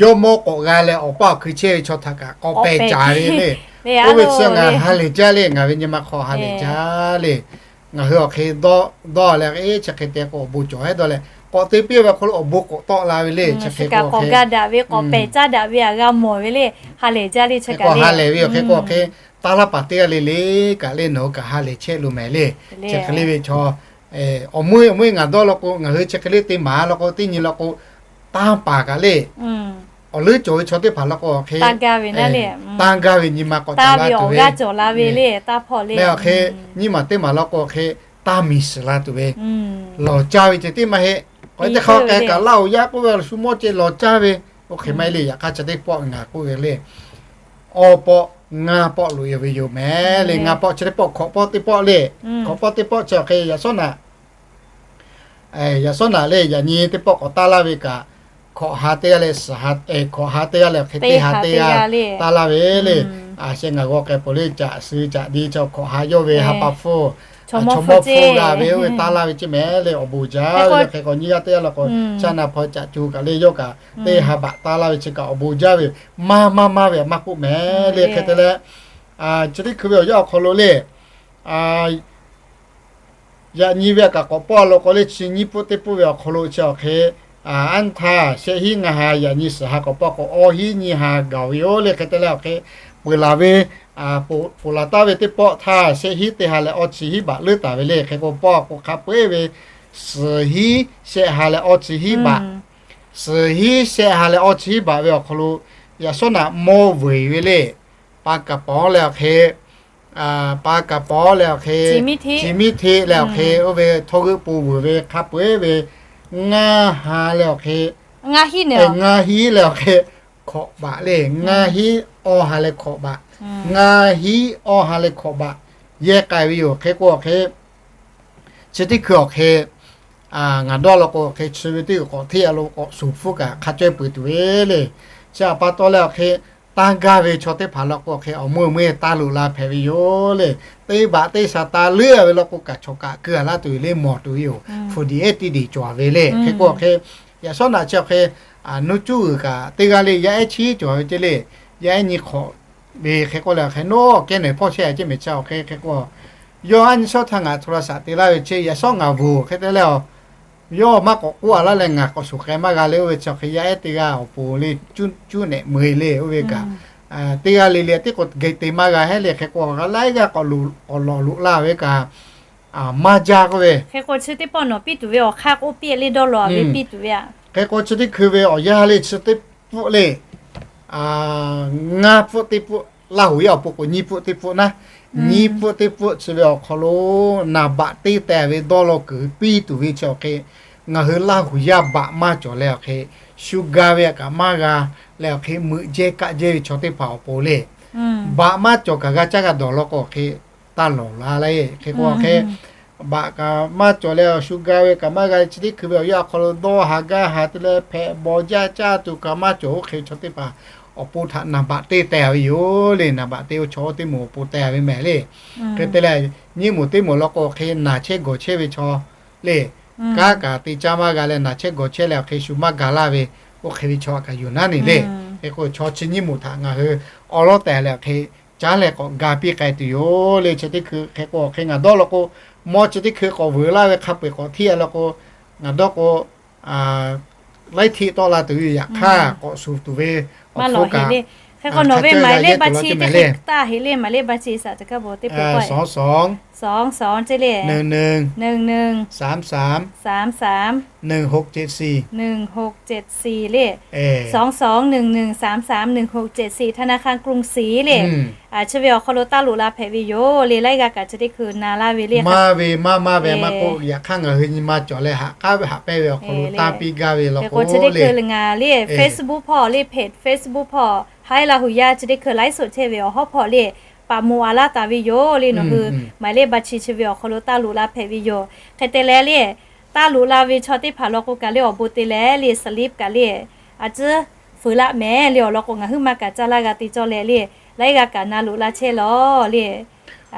yawˇ mawˇ k'awꞈ g'a leh awˬ paˇ awˬ hkui chehˇ ve chaw htaꞈ kaꞈ k'awꞈ pehˬ caˍ ve le. Oˇ ve chi ngaˬ ha lehˬ jaˇ le, ngaˬ ve nyi ma hk'aw ha lehˬ jaˇ le. Ngaˬ hui awˬ hk'e dawˇ leh, eˉ, chi hk'e te k'o awˬ bon cawˬ hehˉ dawˇ leh k'awꞈ te piˇ ve awˬ hk'aw lo awˬ bon k'awꞈ tawˆ la ve le. Chi hk'e k'awꞈ gaˇ daꞈ ve, k'awꞈ pehˬ caˇ daꞈ ve aꞈ g'a mawˬ ve le. Ha lehˬ jaˇ le, chi kaꞈ ha lehˬ ve awˬ hk'e k'o, awˬ hk'e taˇ laˇ paˍ teˇ g'aˇ le le kaꞈ le, nawˬ hui kaꞈ ha lehˬ chehˇ lo mehˍ le. Chi hk'e le ve chaw, awˬ meuˇ awˬ meuˇ ngaˬ dawˇ law k'o, ngaˬ hui chi hk'e le te maˍ law k'o, teˇ nyi law k'o, tanˇ paˍ kaꞈ le, awˬ leuˉ cawˬ ve chaw teˇ hpaˍ law k'o, awˬ hk'e tanˇ gaˇ ve nyi ma k'awꞈ taˍ la tuˬ ve, awˬ hk'e nyiˇ maˬ teˇ maˬ law k'o, awˬ hk'e tanˇ miˬ shiˍ la tuˬ ve, lawˬ caˇ ve ceh tiˉ maˇ heˆ. K'awꞈ e teˇ hk'aˇ k'ai kaꞈ Laˇ huˍ yaˇ k'oˆ ve a shu mawˇ ceh lawˬ caˇ ve, oˇ hk'e maˇ heˆ le. Yaꞈ hk'aˇ chi teˇ pawˆ ngaˬ k'oˆ ve le, awˇ pawˆ ngaˇ pawˆ loꞈ-e ve yoˬ mehˍ le. Ngaˇ pawˆ chi teˇ pawˆ, hkawꞈ pawˆ teˇ pawˆ le. Hkawꞈ pawˆ teˇ pawˆ chi awˬ hk'e yaꞈ sawˉ naꞈ, yaꞈ sawˉ naꞈ le, yaꞈ nyi teˇ pawˆ k'awꞈ taˇ laˇ ve kaꞈ, hkawꞈ ha teˇ g'aˇ leh suhˍ ha, hkawꞈ ha teˇ g'aˇ leh hk'e teˇ ha teˇ g'aˇ taˇ laˇ ve le. Aˬ sheh ngaˬ g'aw k'ai peuˬ le, caꞈ suh caꞈ di chaw hkawꞈ ha yawˇ ve ha pa hpfuhˇ, chaw mawˇ hpfuhˇ g'a ve oˇ ve taˇ laˇ ve ceh mehˍ le. Awˬ bon jaˇ ve hk'e k'o, nyiˇ g'aˇ teˇ g'aˇ law k'o, chaˇ na hpaw caꞈ co kaꞈ le, yawˇ kaꞈ teˇ ha baꞈ taˇ laˇ ve chi kaꞈ awˬ bon jaˇ ve, maˇ maˇ maˇ ve aꞈ maˇ k'oˆ mehˍ le. Hk'e te leh, chi teˇ hkui ve awˬ yanˇ awˬ hk'aw lo le, yaꞈ nyi ve aꞈ kaꞈ k'awꞈ pawˆ law k'o le, chi nyiˇ pfuhˇ teˇ pfuhˇ ve awˬ hk'aw lo chi awˬ hk'e, anˇ htaˇ shehˆ hinˉ ngaˇ ha yaꞈ nyi suhˍ ha k'awꞈ pawˆ k'o, awˇ hinˉ nyiˇ ha gaˬ ve yoˬ le. Hk'e te leh awˬ hk'e, peuˬ laˬ ve, peuˬ laˬ taˍ ve teˇ pawˆ htaˇ shehˆ hinˉ teˇ ha leh awˇ chi hinˉ baꞈ leuˉ taˍ ve le. Hk'e k'o, pawˆ k'o hk'a peu-eˬ ve suhˍ hinˉ shehˆ ha leh awˇ chi hinˉ baꞈ, suhˍ hinˉ shehˆ ha leh awˇ chi hinˉ baꞈ ve awˬ hk'aw lo, yaꞈ sawˉ naꞈ mawˇ veuˬ ve le. Pa kaˍ pawˍ leh awˬ hk'e, pa kaˍ pawˍ leh awˬ hk'e, chi miˉ hteˆ leh awˬ hk'e, oˇ ve htawˇ g'euˆ pon veuˬ ve hk'a peu-eˬ ve ngaˇ ha leh awˬ hk'e, ngaˇ hinˉ leh awˬ hk'e hkawꞈ baꞈ le. Ngaˇ hinˉ awˇ ha leh hkawꞈ baꞈ, ngaˇ hinˉ awˇ ha leh hkawꞈ baꞈ yehˇ k'ai ve yoˬ. Hk'e k'o awˬ hk'e, chi teˇ hkui awˬ hk'e, ngaˬ dawˇ law k'o, awˬ hk'e chi ve teˇ g'uiˬ k'awꞈ hteˇ a lo k'awꞈ shuˍ hpfuhˇ kaꞈ hk'a caweh peuˬ tuˬ ve le. Chi aꞈ pa taw leh awˬ hk'e, tanˇ gaˇ ve chaw teˇ hpaˍ law k'o, awˬ hk'e awˬ meuˇ meuˇ taˇ loꞈ la hpehꞈ ve yoˬ le. Teˇ baꞈ teˇ sha taˇ leuˉ ve law k'o kaꞈ, chaw kaꞈ keu a laˇ tuˬ ve le, mawˬ tuˬ ve yoˬ. Hpu diꞈ ehˉ tiˇ diˬ cawˬ ve le. Hk'e k'o awˬ hk'e, yaꞈ sawˉ naꞈ chi awˬ hk'e, nuˇ cuˉ g'uiˬ kaꞈ teˇ g'aˇ le, yaˇ ehˉ chiˉ cawˬ ve ceh le. Yaˇ ehˉ nyi hk'awꞈ ve hk'e k'oˆ leh awˬ hk'e, nawˉ kehˉ nehˬ hpawˇ shehˆ a ceh mehˍ chi awˬ hk'e, hk'e k'o, Yawˇ aˉ nyi shawˉ htaˇ ngaˬ โทรศัพท์ te laˇ ve chi yaꞈ shawˉ ngaˬ bvuhˬ hk'e te leh, yawˇ maˇ k'awꞈ k'oˆ a laˇ leh ngaˬ k'awꞈ shuˍ k'ai maˇ g'a le. Oˇ ve chi hk'e yaˇ ehˉ teˇ g'aˇ awˬ pon le, cuˉ nehꞈ meu e le. Oˇ ve kaꞈ teˇ g'aˇ le le tiˉ k'o geh te maˇ g'a heˆ le. Hk'e k'o laiˉ g'aˇ k'awꞈ lawˬ loꞈ la ve kaꞈ maˇ jaˇ k'oˆ ve. Hk'e k'o chi teˇ pawˆ nawˬ piˇ tuˬ ve awˬ hk'aˇ k'oˆ piˇ le dawˇ law ve piˇ tuˬ ve a. Hk'e k'o chi teˇ hkui ve awˬ yanˇ le chi teˇ pfuhˆ le, ngaˇ pfuhˆ teˇ pfuhˆ, Laˇ huˍ yaˇ awˬ pon k'o nyiˇ pfuhˆ teˇ pfuhˆ naˉ, nyiˇ pfuhˆ teˇ pfuhˆ chi ve awˬ hk'aw lo naˍ baꞈ teˇ teh ve dawˇ law kuiˬ piˇ tuˬ ve chi awˬ hk'e, ngaˬ hui Laˇ huˍ yaˇ baꞈ maˇ cawˬ leh awˬ hk'e, shu ga ve kaꞈ maˇ g'a leh awˬ hk'e, meuꞈ jehˇ kaˆ jehˇ ve chaw teˇ hpaˍ awˬ pon le, baꞈ maˇ cawˬ kaꞈ g'a caˇ g'a dawˬ law k'o awˬ hk'e, taˇ lawˬ la le. Hk'e k'o awˬ hk'e, baꞈ kaꞈ maˇ cawˬ leh awˬ shu ga ve kaꞈ maˇ g'a, chi teˇ hkui ve awˬ yanˇ awˬ hk'aw lo dawˇ haˍ gaˇ haˍ te leh hpehꞈ bawˬ jaˇ caˇ tuˬ kaꞈ maˇ cawˬ. Oˇ hk'e ve chaw teˇ hpaˍ awˬ pon htaꞈ naˍ baꞈ teˇ teh ve yoˬ le. Naˍ baꞈ teˇ oˇ chaw oˇ teˇ moˍ awˬ pon teh ve mehˍ le. Hk'e te leh, nyiˇ moˍ teˇ moˍ law k'o awˬ hk'e naˬ chehˇ gawˬ chehˇ ve chaw le, kanˉ kaꞈ te caˇ maˇ g'a leh naˬ chehˇ gawˬ chehˇ leh awˬ hk'e shu maˇ ga laˇ ve, oˇ hk'e ve chaw kaꞈ yoˬ naˉ ne le. Hk'e k'o chaw chi nyiˇ moˍ htaꞈ ngaˬ hui awˉ lawˉ tehˬ leh awˬ hk'e caˉ leh k'awꞈ ga piˇ k'ai tuˬ yoˬ le. Chi teˇ hkui hk'e k'o awˬ hk'e ngaˬ dawˇ law k'o, mawˇ chi teˇ hkui k'awꞈ vuiˬ laˇ ve hk'a peu-eˬ k'awꞈ htiˇ a law k'o, ngaˬ dawˇ k'o, laiˉ htiˆ tawˆ la tuˬ ve yaꞈ hk'aˇ k'awꞈ shuˍ tuˬ ve awˬ hk'oˆ kaꞈ, hk'e k'o nawˬ ve maˍ leh ba chi teˇ hk'e taˇ heˆ le. Maˍ leh ba chi saˍ teˇ hk'aˇ bon teˇ pawˆ pawˆ, sawˍ sawˍ ceˇ le, neunˇ neunˇ, sāmˍ sāmˍ, sāmˍ sāmˍ, neunˇ hokꞈ ceꞈ shiˍ, neunˇ hokꞈ ceꞈ shiˍ le, sawˍ sawˍ neunˇ neunˇ sāmˍ sāmˍ neunˇ hokꞈ ceꞈ shiˍ ธนาคารกรุงศรี le. Chi ve awˬ hk'aw lo taˇ loꞈ la hpehꞈ ve yoˬ le. Laiˉ g'aˇ kaꞈ chi teˇ hkui na laˇ ve le. Maˇ ve maˇ maˇ ve maˇ k'oˆ, yaꞈ hk'aˇ ngaˬ hui nyi ma cawˬ leh haꞈ k'aˉ ve haꞈ pehnˇ ve awˬ hk'aw lo tanˇ piˇ gaˇ ve law k'o, chi teˇ hkui ngaˬ le Facebook hpawˇ le, Facebook hpawˇ Haiˉ Laˇ huˍ yaˇ chi teˇ hkui ไลฟ์สด chehˇ ve awˬ hawˉ hpawˇ le, paˍ moˍ a laˇ taˍ ve yoˬ le. Nawˬ hui maˍ leh ba chi chi ve awˬ hk'aw lo taˇ loꞈ la hpehꞈ ve yoˬ. Hk'e te leh le, taˇ loꞈ la ve chaw teˇ hpaˍ law k'o kaꞈ le awˬ bon te leh le สลิป kaꞈ le, a ciˉ fuiˍ laˇ mehˍ le awˬ lawn k'o ngaˬ hui maˇ kaꞈ caˇ laˇ g'a te cawˇ leh le, laiˉ g'aˇ kaꞈ na loꞈ la chehˇ lawˬ le.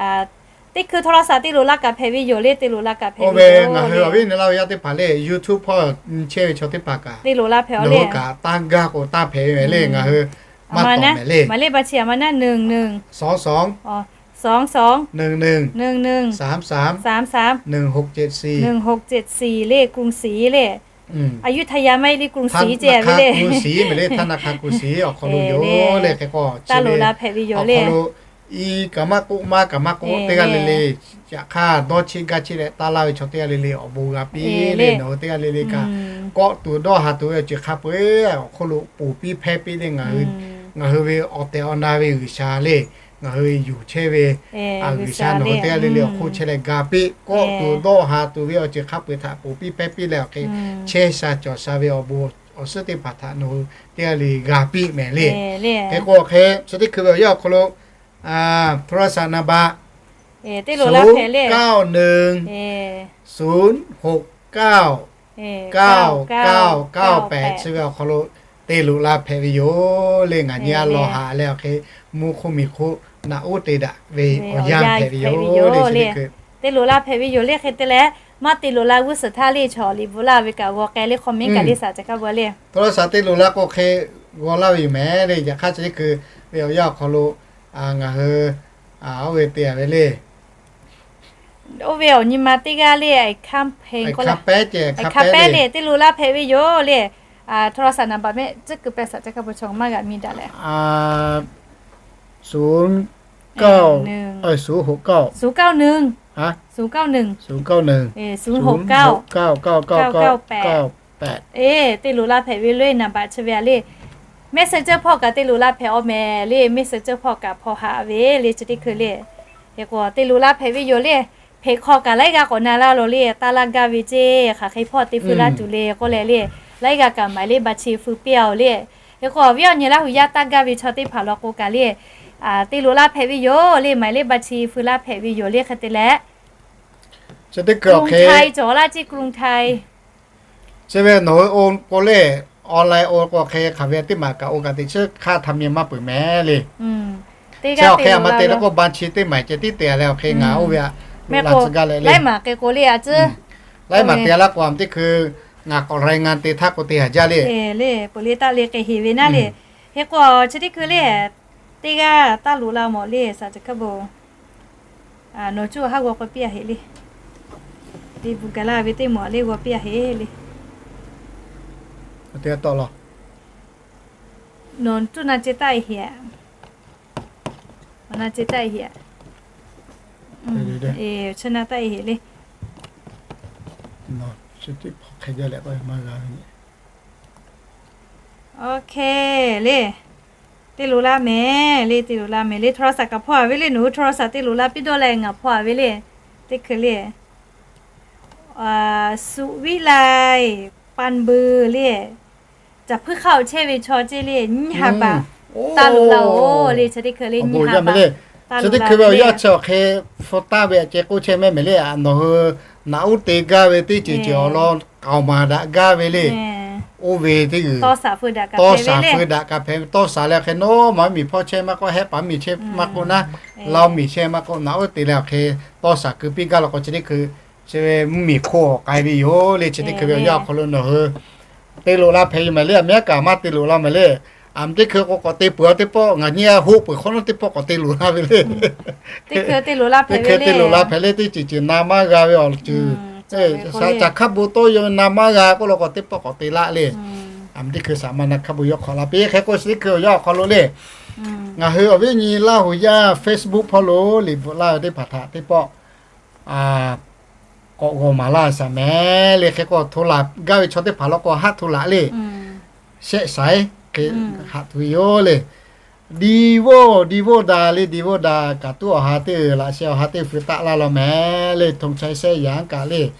Teˇ hkui โทรศัพท์ te loꞈ la kaꞈ hpehꞈ ve yoˬ le, te loꞈ la kaꞈ hpehꞈ ve yoˬ le. Ngaˬ hui awˬ viˉ awˬ nyi Laˇ huˍ yaˇ teˇ hpaˍ le YouTube hpawˇ chehˇ ve chaw teˇ hpaˍ kaꞈ te loꞈ la hpehꞈ le, kaꞈ tanˇ gaˇ k'o tanˇ hpehꞈ ve mehˍ le. Ngaˬ hui maˇ tawˍ mehˍ le. Maˍ leh ba chi a ma naˉ neunˇ neunˇ, sawˍ sawˍ, sawˍ sawˍ, neunˇ neunˇ, neunˇ neunˇ, sāmˍ sāmˍ, sāmˍ sāmˍ, neunˇ hokꞈ ceꞈ shiˍ, neunˇ hokꞈ ceꞈ shiˍ le กรุงศรี le. อยุธยา maˇ heˆ le กรุงศรี ceˇ ve le. Hk'aˇ k'o shiˍ mehˍ le, ธนาคารกรุงศรี awˬ hk'aw lo yoˬ le. Hk'e k'o taˇ loꞈ la hpehꞈ ve yoˬ le. Awˬ hk'aw lo i kaꞈ maˇ k'oˆ maˇ kaꞈ maˇ k'oˆ teˇ g'aˇ le le, yaꞈ hk'aˇ dawˇ cheˆ gaˇ cheˆ leh taˇ laˇ ve chaw teˇ g'aˇ le le awˬ bon g'a piˇ le. Nawˬ hui teˇ g'aˇ le le kaꞈ kawˆ tuˬ dawˇ haˍ tuˬ ve awˬ ceuˬ hk'a peu-eˬ awˬ hk'aw lo ponˬ piˇ hpehˇ piˇ le. Ngaˬ hui ve awˬ tehˬ awˬ na ve G'uiˬsha le, ngaˬ hui yuˬ chehˇ ve G'uiˬsha nawˬ hui teˇ g'aˇ le le awˬ hk'oˆ chehˇ leh ga piˇ, kawˆ tuˬ dawˇ haˍ tuˬ ve awˬ ceuˬ hk'a peu-eˬ htaꞈ ponˬ piˇ hpehˇ piˇ leh awˬ hk'e chehˇ sha cawˬ sha ve awˬ bon awˬ suhˉ teˇ hpaˍ htaꞈ nawˬ hui teˇ g'aˇ le ga piˇ mehˍ le. Hk'e k'o awˬ hk'e chi teˇ hkui ve awˬ yanˇ awˬ hk'aw lo โทรศัพท์ นามบัตร ศูนย์ เก้า หนึ่ง ศูนย์ หก เก้า เก้า เก้า เก้า แปด chi ve awˬ hk'aw lo te loꞈ la hpehꞈ ve yoˬ le. Ngaˬ nyi a lawˬ haꞈ leh awˬ hk'e mvuhˇ hk'oˆ miˬ hk'oˆ naꞈ uˉ te daꞈ ve awˬ yanˇ hpehꞈ ve yoˬ le. Chi teˇ hkui te loꞈ la hpehꞈ ve yoˬ le. Hk'e te leh maˇ te loꞈ la g'uˇ suhˍ htaˇ le chaw liꞈ bvuhꞈ laˇ ve kaꞈ g'aw k'ai le, comment kaꞈ le saˍ ca kaˇ bvuhꞈ le. โทรศัพท์ te loꞈ la k'o hk'e g'aw laˇ ve yoˬ mehˍ le. Yaꞈ hk'aˇ chi teˇ hkui ve awˬ yanˇ awˬ hk'aw lo ngaˬ hui oˇ ve te a ve le. Oˇ ve awˬ nyi ma teˇ g'aˇ le, ไอ้คำแพง te loꞈ la hpehꞈ ve yoˬ le. โทรศัพท์ นามบัตร mehˆ tcuhˉ kuiˬ pehˇ saˍ ca kaˇ bvuhꞈ chaw maˇ g'a mi daꞈ leh ศูนย์ เก้า เก้า ศูนย์ หก เก้า ศูนย์ เก้า หนึ่ง ศูนย์ เก้า หนึ่ง ศูนย์ หก เก้า เก้า เก้า เก้า แปด te loꞈ la hpehꞈ ve le. นามบัตร chi ve a le. Messenger hpawˇ kaꞈ te loꞈ la hpehꞈ awˬ mehˍ le. Messenger hpawˇ kaꞈ hpaw haꞈ ve le chi teˇ hkui le. Hk'e k'o te loꞈ la hpehꞈ ve yoˬ le. Hpeꞈ hk'aw kaꞈ laiˉ g'aˇ k'awꞈ na laˇ lawˬ le, taˇ laˇ gaˇ ve ceˇ hk'aˬ hk'e hpawˇ te feu laˇ tuˬ le k'oˆ leh le, laiˉ g'aˇ kaꞈ maˍ leh ba chi feu piˇ a oˬ le. Hk'e k'o awˬ viˉ awˬ nyi Laˇ huˍ yaˇ taˇ gaˇ ve chaw teˇ hpaˍ law k'o kaꞈ le, te loꞈ la hpehꞈ ve yoˬ le, maˍ leh ba chi feu laˇ hpehꞈ ve yoˬ le. Hk'e te leh, กรุงไทย cawˬ laˇ ceˇ กรุงไทย chi ve nawˬ hui oˇ k'o le, online oˇ k'o hk'e hk'aˬ ve teˇ maˬ kaꞈ oˇ kaꞈ teꞈ chiˉ hk'aˇ htaꞈ meh maˇ peuˬ mehˍ le. Chi awˬ hk'e a ma te la k'o ba chi teˇ maˬ ceh tiˉ te leh awˬ hk'e ngaˬ oˇ ve a, meh k'o laiˉ maˬ hk'e k'o le a ciˉ, laiˉ maˬ te laˇ k'o a ma teˇ hkui ngaˬ k'awꞈ รายงาน te htaˇ k'o te haˍ jaˇ le. Le, peuˬ le taˇ le k'ai heˍ ve naˉ le. Hk'e k'o chi teˇ hkui le, teˇ g'aˇ taˇ loꞈ la mawˬ le saˍ ca kaˇ bvuhꞈ Nawˬ cuˇ haˉ g'aw k'aw piˇ a heꞈ le. Teˇ bvuhꞈ gaˬ laˇ ve teˇ mawˬ le g'aw piˇ a heꞈ le. Nawˬ cuˇ na ce taˆ e heꞈ. Awˬ na ce taˆ e heꞈ. Chehˇ na taˆ e heꞈ le. Awˬ hk'e le. Te loꞈ la mehˍ le, te loꞈ la mehˍ le, โทรศัพท์ kaꞈ hpawˇ a ve le, nawˬ hui โทรศัพท์ te loꞈ la piˇ dawˇ leh ngaˬ hpawˇ a ve le. Teˇ hkui le, suꞈ viˉ lai pan beu le, caˬ hpuiˇ hk'aˇ awˬ chehˇ ve chaw ceˇ le, nyiˇ ha baꞈ taˇ loꞈ la-oˬ le, chi teˇ hkui le, nyiˇ ha baꞈ taˇ loꞈ la ve le. Chi teˇ hkui ve awˬ yanˇ chi awˬ hk'e hpu taˆ ve aꞈ ceh k'oˆ chehˇ mehˍ mehˍ le, nawˬ hui naꞈ uˉ te gaˇ ve teˇ ceuˬ ceuˬ awˬ lawn k'aoˍ maˍ daꞈ gaˇ ve le. Oˇ ve teˇ g'uiˬ tawˇ shaˍ feu daꞈ kaꞈ hpehꞈ ve, tawˇ shaˍ leh awˬ hk'e nawˉ ma miˬ hpawˇ chehˇ maˇ k'oˆ, hehˆ paˍ miˬ chehˇ maˇ k'oˆ naˉ, laˇ miˬ chehˇ maˇ k'oˆ, naꞈ uˉ te leh awˬ hk'e tawˇ shaˍ keu piˇ gaˇ law k'o chi teˇ hkui chi ve mvuhˇ miˬ hk'oˆ k'ai ve yoˬ le. Chi teˇ hkui ve awˬ yanˇ awˬ hk'aw lo nawˬ hui te loꞈ la hpehꞈ yoˬ mehˍ le, aˬ miˉ aˉ kaꞈ maˇ te loꞈ la mehˍ le. Aˬ miˍ teˇ hkui k'o k'awꞈ te peuˬ a teˇ pawˆ, ngaˬ nyi a hoˆ peuˬ hk'awꞈ nawˉ teˇ pawˆ k'awꞈ te loꞈ la ve le. Teˇ hkui te loꞈ la hpehꞈ le, teˇ ceuˬ ceuˬ na maˇ g'a ve awˬ ceuˬ, caˬ hkaˇ bon tawˇ yaw ve na maˇ g'a k'oˆ law k'o teˇ pawˆ k'awꞈ te laˆ le. Aˬ miˍ teˇ hkui saꞈ ma na hkaˇ bon yawˇ hk'awꞈ la piˇ hk'e k'o chi teˇ hkui awˬ yanˇ awˬ hk'aw lo le. Ngaˬ hui awˬ viˉ nyi Laˇ huˍ yaˇ Facebook hpawˇ lo liꞈ bvuhꞈ laˇ ve teˇ hpaˍ htaꞈ teˇ pawˆ k'awꞈ g'awˬ maˍ laˇ shaˍ mehˍ le. Hk'e k'o hto laˬ gaˇ ve chaw teˇ hpaˍ law k'o haˆ hto laˬ le. Shehˆ shaiˉ hk'e haꞈ tu ve yoˬ le. Diˍ voˆ, diˍ voˆ daꞈ le, diˍ voˆ daꞈ kaꞈ tuˉ awˬ ha teˇ g'uiˬ laꞈ sheh awˬ ha teˇ g'uiˬ feu taˆ laˇ law mehˍ le. Hto chaiˇ shehˆ yaꞈ kaꞈ le,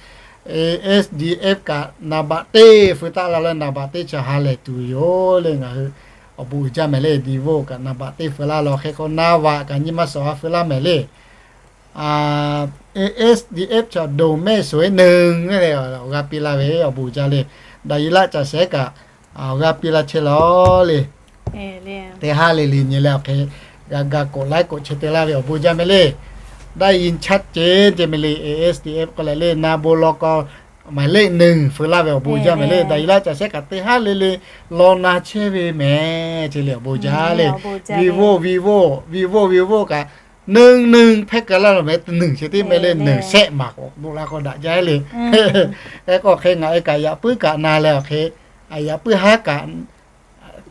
A S D F kaꞈ naˍ baꞈ teˇ feu taˆ laˇ leh naˍ baꞈ teˇ chi ha lehˬ tuˬ yoˬ le. Ngaˬ hui awˬ bon uiˍ jaˇ mehˍ le. Diˍ voˆ kaꞈ naˍ baꞈ teˇ feu laˇ law hk'e k'o naˍ baꞈ kaꞈ nyi ma suhˍ ha feu laˇ mehˍ le. A S D F chaw doˍ mehˆ suhˍ e neˬ le awˬ g'aˇ piˇ laˇ ve awˬ bon uiˍ jaˇ le. Daꞈ yi laˆ caˬ shehˍ kaꞈ awˬ g'aˇ piˇ laˇ chehˇ law le. Teˇ haˉ le le nyi leh awˬ hk'e g'a ga k'oꞈ laiˉ k'oꞈ chehˇ te laˇ ve awˬ bon jaˇ mehˍ le. Daꞈ yi chaˇ ce ce mehˍ le, A S D F k'oˆ leh le na bon law k'o หมายเลขหนึ่ง feu laˇ ve awˬ bon jaˇ mehˍ le. Daꞈ yi laˆ caˬ shehˍ kaꞈ teˇ haˉ le le law na chehˇ ve mehˍ ce le awˬ bon jaˇ le. Vivo, Vivo, Vivo, Vivo kaꞈ neˬ neˬ hpehˇ keu laˇ lo mehˍ, neˬ chi teˇ mehˍ le, neˬ shehˆ maˬ k'awꞈ loꞈ la k'o daꞈ jaˇ le. Hk'e k'o hk'e ngaˬ e kaꞈ yaꞈ puiˉ kaꞈ na leh awˬ hk'e, yaꞈ puiˉ haˉ kaꞈ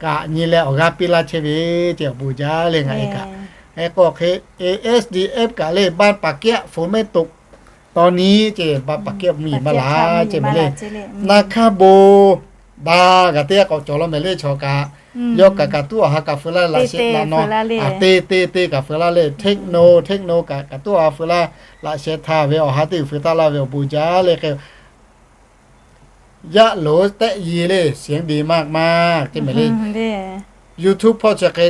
kaꞈ nyi leh awˬ g'aˇ piˇ laˇ chehˇ ve ce awˬ bon jaˇ le ngaˬ e kaꞈ. Hk'e k'o hk'e A S D F kaꞈ le บ้านป่าแก้ว ฝนไม่ตก ตอนนี้ ce บ้านป่าแก้ว mvuhˇ yeˬ maˇ la ce mehˍ le. Na hkaˇ bon daꞈ kaꞈ teˇ g'aˇ k'awꞈ cawˬ law mehˍ le chaw kaꞈ. Yawˇ kaꞈ kaꞈ tuˉ awˬ ha kaꞈ feu laˇ laꞈ sheh laꞈ naw, teˇ teˇ teˇ kaꞈ feu laˇ le. Techno, Techno kaꞈ kaꞈ tuˉ awˬ ha feu laˇ laꞈ sheh htaˇ ve awˬ ha teˇ g'uiˬ feu taˆ laˇ ve awˬ bon jaˇ le hk'e. Yaꞈ loˍ tehˆ yi le เสียงดีมากๆ ce mehˍ le. YouTube hpawˇ chi hk'e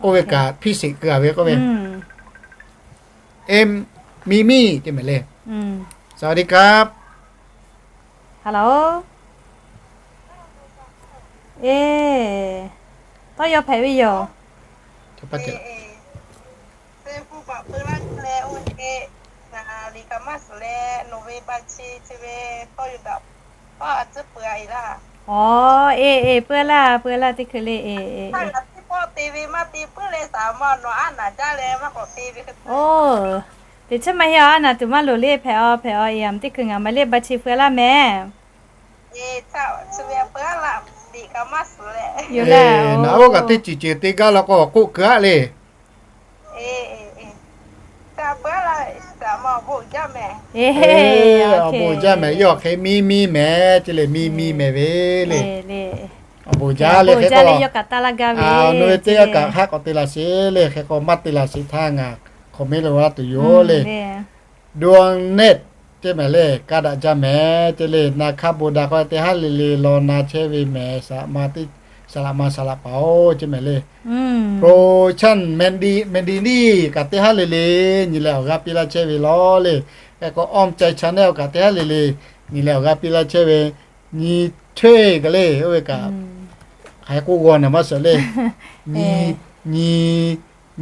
k'oˆ ve kaꞈ พิเศษ keu a ve k'oˆ ve เอ็ม มิมี่ ce mehˍ le. สวัสดีครับ Hello. Eˬ, tawˇ yaw hpehꞈ ve yoˬ. Aˬ, eˬ eˬ, peuˬ laˇ, peuˬ laˇ teˇ hkui le eˬ. Oˇ, teꞈ chiˉ maˇ heˆ aˬ, aˉ naˬ tuˬ maˇ loˍ le hpehꞈ aw, hpehꞈ aw, eˬ, aˬ teˇ hkui ngaˬ หมายเลข บัญชี feu laˇ mehˍ. Naꞈ oˉ kaꞈ teˇ ceuˬ ceuˬ te gaˇ law k'o awˬ k'oˆ keu aˆ le. Awˬ bon jaˇ mehˍ, yawˇ hk'e miˇ miˇ mehˍ ce le, miˇ miˇ mehˍ ve le. Awˬ bon jaˇ le hk'e k'o, nawˬ ve teˇ g'aˇ kaꞈ haˉ k'awꞈ te laˬ sheˍ le. Hk'e k'o maˇ te laˬ sheˍ htaˇ ngaˬ comment lo laˇ tuˬ yoˬ le. Dua neˇ ce mehˍ le, ka daꞈ jaˇ mehˍ ce le. Na hkaˇ bon daꞈ k'o teˇ haˉ le le law na chehˇ ve mehˍ, saˍ laꞈ ma saˍ laꞈ paˍ-oˬ ce mehˍ le. Pro chanˇ mehˍ di mehˍ di niˇ kaꞈ teˇ haˉ le le nyi leh awˬ g'aˇ piˇ laˇ chehˇ ve law le. Hk'e k'o awˇ cai chanˇ neˇ-oˬ kaꞈ teˇ haˉ le le nyi leh awˬ g'aˇ piˇ laˇ chehˇ ve, nyi hteˇ kaꞈ le oˇ ve kaꞈ hk'aˬ hk'e k'oˆ g'aw naˬ maˇ suhˍ le. Nyi, nyi,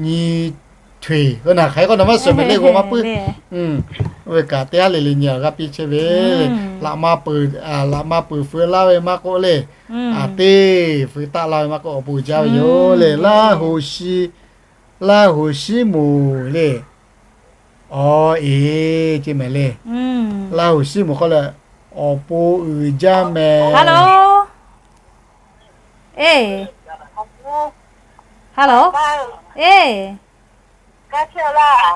nyi hteˇ k'o naˬ hk'aˬ hk'e k'oˆ naˬ maˇ suhˍ mehˍ le g'aw maˇ puiˉ. Oˇ ve kaꞈ teˇ haˉ le le nyi awˬ g'aˇ piˇ chehˇ ve, laꞈ ma peuˬ, laꞈ ma peuˬ feu laˇ ve maˇ k'oˆ le, aˬ teˇ feu taˆ laˇ ve maˇ k'oˆ awˬ bon jaˇ ve yoˬ le. Laˇ hoꞈ shiˉ, Laˇ hoꞈ shiˉ moˍ le. Aw, eˬ, ceˇ mehˍ le. Laˇ huˍ shiˉ mvuhˬ k'oˆ leh, awˬ pon uiˍ jaˇ mehˍ. Hello. Eˬ. Hello. Eˬ.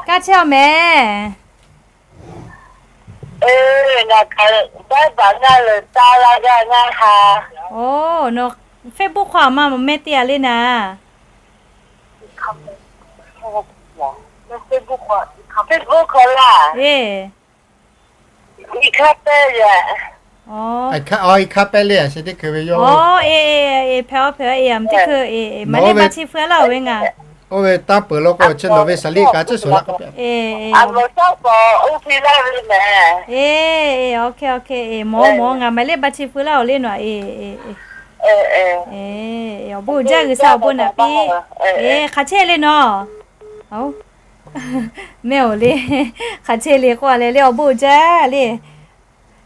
Kaˇ chehˇ-aˬ mehˍ. Oˬ, nawˬ Facebook hk'aw aˬ ma mawˬ meh te-a le naˍ. Eˬ. Aˬ, hk'aˇ pehˇ le, a, chi teˇ hkui ve yoˬ. Aˬ, eˬ, eˬ, hpehꞈ-aˬ, hpehꞈ-aˬ, eˬ, a, teˇ hkui, eˬ, eˬ, maˍ lehˆ ba chi feu-a laˇ-oˬ ve ngaˬ. Oˇ ve tanˇ peuˬ law k'o, chi nawˬ ve saˍ liˆ kaꞈ ciˉ shuˍ laˇ k'oˆ piˇ. Eˬ, eˬ, OK, OK, eˬ, mawˬ mawˬ ngaˬ maˍ lehˆ ba chi feu laˇ-oˬ le nawˬ, eˬ, eˬ, awˬ bon uiˍ jaˇ, G'uiˬsha awˬ bon naꞈ piˇ. Eˬ, hk'aˬ chehˇ le nawˬ. Mehˆ-oˬ le, hk'aˬ chehˇ le k'oˆ-a leh le, awˬ bon uiˍ jaˇ le.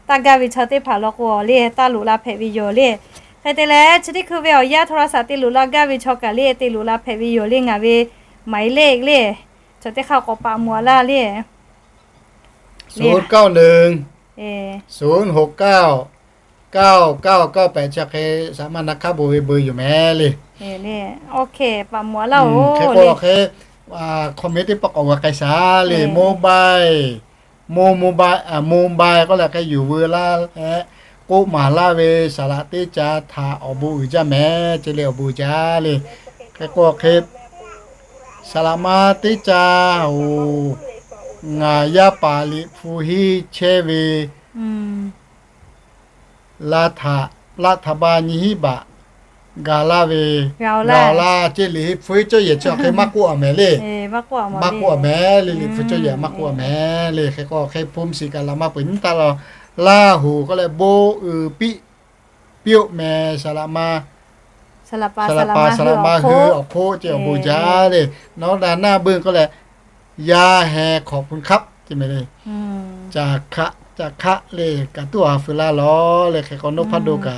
Taˇ gaˇ ve chaw teˇ hpaˍ law k'o le, taˇ loꞈ la hpehꞈ ve yoˬ le. Hk'e te leh, chi teˇ hkui ve awˬ yanˇ hto la shaꞈ te loꞈ la gaˇ ve chaw kaꞈ le, te loꞈ la hpehꞈ ve yoˬ le. Ngaˬ ve maˍ-e le le, chaw teˇ hk'aˇ k'awꞈ paˍ mawˬ-a laˇ le. ศูนย์เก้าหนึ่ง ศูนย์หกเก้า เก้าเก้าเก้าแปด chi hk'e saˍ laꞈ ma na hk'aˇ bon ve เบอร์ yoˬ mehˍ le. Paˍ mawˬ laˇ-oˬ, hk'e k'o hk'e, comment teˇ pawˆ k'awꞈ g'a k'ai shaˍ le. Mobile, mo, mobile, mobile k'oˆ leh hk'e yuˬ veu laˇ leh, k'oˆ maˍ laˇ ve saˍ laꞈ teˇ ca htaꞈ awˬ bon uiˍ jaˇ mehˍ, ce le awˬ bon uiˍ jaˇ le. Hk'e k'o hk'e, saˍ laꞈ ma teˇ ca-oˬ, ngaˬ yaˇ paˍ liꞈ hpu henˇ chehˇ ve la htaꞈ, la htaꞈ ba nyi hiˉ baꞈ ga laˇ ve, ga laˇ ce le. Liꞈ hpu cawˇ yehˬ chi hk'e maˇ k'oˆ-a mehˍ le. Maˇ k'oˆ-a mehˍ le, liꞈ hpu cawˇ yehˬ maˇ k'oˆ-a mehˍ le. Hk'e k'o hk'e, hpu shiˍ kaꞈ laꞈ ma peuˬ nyiˇ taˆ la, Laˇ huˍ k'oˆ leh bon uiˍ piˇ piˇ-oˆ mehˍ, saˍ laꞈ ma, saˍ laꞈ pa saˍ laꞈ ma hui awˬ hk'oˆ ce awˬ bon jaˇ le. Nawˬ hui daꞈ naˇ beuˆ k'oˆ leh, yaˇ heh hk'awꞈ hpu hk'aˆ ce mehˍ le. Caˬ hkaˆ le, kaꞈ tuˉ a feu laˇ lawˬ le. Hk'e k'o นพดล kaꞈ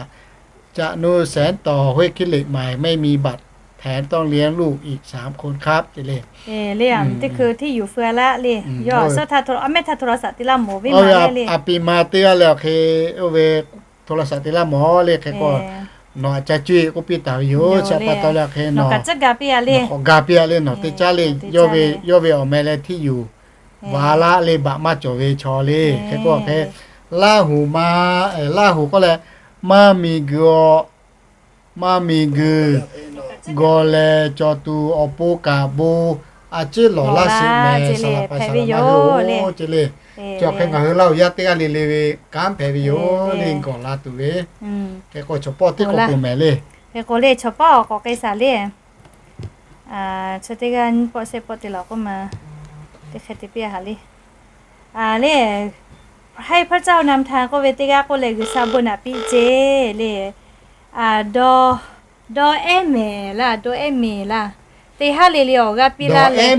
จะ หนูแสนต่อ ห้วยขี้เหล็กใหม่ ไม่มีบัตรแถมต้องเลี้ยงลูกอีกสามคนครับ ce le. Le, teˇ hkui hteˇ yuˬ feu laˇ le. Yawˇ a suhˉ htaˇ a mehˆ htaˇ โทรศัพท์ te laˇ mawˬ ve maˇ le le. A pi ma teˇ g'aˇ le awˬ hk'e, oˇ ve โทรศัพท์ te laˇ mawˬ le. Hk'e k'o nawˬ a ca cuˇ-e k'oˆ piˇ taˍ ve yoˬ. Chi pa taw le awˬ hk'e nawˬ k'awꞈ ga piˇ-a le, nawˬ teˇ caˉ le. Yawˇ ve awˬ meh leh hteˇ yuˬ va laˇ le, baꞈ maˇ cawˬ ve chaw le. Hk'e k'o hk'e, Laˇ huˍ ma, Laˇ huˍ k'oˆ leh, maˇ miˬguiˬ-aw, maˇ miˬguiˬ gawˬ lehˬ cawˬ tuˬ awˬ pon kaꞈ bon a ciˉ lawˬ laˇ sheˍ mehˍ, saˍ laꞈ pa saˍ laꞈ ma hui-oˬ ce le. Chi awˬ hk'e ngaˬ hui Laˇ huˍ yaˇ teˇ g'aˇ le le ve kanˉ hpehꞈ ve yoˬ le, gawˬ la tuˬ ve. Hk'e k'o chaw pawˆ teˇ k'awꞈ k'oˍ mehˍ le. Hk'e k'o le chaw pawˆ k'awꞈ k'ai shaˍ le. Chi teˇ g'aˇ nyiˇ pawˆ shehˆ pawˆ te lawˬ k'oˆ ma, teˇ hk'e te piˇ-a haꞈ le. Le, ให้พระเจ้านำทาง k'oˆ ve teˇ g'aˇ k'oˆ leh G'uiˬsha bon naꞈ piˇ ce le. Dawˇ ehˉ mehˍ laˇ, dawˇ ehˉ mehˍ laˇ. Teˇ haˉ le le awˬ g'aˇ piˇ laˇ leh,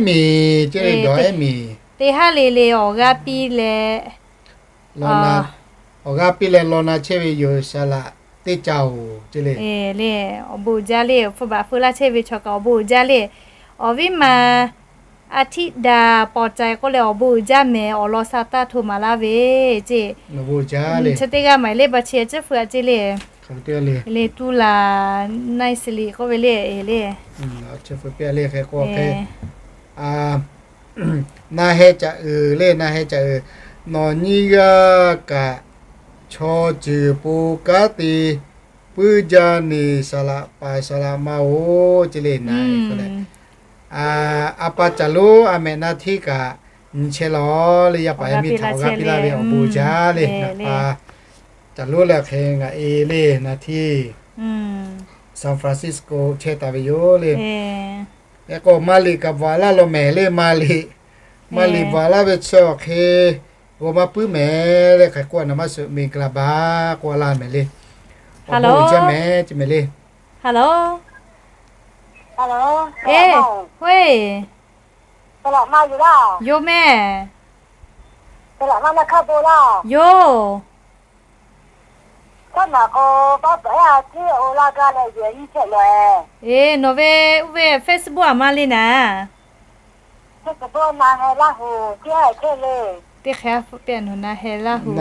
teˇ haˉ le le awˬ g'aˇ piˇ leh, awˬ g'aˇ piˇ leh law na chehˇ ve yoˬ, saˍ laꞈ teˇ ca-oˬ ce le. Le, awˬ bon uiˍ jaˇ le, hpu baꞈ feu laˇ chehˇ ve chaw kaꞈ awˬ bon uiˍ jaˇ le. Awˬ viˉ ma a htiˆ daꞈ pawˍ caiˍ k'oˆ leh awˬ bon uiˍ jaˇ mehˍ, awˬ lawn sha taˇ hto maˍ laˇ ve ce. Chi teˇ g'aˇ maˍ lehˆ ba chi ciˉ feu-a ce le. Le, tu laˬ naˇ siˍ liꞈ k'oˆ ve le, le. Hk'e k'o, na heh caꞈ uiˍ le, na heh caꞈ uiˍ. Nawˬ nyiˇ g'aˇ kaꞈ chaw ceuˬ po kanˉ te puiˉ jaˇ neˬ, saˍ laꞈ pa saˍ laꞈ ma-oˬ ce le, na k'oˆ leh, a pa caˬ lonˉ a mehꞈ na hteˇ kaꞈ nyi chehˇ law le, yaˇ paˍ yaˇ miˇ htaꞈ awˬ g'aˇ piˇ laˇ ve awˬ bon jaˇ le. Ngaˬ pa caˬ lonˉ leh hk'e ngaˬ e le na hteˇ San Francisco chehˇ taˍ ve yoˬ le. Hk'e k'o maˇ liꞈ kaꞈ bvuhꞈ laˇ law mehˍ le, maˇ liꞈ, maˇ liꞈ bvuhꞈ laˇ ve chi awˬ hk'e g'aw maˇ puiˉ mehˍ le. Hk'e k'o a naˍ maˇ suhˍ မင်္ဂလာပါ k'oˆ laˇ mehˍ le. Awˬ bon uiˍ jaˇ mehˍ ce mehˍ le. Hello. Yoˬ mehˍ. Yoˬ. Eˬ, nawˬ ve oˇ ve Facebook aˬ ma le naˍ. Teˇ hkeh a hpu pehˇ nawˬ, Na heh Laˇ huˍ.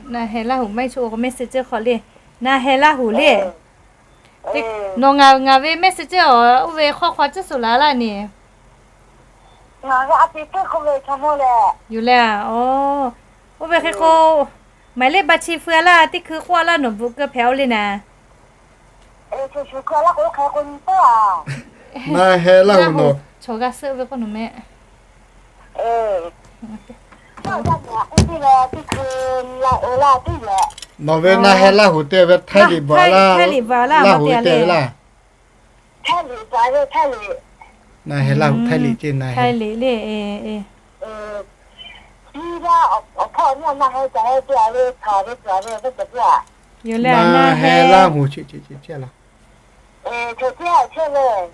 Na heh Laˇ huˍ maˇ heˆ, chaw k'o message hk'aw le. Na heh Laˇ huˍ le. Nawˬ ngaˬ ve message a oˇ ve hk'aw hk'aw tcuhˉ suh laˬ laˇ neˬ. Yoˬ le, oˇ ve hk'e k'o, หมายเลขบัญชี feu a laˇ, teˇ hkui k'oˆ a laˇ, nawˬ bvuhꞈ keu hpehꞈ-o le naˍ. Na heh Laˇ huˍ nawˬ, chaw g'a suhˆ ve k'oˆ nawˬ meh. Nawˬ ve Na heh Laˇ huˍ te ve Htaiˇ liꞈ bvuhꞈ laˇ, Laˇ huˍ te ve laˇ. Na heh Laˇ huˍ Htaiˇ liꞈ ce, Na heh Htaiˇ liꞈ le. Yoˬ le, Na heh Laˇ huˍ.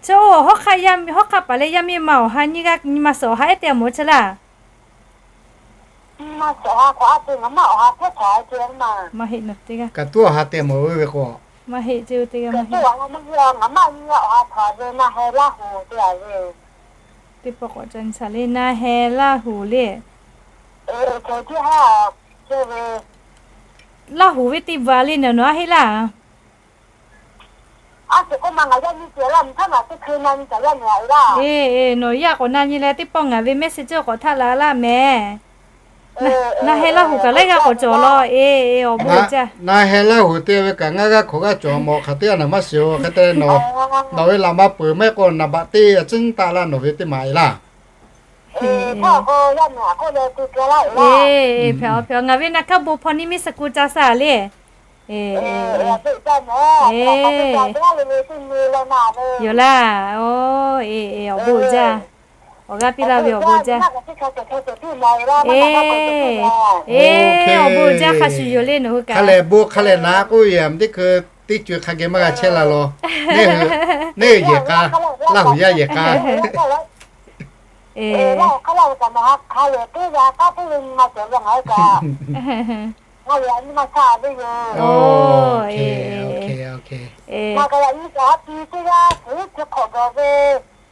Chi oˇ hawˉ hk'aˆ paˍ leh yaˇ miˇ, hawˉ hk'aˆ paˍ leh yaˇ miˇ ma awˬ ha nyiˇ g'aˇ nyi ma suhˍ awˬ ha ehˉ te mawˬ chehˇ laˇ. Maˇ heˆ, nawˬ teˇ g'aˇ kaꞈ tuˉ awˬ ha te mawˬ ve k'o, maˇ heˆ ce, teˇ g'aˇ maˇ heˆ. Teˇ pawˆ k'awꞈ ca nyi saˍ le, Na heh Laˇ huˍ le. Laˇ huˍ ve teˇ bvuhꞈ le nawˬ, nawˬ a heˆ laˇ. Eˬ, nawˬ yaˇ k'awꞈ na nyi leh teˇ pawˆ ngaˬ ve message k'awꞈ htaˆ la laˇ meh. Na heh Laˇ huˍ kaꞈ laiˉ g'aˇ k'awꞈ cawˬ law. Eˬ, awˬ bon jaˇ. Na heh Laˇ huˍ te ve kaꞈ ngaˇ g'aˇ hkawꞈ g'aˇ cawˬ mawˬ hk'aˬ teˇ g'aˇ naˍ maˇ shiˍ-oˬ. Hk'e te nawˬ, nawˬ ve laꞈ ma peuˬ mehˆ k'o naˍ baꞈ teˇ a ciˉ taˆ laˇ nawˬ ve teˇ maˍ e laˇ. Eˬ, hpehꞈ-aw, hpehꞈ-aw, ngaˬ ve naˍ kaˇ bon hpaw niˇ miˇ suh ku ca saˍ le. Eˬ, yoˬ laˇ. Oˬ, eˬ, awˬ bon jaˇ. Awˬ g'aˇ piˇ laˇ ve awˬ bon jaˇ. Eˬ, awˬ bon jaˇ hk'a shuˍ yoˬ le nawˬ hui kaꞈ. Hk'a lehˬ bon hk'a lehˬ naˍ k'oˆ ve, teˇ hkui teˇ co hk'a geh maˇ g'a chehˇ la law. Neˇ hui yehˬ k'a, Laˇ huˍ yaˇ yehˬ k'a.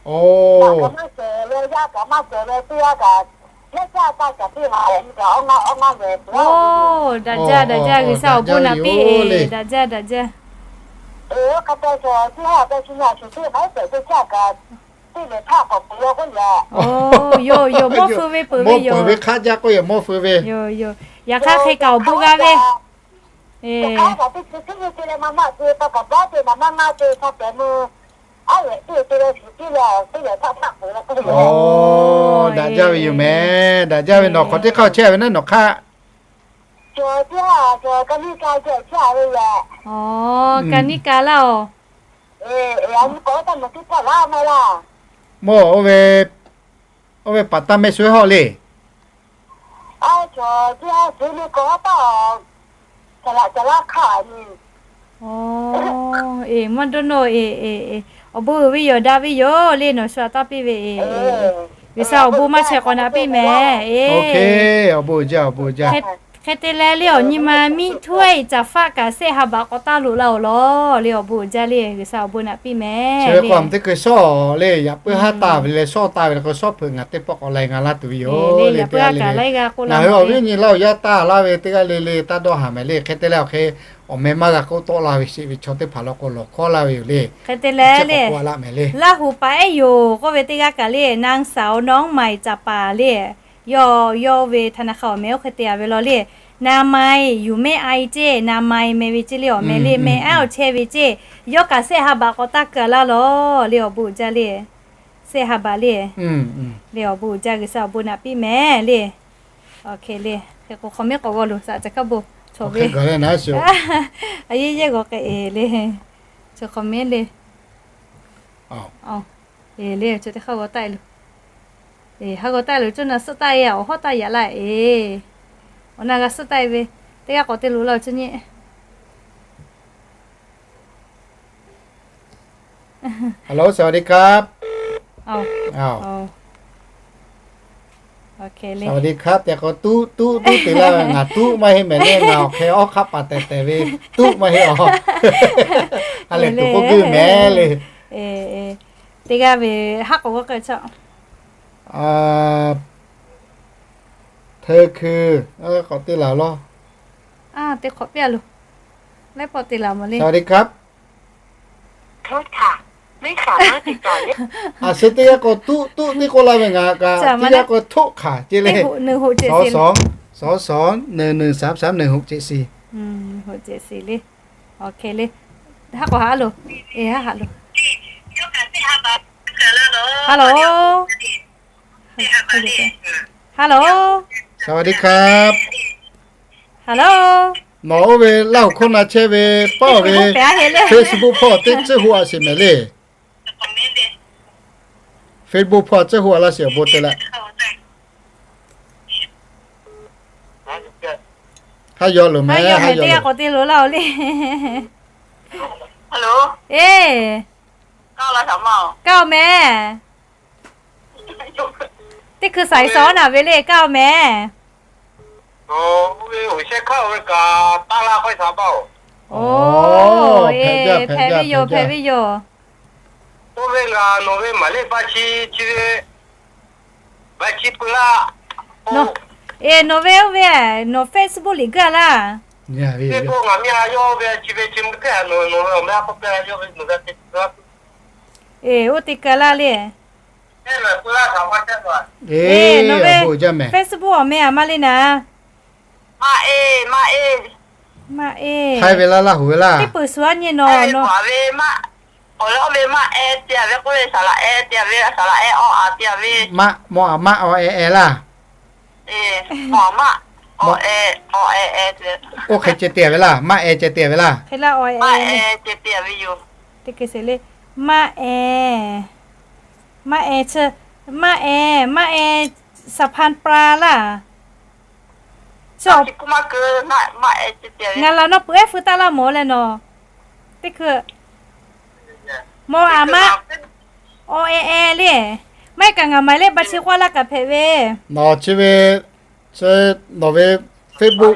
Oˬ, daꞈ jaˇ, daꞈ jaˇ, G'uiˬsha awˬ bon naꞈ piˇ eˬ, daꞈ jaˇ, daꞈ jaˇ. Oˬ, yoˬ, yoˬ, mawˇ feu ve peuˬ ve yoˬ. Yaꞈ hk'aˇ hk'e kaꞈ awˬ bon g'a ve. Oˬ, daꞈ jaˇ ve yoˬ meh, daꞈ jaˇ ve. Nawˬ hk'awꞈ teˇ hk'aˇ chehˇ ve naˉ nawˬ hk'aˇ. Oˬ, ka niˇ ka laˇ oˬ. Mawˇ, oˇ ve paˍ taˇ mehˆ shu hawˆ le. Eˬ, maˇ dawˇ nawˇ eˬ, awˬ bon uiˍ ve yoˬ, daꞈ ve yoˬ le, nawˬ shu aꞈ taˇ piˇ ve eˬ. G'uiˬsha awˬ bon maˇ chaweh k'awꞈ naꞈ piˇ meh eˬ. Hk'e te leh le awˬ nyi ma miˇ htuˇ-e caˍ faˆ kaꞈ sehˆ ha baꞈ k'awꞈ taˇ loꞈ la-oˬ lawˬ le, awˬ bon uiˍ jaˇ le, G'uiˬsha awˬ bon naꞈ piˇ meh. Chi ve k'o teˇ hkui shawˉ le, yaꞈ puiˉ haˉ taˍ ve leh shawˉ taˍ ve le k'o, shawˉ hpeuꞈ ngaˬ teˇ pawˆ k'awꞈ la e ngaˬ laˇ tuˬ ve yoˬ le. Ngaˬ hui awˬ viˉ awˬ nyi Laˇ huˍ yaˇ taˇ laˇ ve teˇ g'aˇ le le taˇ dawˇ haˍ meh le. Hk'e te leh awˬ hk'e awˬ meh maˇ g'a k'oˆ tawˆ laˇ ve sheˍ ve chaw teˇ hpaˍ law k'o lawˬ hkawˉ laˇ ve yoˬ le. Hk'e te leh le, Laˇ huˍ paˍ ehˉ yoˬ k'oˆ ve teˇ g'aˇ kaꞈ le, นางสาวน้องใหม่ Caˍ paˍ le. Yawˇ, yawˇ ve ธนาคาร awˬ meh oˇ hk'e te a ve law le. นางใหม่ yuˬ mehˆ a e ceˇ, นางใหม่ meh ve ceˇ le, awˬ meh le, meh ehˉ awˬ chehˇ ve ceˇ. Yawˇ kaꞈ sehˆ ha baꞈ k'awꞈ taˇ keu a laˇ lawˬ le, awˬ bon uiˍ jaˇ le. Sehˆ ha baꞈ le. Le awˬ bon uiˍ jaˇ, G'uiˬsha awˬ bon naꞈ piˇ meh le. Hk'e le, hk'e k'o hk'awꞈ mehˉ k'awꞈ g'aw loˬ, saꞈ ca hkaˇ bon chaw ve a yehˇ yehˇ g'aw k'ai eˬ le. Chaw hk'awꞈ mehˉ le. Eˬ le, chaw teˇ hk'aˇ g'aw taˆ e loˬ. Eˬ, ha g'aw taˆ e loˬ, cawˇ na suhˆ taˆ e, awˬ hawˉ taˆ yaꞈ laˇ eˬ. Awˬ na g'a suhˆ taˆ e ve, teˇ g'aˇ k'awꞈ te loꞈ la-oˬ, cawˇ nyi. Hello, สวัสดีครับ. สวัสดีครับ tehꞈ k'o tuˉ tuˉ tuˉ te laˇ ve, ngaˬ tuˉ maˇ heˆ mehˍ le, ngaˬ awˬ hk'e awˉ hk'aˆ paˍ tehˬ tehˬ ve tuˉ maˇ heˆ a. Ha lehˬ tuˬ k'oˆ guˇ mehˍ le. Teˇ g'aˇ ve haˉ k'awꞈ g'aw k'ai chaw เธอคือ k'awꞈ te laˬ law. Te k'awꞈ piˇ a loˬ. Laiˉ pawˆ te laˬ mawˬ le. สวัสดีครับ โทษค่ะ ไม่สามารถติดต่อได้ A shu teˇ g'aˇ k'o tuˆ tuˆ teˇ k'oˆ laˇ ve ngaˬ kaꞈ, teˇ g'aˇ k'o htoˆ hkanˍ ce le. สองสอง สองสอง หนึ่งหนึ่ง สามสาม หนึ่งหกเจ็ดสี่ le. Haˉ k'awꞈ haˉ loˬ. Haˉ haˉ loˬ. Hello. Hello. สวัสดีครับ Hello. Nawˬ oˇ ve Laˇ huˍ hkawˇ na chehˇ ve paˉ ve Facebook hpawˇ teˇ tcuhˇ hu a sheˍ mehˍ le. Facebook hpawˇ tcuhˇ hu a laˇ sheˍ awˬ bon te leh. Haˉ yaw loˬ mehˍ, haˉ yaw teˇ g'aˇ k'awꞈ te loˬ laˇ oˬ le. Eˇ, kaˇ oˬ mehˍ. Teˇ hkui saiˍ sawˉ naˍ ve le, kaˇ oˬ mehˍ. Oˇ, hpehꞈ ve yoˬ, hpehꞈ ve yoˬ. Eˇ, nawˬ ve oˇ ve nawˬ Facebook liꞈ guˇ a laˇ. Eˇ, oˇ te keu laˇ le. Eˇ, nawˬ ve Facebook awˬ meh a ma le naˍ. Maˇ eˇ, maˇ eˇ. Htaiˇ ve laˇ, Laˇ huˍ ve laˇ. Teˇ peuˬ shu aˉ nyi nawˬ, ve maˇ, awˬ leh oˇ ve maˇ eˇ te a ve k'oˆ ve, saˍ laꞈ eˇ te a ve, saˍ laꞈ eˇ awˬ a te a ve. Maˇ, mawˬ a maˇ awˬ eˇ eˇ laˇ. Eˇ, mawˬ a maˇ, awˬ eˇ, awˬ eˇ eˇ te. Oˇ hk'e ceh te a ve laˇ, maˇ eˇ ceh te a ve laˇ. Maˇ eˇ ceh te a ve yoˬ. Teˇ hkui sheˍ le, maˇ eˇ, maˇ eˇ chi, maˇ eˇ, maˇ eˇ, saˍ hpaˇ pla laˇ. Ngaˬ laˬ nawˇ peuˬ ehˉ feu taˇ laˇ mawˬ leh nawˬ. Teˇ hkui, mawˬ a maˇ, awˬ eˇ eˇ le. Maˇ heˆ kaꞈ ngaˬ maiˍ leh ba chi k'oˆ laˇ kaꞈ hpehꞈ ve. Nawˬ chi ve, chi, nawˬ ve Facebook,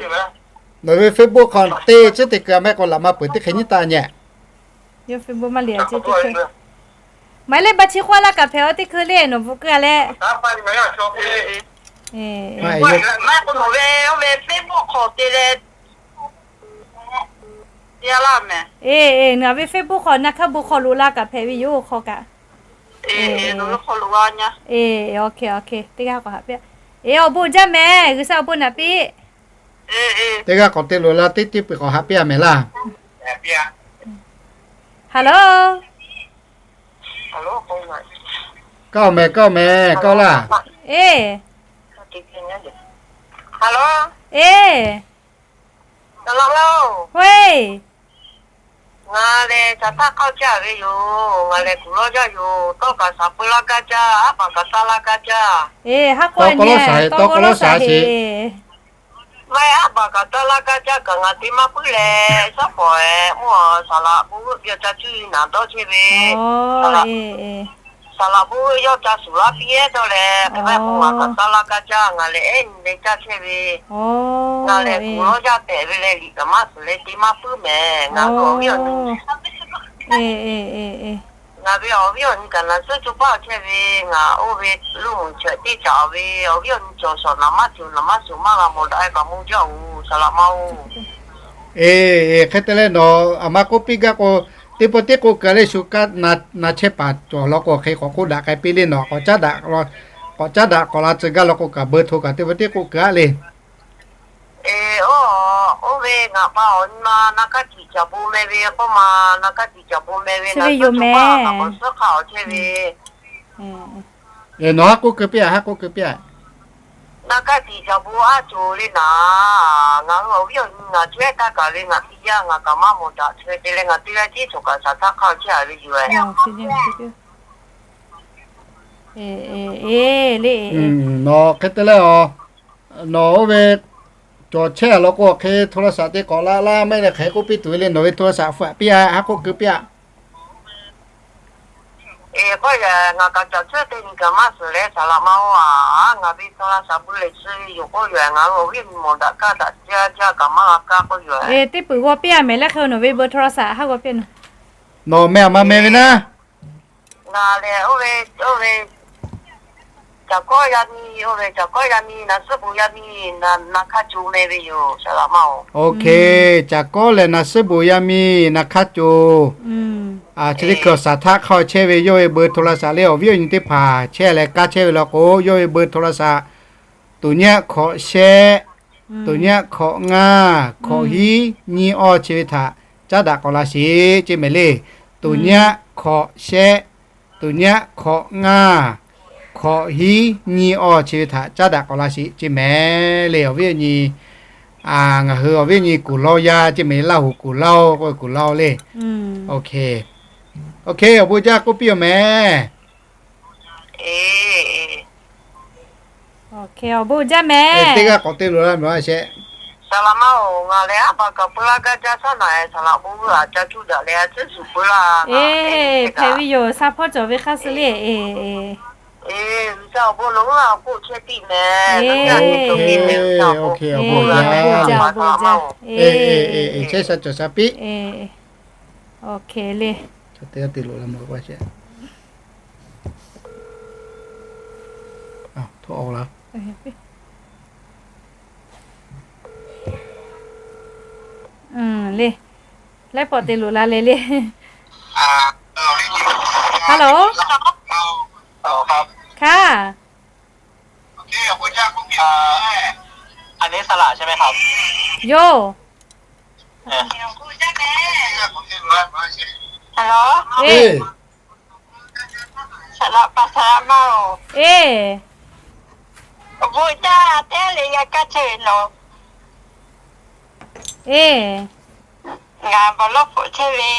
nawˬ ve Facebook hk'aw te tcuhˉ te keu a mehˆ k'o laꞈ ma peuˬ teˇ hk'e nyiˉ taˇ nyi. Yawˇ Facebook maˇ le a ce teˇ hkui. Maiˍ leh ba chi k'oˆ laˇ kaꞈ hpehꞈ a teˇ hkui le nawˬ bvuhꞈ keu a leh. Maˇ k'o nawˬ ve, oˇ ve Facebook hk'aw te leh, te a laˇ mehˍ. Eˇ, eˇ, ngaˬ ve Facebook hk'aw na hkaˇ bon hk'aw loꞈ la kaꞈ hpehꞈ ve yoˬ hk'aw kaꞈ. Eˇ, OK, OK, teˇ g'aˇ k'awꞈ haꞈ piˇ. Eˇ, awˬ bon jaˇ mehˍ, G'uiˬsha awˬ bon naꞈ piˇ. Teˇ g'aˇ k'awꞈ te loꞈ la, teˇ teˇ peuˬ k'awꞈ haꞈ piˇ a mehˍ laˇ. Hello. Kaˇ oˬ mehˍ, kaˇ oˬ mehˍ, kaˇ oˬ laˇ. Eˇ. Eˇ. Ngaˬ lehˬ caˬ htaˇ hk'aˇ caˇ ve yoˬ. Ngaˬ lehˬ kuˬ lawˇ jaˇ yoˬ. Tawˇ kaꞈ shaˍ peu laˇ gaˇ jaˇ, aˉ baˬ kaꞈ taˇ laˇ gaˇ jaˇ. Eˇ, haˉ k'awꞈ nyi, tawˇ k'awꞈ lawˇ shaˍ sheˍ. Maˇ heˆ, aˉ baˬ kaꞈ taˇ laˇ gaˇ jaˇ kaꞈ ngaˬ te maˇ puiˉ leh, shaˉ pawˍ ehˍ mvuhˇ a saˍ laꞈ bon g'euˆ ve a ca cuˇ yiˍ naˍ dawˇ chehˇ ve. Saˍ laꞈ, saˍ laꞈ bon g'euˆ yawˇ ca suˍ laˇ piˇ ehˉ dawˇ leh, hk'e maˇ k'o ngaˬ kaꞈ taˇ laˇ gaˇ jaˇ, ngaˬ lehˬ ehˉ nyi leh caˇ chehˇ ve. Ngaˬ lehˬ kuˬ lawˇ jaˇ tehꞈ ve leh liꞈ kaꞈ maˇ suhˍ leh te maˇ puiˉ mehˍ. Ngaˬ hui awˬ viˉ awˬ nyi, ngaˬ ve awˬ viˉ awˬ nyi kaꞈ naˍ suhˉ co paˉ awˬ chehˇ ve. Ngaˬ oˇ ve Luˇ muiˬ chehꞈ teˇ caꞈ ve awˬ viˉ awˬ nyi cawˬ shawˍ naˍ maˇ cawˬ naˍ maˇ suhˍ maˇ g'a mawˬ daꞈ e kaꞈ mawˬ jaˇ oˬ, saˍ laꞈ ma oˬ. Eˬ, hk'e te leh nawˬ aˬ ma k'oˆ piˇ gaˇ k'o, teˇ pawˆ teˇ k'oˆ keu leh shu kaˇ na chehˇ paˍ cawˬ law k'o, hk'e k'awꞈ k'oˆ daꞈ k'ai piˇ le nawˬ. K'awꞈ caˉ daꞈ k'awꞈ la tcuh gaˇ law k'o kaꞈ, beu hto kaꞈ teˇ pawˆ teˇ k'oˆ keu aˆ le. Eˬ, oˇ, oˇ ve ngaˬ pa awˬ nyi ma na kaˇ tiꞈ caˍ bon meh ve k'oˆ ma, na kaˇ tiꞈ caˍ bon meh ve naˍ suhˉ co paˉ kaꞈ k'awꞈ suhˉ hk'a awˬ chehˇ ve. Nawˬ haˉ k'oˆ keu piˇ aꞈ, haˉ k'oˆ keu piˇ aꞈ. Na kaˇ tiꞈ caˍ bon aˉ cawˬ le naˍ, ngaˬ hui awˬ viˉ awˬ nyi ngaˬ chaweh taˇ kaꞈ ve ngaˬ teˇ yanˇ ngaˬ kaꞈ maˇ mawˬ daꞈ chaweh te leh ngaˬ teˇ g'aˇ tiˉ cawˬ kaꞈ shaˍ htaˇ hk'aˇ awˬ chehˇ a ve yoˬ. Nawˬ hk'e te leh a, nawˬ oˇ ve cawˬ chehˇ a law k'o, hk'e โทรศัพท์ te k'awꞈ la laˇ mehˆ leh hk'e k'oˆ piˇ tuˬ ve le, nawˬ ve โทรศัพท์ hpfuhˆ piˇ aꞈ, haˉ k'oˆ keu piˇ aꞈ. Eˬ, k'oˆ yaꞈ ngaˬ kaꞈ caˬ tcuhˉ te nyi kaꞈ maˇ suhˍ leh saˍ laꞈ ma oˬ aꞈ, ngaˬ ve โทรศัพท์ bu lehˬ suh ve yoˬ k'oˆ yaꞈ ngaˬ hui awˬ viˉ awˬ nyi mawˬ daꞈ kaˇ daꞈ jaˇ jaˇ kaꞈ maˇ g'a kaˇ k'oˆ yoˬ. Eˬ, teˇ peuˬ g'aw piˇ aꞈ mehˍ leh hk'e nawˬ ve เบอร์โทรศัพท์ haˉ g'aw piˇ aꞈ nawˬ. Nawˬ meh aˬ ma meh ve naˉ. Ngaˬ lehˬ oˇ ve, oˇ ve Caˬ kawˆ yaˇ miˇ, oˇ ve caˬ kawˆ yaˇ miˇ, naˬ suhˉ bon yaˇ miˇ, naˬ hk'aˇ co meh ve yoˬ, saˍ laꞈ maˇ-oˬ. Caˬ kawˆ leh naˬ suhˉ bon yaˇ miˇ naˬ hk'aˇ co. Chi teˇ hkui awˬ saˍ htaˆ hk'aw chehˇ ve yawˇ ve เบอร์โทรศัพท์ leh awˬ viˉ awˬ nyi teˇ hpaˍ chehˇ leh kaˇ chehˇ ve law k'o, yawˇ ve เบอร์โทรศัพท์ tuˬ nyaˆ hkawꞈ shehˆ, tuˬ nyaˆ hkawꞈ ngaˇ, hkawꞈ hiˉ nyiˇ awˇ chi ve htaꞈ caˉ daꞈ k'awꞈ la sheˍ ceˇ mehˍ le. Tuˬ nyaˆ hkawꞈ shehˆ, tuˬ nyaˆ hkawꞈ ngaˇ, hkawꞈ hiˉ nyiˇ awˇ chi ve htaꞈ caˉ daꞈ k'awꞈ la sheˍ ceˇ mehˍ le. Awˬ viˉ awˬ nyi, ngaˬ hui awˬ viˉ awˬ nyi kuˬ laˇ-oˆ yaˇ ceˇ mehˍ le, Laˇ huˍ kuˬ laˇ-oˆ k'oˆ ve kuˬ laˇ-oˆ le. Awˬ bon jaˇ k'oˆ piˇ-oˬ mehˍ. Awˬ bon jaˇ mehˍ. Teˇ g'aˇ k'awꞈ te loˬ laˇ mehˍ a shehˆ. Saˍ laꞈ maˇ-oˬ, ngaˬ lehˬ aˉ baˬ kaꞈ peu laˇ gaˇ jaˇ shaˉ naꞈ, saˍ laꞈ bon g'uˇ aꞈ ca cuˇ daꞈ leh a ciˉ shuˍ peu laˇ. Hpehꞈ ve yoˬ, sha hpawˇ cawˬ ve hk'aˇ suh le. G'uiˬsha awˬ bon nawˬ g'uˇ aꞈ k'oˆ chehˇ piˇ mehˍ. Awˬ bon jaˇ, awˬ bon jaˇ. Chehˇ sha cawˬ sha piˇ. Awˬ hk'e le. Te g'aˇ te loˬ laˇ mehˍ a shehˆ. Htawˇ-oˬ laˇ. Le, laiˉ pawˆ te loˬ la le le. Hello. Hkaˇ. อันนี้สละใช่ไหมครับ Yoˬ. Hello. Saˍ laꞈ pa saˍ laꞈ maˇ-oˬ. Awˬ bon jaˇ, teˇ le yaˇ kaˇ chehˇ ve nawˬ. Ngaˬ Bawˬ lawˇ hpfuhꞈ chehˇ ve.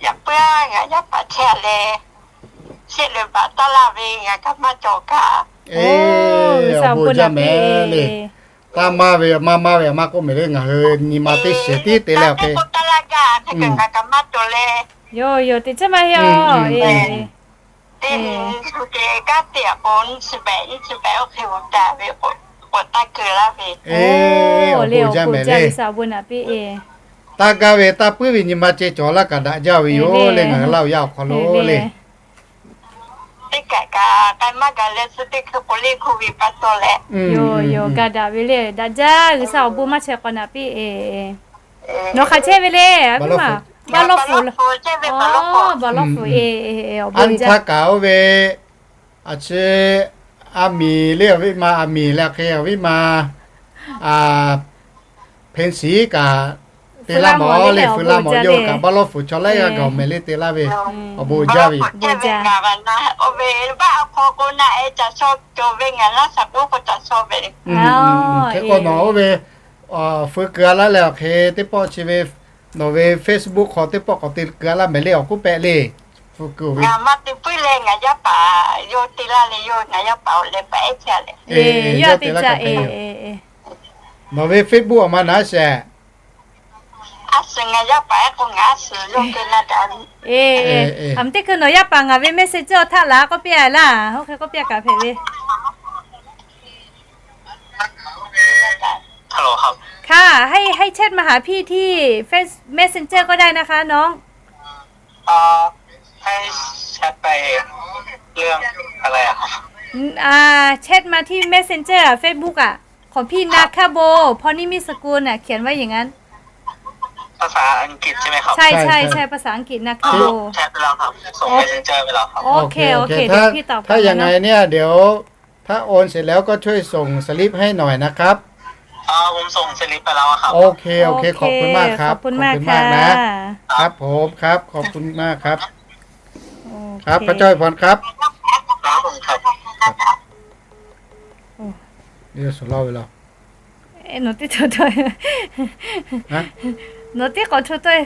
Yaꞈ puiˉ-aˬ, ngaˬ yaˇ paˍ chehˇ-a leh, shehˆ leuˬ baꞈ taˇ laˇ ve, ngaˬ kaꞈ maˇ cawˬ kaꞈ. Awˬ bon jaˇ mehˍ le. Taˇ maˇ ve, maˇ maˇ ve maˇ k'oˆ mehˍ le, ngaˬ hui nyi ma teˇ shehˍ tiˉ te leh awˬ hk'e. Yoˬ yoˬ, teꞈ chehˇ maˇ heˆ-oˬ. Awˬ bon jaˇ mehˍ le. Taˇ gaˇ ve taˇ puiˉ ve nyi ma ceh cawˬ laˇ kaꞈ daꞈ jaˇ ve yoˬ le, ngaˬ hui Laˇ huˍ yaˇ awˬ hk'aw lo le. Teˇ kaꞈ kaꞈ k'ai maˇ gaˬ leh, suh teˇ hkui k'o le, hkui ve pa taw leh. Yoˬ yoˬ, ga daꞈ ve le, daꞈ jaˇ, G'uiˬsha awˬ bon maˇ chehˇ k'awꞈ naꞈ piˇ-e. Nawˬ hk'aˬ chehˇ ve le, a viˉ ma. Baˬ lawˇ hpfuhꞈ, Baˬ lawˇ hpfuhꞈ, e, awˬ bon jaˇ. Aˉ htaˇ kaꞈ oˇ ve, a chi, a miˍ le awˬ viˉ ma, a miˍ leh awˬ hk'e awˬ viˉ ma, a, hpeˇ shiˍ kaꞈ te laˇ mawˬ le, feu laˇ mawˬ, yawˇ hui kaꞈ Baˬ lawˇ hpfuhꞈ chaw laiˉ g'aˇ gaˬ mehˍ le te laˇ ve, awˬ bon jaˇ ve. Oˇ ve, hk'e k'o nawˬ oˇ ve, feu keu-a laˇ leh awˬ hk'e teˇ pawˆ chi ve, nawˬ ve Facebook hk'aw teˇ pawˆ k'awꞈ te keu-a laˇ mehˍ le, awˬ k'oˆ pehꞈ le. Feu keu-oˬ ve, ngaˬ maˇ te puiˉ leh ngaˬ yaˇ paˍ yawˇ te laˇ leh, yawˇ ngaˬ yaˇ paˍ awˬ leh paˍ ehˉ chehˇ leh, yawˇ te laˇ. Nawˬ ve Facebook awˬ ma naˉ shehˍ. A suhˍ ngaˬ yaˇ paˍ ehˉ k'o ngaˬ a suhˍ yawˇ te laˇ daꞈ. E, a teˇ hkui nawˬ yaˇ paˍ ngaˬ ve Messenger awˬ htaˆ laˬ k'oˆ piˇ-a laˇ, oˇ hk'e k'oˆ piˇ-a kaꞈ hpehꞈ ve. Hkaˇ, ให้ ให้ แชท มาหาพี่ที่ Face Messenger ก็ได้นะคะน้อง เอ่อ ให้แชทไปเรื่องอะไรอะครับ อ่า แชทมาที่ Messenger อ่ะ Facebook อ่ะ ของพี่นาคาโบ พรนิมิตสกุลอ่ะ เขียนไว้อย่างนั้น ภาษาอังกฤษใช่ไหมครับ ใช่ใช่ใช่ ภาษาอังกฤษ นาคาโบ แชทไปแล้วครับ ส่ง Messenger ไปแล้วครับ โอเคโอเค เดี๋ยวพี่ตอบกลับ ถ้ายังไงเนี่ยเดี๋ยว ถ้าโอนเสร็จแล้วก็ช่วยส่งสลิปให้หน่อยนะครับ อ๋อ ผมส่งสลิปไปแล้วอะครับ โอเคโอเค ขอบคุณมากครับ ขอบคุณมากนะ ครับผมครับ ขอบคุณมากครับ ครับ พระเจ้าอวยพรครับ ครับผมครับ นี่สุดเล่าไปแล้ว Nawˬ teˇ cawˬ tawˆ-e. Nawˬ teˇ k'awꞈ cawˬ tawˆ-e.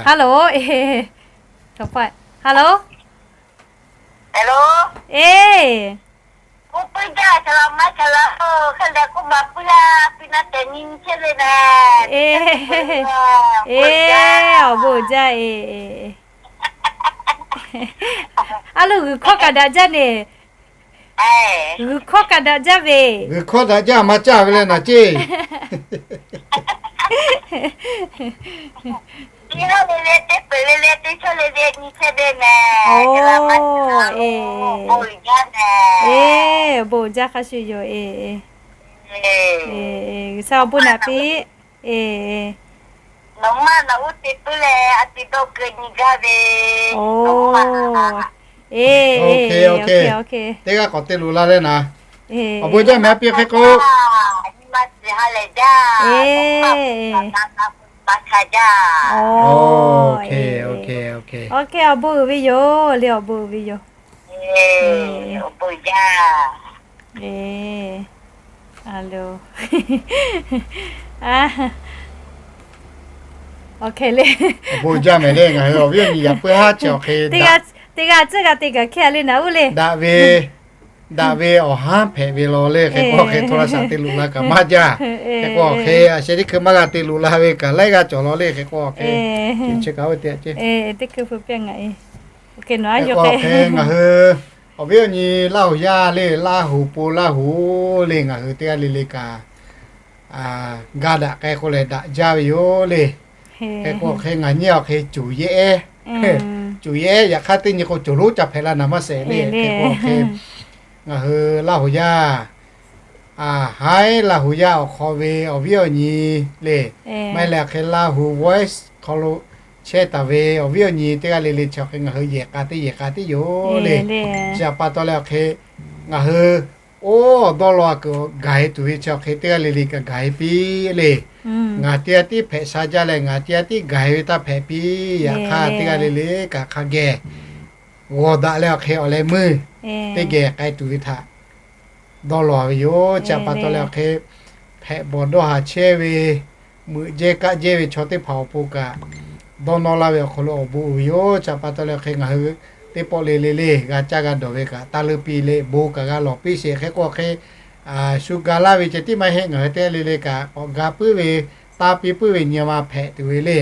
Hello, hello, e, e, awˬ bon jaˇ e. A lo, g'uiˬ hkawˇ kaꞈ daꞈ jaˇ ne. G'uiˬ hkawˇ kaꞈ daꞈ jaˇ ve. G'uiˬ hkawˇ daꞈ jaˇ maˇ caˇ ve leh naˬ ceˇ. Teˇ g'aˇ le le teˇ peuˬ le le teˇ chawˇ le le nyi chehˇ ve mehˬ. Oˬ, bon uiˍ jaˇ mehˬ. Eˬ, bon uiˍ jaˇ hk'a shuˍ yoˬ. Eˬ, eˬ, G'uiˬsha awˬ bon naꞈ piˇ. Eˬ, nawˬ maˇ nawˬ uˉ te puiˉ leh a te dawˇ keu nyi gaˇ ve. Oˬ, eˬ, teˇ g'aˇ k'awꞈ te loꞈ la leh naˍ. Awˬ bon jaˇ mehˬ a piˇ hk'e k'o. Nyi ma shiˍ ha lehˬ jaˇ. Eˬ, Oˬ, awˬ bon uiˍ ve yoˬ le, awˬ bon uiˍ ve yoˬ. Eˬ, awˬ bon jaˇ. Eˬ, a lo, a, awˬ hk'e le. Awˬ bon jaˇ mehˬ le, ngaˬ hui awˬ viˉ awˬ nyi yaꞈ puiˉ haˉ chi awˬ hk'e, teˇ g'aˇ tcuhˉ g'a te gaˬ hkehˇ a le naˍ uˉ le. Daꞈ ve, daꞈ ve awˬ haˉ hpehꞈ ve law le hk'e k'o, hk'e โทรศัพท์ te loꞈ la kaꞈ maˇ jaˇ. Hk'e k'o hk'e a sheh teˇ hkui maˇ g'a te loꞈ la ve kaꞈ laiˉ g'aˇ cawˬ law le hk'e k'o hk'e, chi kaꞈ oˇ ve te ce. Hk'e k'o hk'e ngaˬ hui awˬ viˉ awˬ nyi Laˇ huˍ yaˇ le, Laˇ huˍ po Laˇ huˍ le, ngaˬ hui teˇ g'aˇ le le kaꞈ ga daꞈ k'ai k'o lehˬ daꞈ jaˇ ve yoˬ le. Hk'e k'o hk'e ngaˬ nyi awˬ hk'e coˬ yehˇ, coˬ yehˇ yaꞈ hk'aˇ teˇ nyi k'o coˬ lonˉ ca hpehꞈ la naˍ maˇ shehˍ le. Hk'e k'o hk'e ngaˬ hui Laˇ huˍ yaˇ, haiˉ Laˇ huˍ yaˇ awˬ hk'aw ve awˬ viˉ awˬ nyi le, maˇ heˆ leh hk'e Laˇ huˍ voice hk'aw lo chehˇ taˍ ve awˬ viˉ awˬ nyi teˇ g'aˇ le le chi awˬ hk'e ngaˬ hui yehˬ k'a teˇ yehˬ k'a tiˉ yoˬ le. Chi htaꞈ pa taw leh awˬ hk'e ngaˬ hui oˇ dawˇ law a kuiˬ gaˬ e tuˬ ve chi awˬ hk'e teˇ g'aˇ le le kaꞈ gaˬ e piˇ le. Ngaˬ teˇ g'aˇ tiˉ hpehꞈ sha jaˇ leh ngaˬ teˇ g'aˇ tiˉ gaˬ e ve taˇ hpehꞈ piˇ. Yaꞈ hk'aˇ teˇ g'aˇ le le kaꞈ hk'a geh g'awˬ daꞈ leh awˬ hk'e awˬ leh meuˇ teˇ geh k'ai tuˬ ve htaꞈ dawˇ law ve yoˬ. Chi htaꞈ pa taw leh awˬ hk'e hpehꞈ bawˬ dawˇ haˍ chehˇ ve, meuꞈ jehˇ kaˆ jehˇ ve chaw teˇ hpaˍ awˬ pon kaꞈ dawˇ nawˇ laˇ ve awˬ hk'aw lo awˬ bon uiˍ ve yoˬ. Chi htaꞈ pa taw leh awˬ hk'e ngaˬ hui teˇ pawˆ le le le g'a caˇ g'a dawˬ ve kaꞈ taˇ leuˇ piˇ le, bon kaꞈ g'a lawˬ piˇ sheˍ. Hk'e k'o hk'e shu ga laˇ ve ceh tiˉ maˇ heˆ, ngaˬ hui teˇ g'aˇ le le kaꞈ k'awꞈ ga puiˉ ve, taˇ piˇ puiˉ ve nyi ma hpehꞈ tuˬ ve le.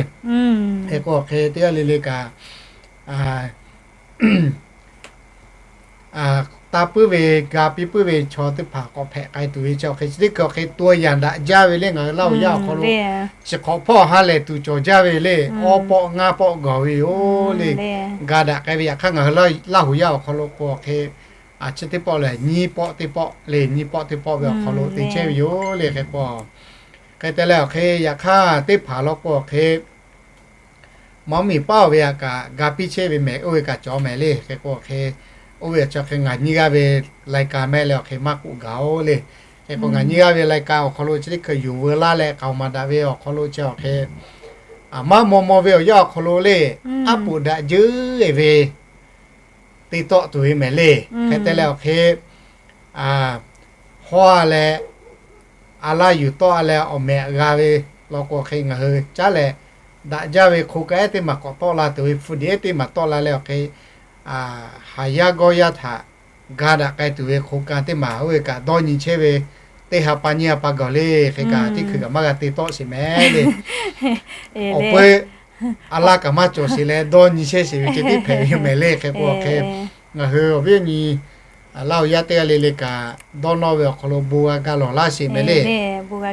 Hk'e k'o hk'e teˇ g'aˇ le le kaꞈ taˇ puiˉ ve, ga piˇ puiˉ ve chaw teˇ hpaˍ k'awꞈ hpehꞈ k'ai tuˬ ve chi awˬ hk'e chi teˇ hkui awˬ hk'e ตัวอย่าง daꞈ jaˇ ve le. Ngaˬ hui Laˇ huˍ yaˇ awˬ hk'aw lo chi hk'awꞈ hpawˇ ha lehˬ tuˬ cawˬ jaˇ ve le. Awˇ pawˆ ngaˇ pawˆ gawˬ ve yoˬ le. Ga daꞈ k'ai ve yaꞈ hk'aˇ ngaˬ hui Laˇ huˍ yaˇ awˬ hk'aw lo k'o awˬ hk'e chi teˇ pawˆ lehˬ nyiˇ pawˆ teˇ pawˆ le, nyiˇ pawˆ teˇ pawˆ ve awˬ hk'aw lo te chehˇ ve yoˬ le. Hk'e k'o hk'e te leh awˬ hk'e yaꞈ hk'aˇ teˇ hpaˍ law k'o awˬ hk'e mawˇ miˬ paˉ ve htaꞈ kaꞈ ga piˇ chehˇ ve mehˬ, oˇ ve kaꞈ cawˬ mehˬ le. Hk'e k'o hk'e oˇ ve chi awˬ hk'e ngaˬ nyi g'aˇ ve รายการ mehˆ leh awˬ hk'e maˇ k'oˆ gaˬ oˬ le. Hk'e k'o ngaˬ nyi g'aˇ ve รายการ awˬ hk'aw lo chi teˇ hkui yuˬ veu laˇ leh k'aoˍ maˍ daꞈ ve awˬ hk'aw lo chi awˬ hk'e maˇ maw maw ve awˬ yanˇ awˬ hk'aw lo le, aˉ poꞈ daꞈ jeuˉ e ve te tawˆ tuˬ ve mehˬ le. Hk'e te leh awˬ hk'e hawˇ leh a laˇ yuˬ tawˆ leh awˬ mehꞈ g'a ve law k'o hk'e ngaˬ hui caˉ leh daꞈ jaˇ ve โครงการ ehˉ teˇ maˬ k'awꞈ tawˆ la tuˬ ve ฟู้ดเดย์ ehˉ teˇ maˬ tawˆ la leh awˬ hk'e haˍ yaˇ g'awˇ yaˇ htaꞈ ga daꞈ k'ai tuˬ ve โครงการ teˇ maˬ oˇ ve kaꞈ dawˇ nyi chehˇ ve teˇ ha pa nyiˇ ha pa gawˬ le. Hk'e kaꞈ teˇ hkui kaꞈ maˇ g'a te tawˆ sheˍ mehˬ le. Awˬ peu a laˇ kaꞈ maˇ cawˬ sheˍ leh dawˇ nyi chehˇ sheˍ ve ceh tiˉ hpehꞈ ve mehˬ le. Hk'e k'o hk'e ngaˬ hui awˬ viˉ awˬ nyi Laˇ huˍ yaˇ teˇ g'aˇ le le kaꞈ dawˇ nawˇ ve awˬ hk'aw lo bon g'a ga lawˬ laˇ sheˍ mehˬ le.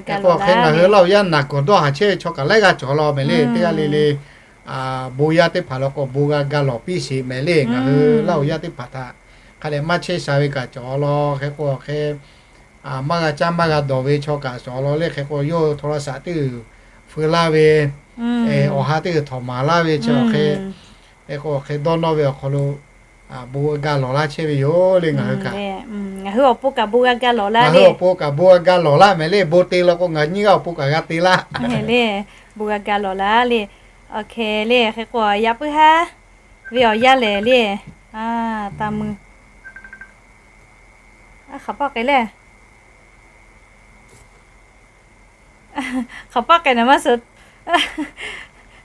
Hk'e k'o hk'e ngaˬ hui Laˇ huˍ yaˇ naˬ gawˬ dawˇ haˍ chehˇ ve chaw kaꞈ laiˉ g'aˇ cawˬ law mehˬ le. Teˇ g'aˇ le le bon yaˇ teˇ hpaˍ law k'o bon g'a ga lawˬ piˇ sheˍ mehˬ le. Ngaˬ hui Laˇ huˍ yaˇ teˇ hpaˍ htaꞈ hk'a dehꞈ maˇ chehˇ sha ve kaꞈ cawˬ law. Hk'e k'o hk'e maˇ g'a caˇ maˇ g'a dawˬ ve chaw kaꞈ cawˬ law le. Hk'e k'o yawˇ โทรศัพท์ teˇ g'uiˬ feu laˇ ve, awˬ ha teˇ g'uiˬ htawꞈ maˍ laˇ ve chi awˬ hk'e, hk'e k'o hk'e dawˇ nawˇ ve awˬ hk'aw lo bon g'a ga lawˬ laˇ chehˇ ve yoˬ le. Ngaˬ hui kaꞈ ngaˬ hui awˬ pon kaꞈ bon g'a ga lawˬ laˇ ve, awˬ pon kaꞈ bon g'a ga lawˬ laˇ mehˬ le. Bon te law k'o ngaˬ nyiˇ g'aˇ awˬ pon kaꞈ g'a te laˇ le. Bon g'a ga lawˬ laˇ le. Awˬ hk'e le hk'e k'o yaꞈ puiˉ haˉ ve awˬ yanˇ lehˬ le, taˇ mui, hk'aˬ paˆ k'ai le, hk'aˬ paˆ k'ai na maˇ suh,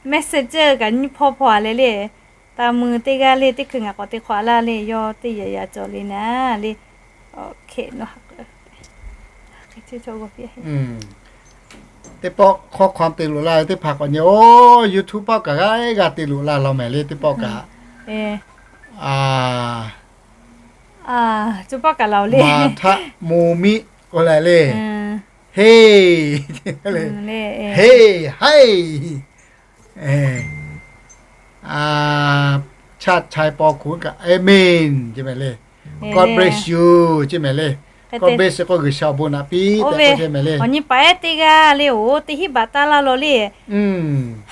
message kaꞈ nyiˇ hpawˇ hpawˇ a le le. Taˇ mui teˇ g'aˇ le teˇ hkui ngaˬ k'awꞈ te hk'awꞈ a laˇ le, yawˇ teˇ yaꞈ yaꞈ cawˬ le naˍ le. Teˇ pawˆ hk'awˇ hk'aw te loꞈ la ve teˇ hpaˍ k'awꞈ nyi oˬ, YouTube pawˆ kaꞈ g'a g'a te loꞈ la law mehˬ le. Teˇ pawˆ kaꞈ maˍ htaˆ mo miˆ k'oˆ leh le, heˇ, heˇ, haiˇ, Chaˇ chaiˇ paw hkuˇ kaꞈ, Amen ce mehˍ le. God bless you ce mehˍ le. God bless k'o G'uiˬsha awˬ bon naꞈ piˇ tehꞈ k'oˆ ce mehˍ le. Awˬ nyi paˍ ehˉ teˇ g'aˇ le oˬ, teˇ hinˉ baꞈ taˇ laˇ law le.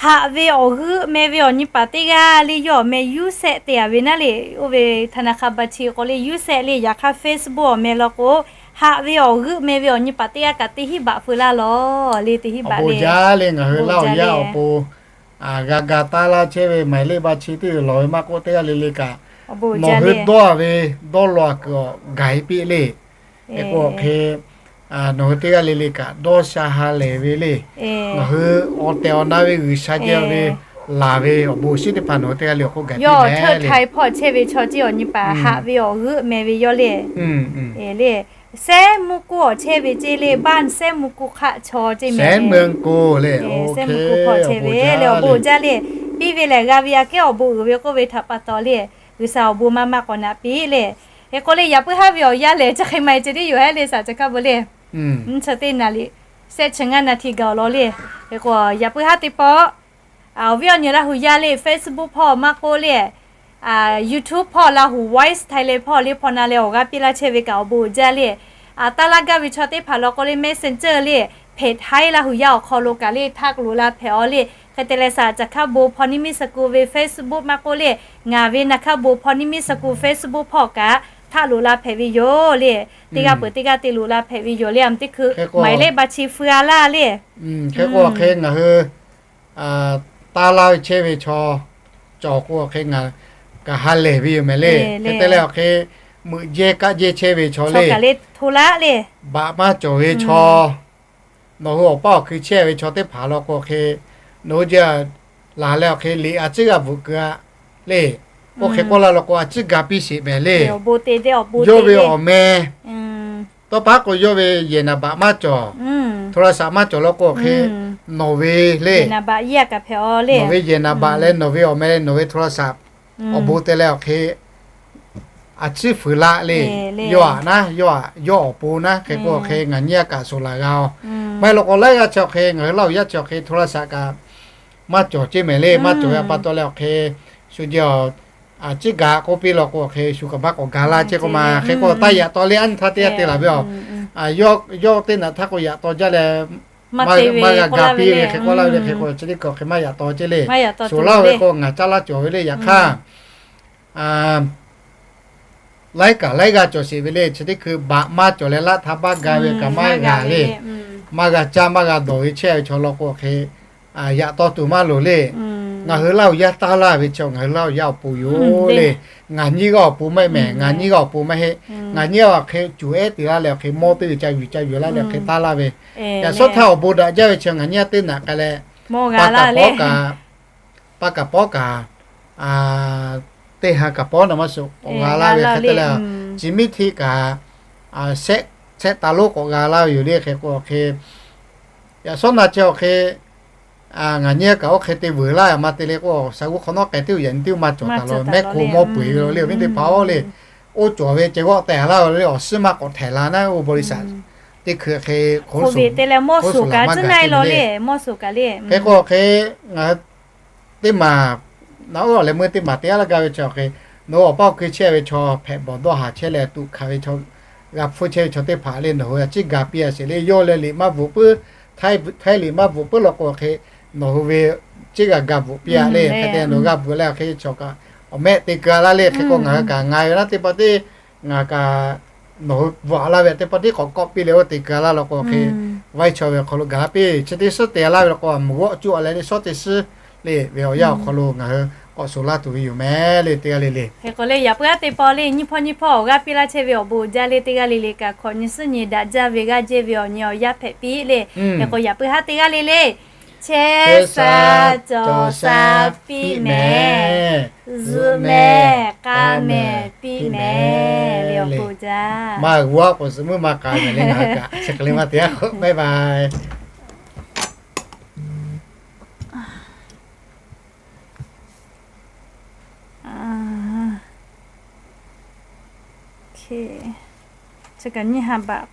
Haꞈ ve awˬ g'euˆ meh ve awˬ nyi paˍ teˇ g'aˇ le, yawˇ awˬ meh Yuˇsehˆ te-a ve naˉ le. Oˇ ve ธนาคารบัญชี k'o le Yuˇsehˆ le, yaꞈ hk'aˇ Facebook awˬ meh law k'o, haꞈ ve awˬ g'euˆ meh ve awˬ nyi paˍ teˇ g'aˇ kaꞈ teˇ hinˉ baꞈ feu laˇ law le, teˇ hinˉ baꞈ le. Awˬ bon jaˇ le, ngaˬ hui Laˇ huˍ yaˇ awˬ pon g'a ga taˇ laˇ chehˇ ve หมายเลขบัญชี teˇ g'uiˬ lawˬ ve maˇ k'oˆ, teˇ g'aˇ le le kaꞈ nawˬ hui dawˇ-a ve dawˇ law-a kuiˬ awˬ gaˬ-e piˇ le. Hk'e k'o hk'e, nawˬ hui teˇ g'aˇ le le kaꞈ dawˇ sha ha lehˬ ve le. Ngaˬ hui awˬ tehˬ awˬ na ve G'uiˬsha geh ve laˬ ve awˬ bon awˬ shinˉ teˇ hpaˍ nawˬ hui teˇ g'aˇ le awˬ hk'oˆ gaˬ piˇ mehˍ le. Hk'e htaˇ hpawˇ chehˇ ve chaw ceˇ awˬ nyi paˍ haꞈ ve awˬ g'euˆ meh ve yawˇ le. Le, Sehˉ mvuhˇ kuˇ awˬ chehˇ ve ceˇ le, บ้าน Sehˉ mvuhˇ kuˇ hk'aˆ chaw ceˇ mehˍ le. Sehˉ mvuhˇ kuˇ hpawˇ chehˇ ve le, awˬ bon jaˇ le. Piˇ ve lehˬ g'a ve aꞈ kehˉ awˬ bon uiˍ ve k'oˆ ve htaꞈ pa taw le, G'uiˬsha awˬ bon maˇ maˇ k'awꞈ naꞈ piˇ le. Hk'e k'o le, yaꞈ puiˉ haˉ ve awˬ yanˇ lehˬ chi hk'e ma-e ceh tiˉ yoˬ heˉ le, saˍ caˬ hkaˇ bon le. Nyiˇ chi teˇ naˍ riˍ, shehˆ chi ngaˇ naˍ riˍ gaˬ awˬ lawn le. Hk'e k'o yaꞈ puiˉ haˉ teˇ pawˆ awˬ viˉ awˬ nyi Laˇ huˍ yaˇ le, Facebook hpawˇ maˇ k'oˆ le, YouTube hpawˇ, Laˇ huˍ Voice Thailand hpawˇ le hpawˇ na leh awˬ g'aˇ piˇ laˇ chehˇ ve kaꞈ awˬ bon uiˍ jaˇ le. Taˇ laˇ gaˇ ve chaw teˇ hpaˍ law k'o le, Messenger le, เพจ Thai Laˇ huˍ yaˇ awˬ hk'aw lo kaꞈ le htaˆ loꞈ la hpehꞈ-aw le. Hk'e te leh saˍ caˬ hkaˇ bon พรนิมิต School ve Facebook maˇ k'oˆ le, ngaˬ ve นาคาบูรณ์ พรนิมิต School Facebook hpawˇ kaꞈ htaˆ loꞈ la hpehꞈ ve yoˬ le. Teˇ g'aˇ peuˬ teˇ g'aˇ te loꞈ la hpehꞈ ve yoˬ le. Aˬ teˇ hkui หมายเลขบัญชี feu-a laˇ le. Hk'e k'o hk'e ngaˬ hui taˇ laˇ ve chehˇ ve chaw cawˬ k'o hk'e ngaˬ kaꞈ ha lehˬ ve yoˬ mehˍ le. Hk'e te leh awˬ hk'e meuꞈ jehˇ kaˆ jehˇ chehˇ ve chaw le, baꞈ maˇ cawˬ ve chaw, nawˬ hui awˬ paˇ awˬ hkui chehˇ ve chaw teˇ hpaˍ law k'o hk'e, nawˬ hui jeh laˬ leh awˬ hk'e liꞈ a ciˉ g'a bvuhꞈ keu-a le. Oˇ hk'e k'oˆ laˇ law k'o a ciˉ ga piˇ sheˍ mehˍ le. Yawˇ ve awˬ meh tawˇ pa k'o yawˇ ve yehˬ naˍ baꞈ maˇ cawˬ, โทรศัพท์ maˇ cawˬ law k'o hk'e, nawˬ ve le, nawˬ ve yehˬ naˍ baꞈ leh nawˬ ve awˬ meh leh nawˬ ve โทรศัพท์ awˬ bon te leh awˬ hk'e a ciˉ fuiˍ laˆ le. Yawˇ aꞈ naˉ, yawˇ aꞈ, yawˇ awˬ pon naˉ hk'e k'o hk'e ngaˬ nyiˇ g'aˇ kaꞈ shuˍ laˬ g'a-o. Maˇ heˆ law k'o laiˉ g'aˇ chi awˬ hk'e ngaˬ hui Laˇ huˍ yaˇ chi awˬ hk'e โทรศัพท์ kaꞈ maˇ cawˬ ceˇ mehˍ le. Maˇ cawˬ ve a pa taw leh awˬ hk'e shu jeh a ciˉ ga k'oˆ piˇ law k'o hk'e shu kaꞈ maˇ k'awꞈ ga laˇ ceˇ k'o ma. Hk'e k'o taˇ yaꞈ taw le, anˇ htaˇ teˇ g'aˇ te laˬ ve a, yawˇ teˇ naꞈ htaˇ k'o yaꞈ taw jaˇ leh maˇ g'a ga piˇ ve hk'e k'oˆ laˇ ve le. Hk'e k'o chi teˇ hkui hk'e maˇ yaꞈ taw ceˇ le. Shuˍ laˇ ve k'o ngaˬ caˇ laˇ cawˬ ve le. Yaꞈ hk'aˇ laiˉ kaꞈ laiˉ g'a cawˬ sheˍ ve le. Chi teˇ hkui baꞈ maˇ cawˬ leh laˇ htaˇ baˆ ga ve kaꞈ maˇ g'a le. Maˇ g'a caˇ maˇ g'a dawˬ ve chehˇ ve chaw law k'o hk'e yaꞈ taw tuˬ maˇ loˍ le. Ngaˬ hui Laˇ huˍ yaˇ taˇ laˇ ve chi ngaˬ hui Laˇ huˍ yaˇ awˬ pon yoˬ le. Ngaˬ nyiˇ g'aˇ awˬ pon maˇ heˆ mehˍ, ngaˬ nyiˇ g'aˇ awˬ pon maˇ heˆ. Ngaˬ nyiˇ g'aˇ hk'e cuˬ ehˉ te laˇ leh awˬ hk'e mawˇ teˇ g'uiˬ ca yuˬ ca yuˬ laˇ leh awˬ hk'e taˇ laˇ ve, yaꞈ shawˉ htaˇ awˬ bon daꞈ jaˇ ve chi ngaˬ nyiˇ g'aˇ teˇ naꞈ k'ai leh, pa kaˍ pawˉ kaꞈ, pa kaˍ pawˉ kaꞈ, teˇ ha kaˍ pawˉ naˍ maˇ suh k'awꞈ g'a laˇ ve hk'e te leh, chi miˇ htiˆ kaꞈ shehˆ ta lonˉ k'awꞈ g'a laˇ ve yoˬ le. Hk'e k'o awˬ hk'e yaꞈ shawˉ na chi awˬ hk'e ngaˬ nyiˇ g'aˇ kaꞈ oˇ hk'e te vuiˬ laˇ maˇ te le k'o, shaˍ g'uˇ hk'awꞈ nawˉ k'ai teˇ g'uiˬ yaꞈ nyi teˇ g'uiˬ maˇ cawˬ taˍ lo mehˉ hk'oˆ mawˇ peu-eˬ ve lo le. Awˬ viˉ teˇ hpaˍ-oˬ le, oˇ cawˬ ve ceh g'awˆ tehˬ laˇ ve le, awˬ suhˉ maˇ k'awꞈ htehꞈ la naˉ, oˇ บริษัท teˇ hkui hk'e hk'oˆ suˍ laˬ maˇ g'a le. Hk'e k'o hk'e ngaˬ teˇ maˬ, naˬ oˉ awˬ leh meuˇ teˇ maˬ te a laˇ gaˇ ve chi awˬ hk'e, nawˬ hui awˬ paˇ awˬ hkui chehˇ ve chaw hpehꞈ bawˬ dawˇ haˍ chehˇ leh tuꞈ hkanˍ ve chaw, g'a hpfuhˇ chehˇ ve chaw teˇ hpaˍ le, nawˬ hui a ciˉ ga piˇ-a sheˍ le. Yawˇ leh liꞈ maˇ bvuhꞈ puiˉ, htaiˇ liꞈ maˇ bvuhꞈ puiˉ law k'o hk'e, nawˬ hui ve ciˉ g'a ga bvuhꞈ piˇ-a le. Hk'e te nawˬ g'a bvuhꞈ leh hk'e chaw kaꞈ awˬ mehˆ te keu-a laˇ le. Hk'e k'o ngaˬ hui kaꞈ nga ve naˉ teˇ pawˆ teˇ, ngaˬ kaꞈ nawˬ hui bvuhꞈ laˇ ve teˇ pawˆ teˇ k'awꞈ kawˆ piˇ leh oˇ te keu-a laˇ law k'o hk'e, vaiˇ chaw ve awˬ hk'aw lo gaˬ la piˇ. Chi teˇ suhˉ te laˇ ve law k'o, mvuhˬ g'awˆ cuˇ-a leh teˇ suhˉ teˇ suhˉ le ve awˬ yanˇ awˬ hk'aw lo ngaˬ hui k'awꞈ shuˍ laˇ tuˬ ve yoˬ mehˍ le, teˇ g'aˇ le le. Hk'e k'o le, yaꞈ puiˉ aˉ teˇ pawˆ le, nyiˇ hpawˇ nyiˇ hpawˇ awˬ g'aˇ piˇ laˇ chehˇ ve awˬ bon uiˍ jaˇ le, teˇ g'aˇ le le kaꞈ hk'awꞈ nyi suhˉ nyi daꞈ jaˇ ve g'aˇ jehˇ ve awˬ nyi awˬ yaˇ hpehꞈ piˇ le. Hk'e k'o yaꞈ puiˉ haˉ teˇ g'aˇ le le, chehˇ sha cawˬ sha piˇ mehˍ, zuhꞈ mehˍ k'a mehˍ piˇ mehˍ le, awˬ bon uiˍ jaˇ. Maˇ g'a k'awꞈ zuhꞈ muiˉ maˇ k'a mehˍ le, ngaˬ hui kaꞈ chi hk'e le maˇ te-a k'o, bye bye. Chi kaꞈ nyiˇ ha baꞈ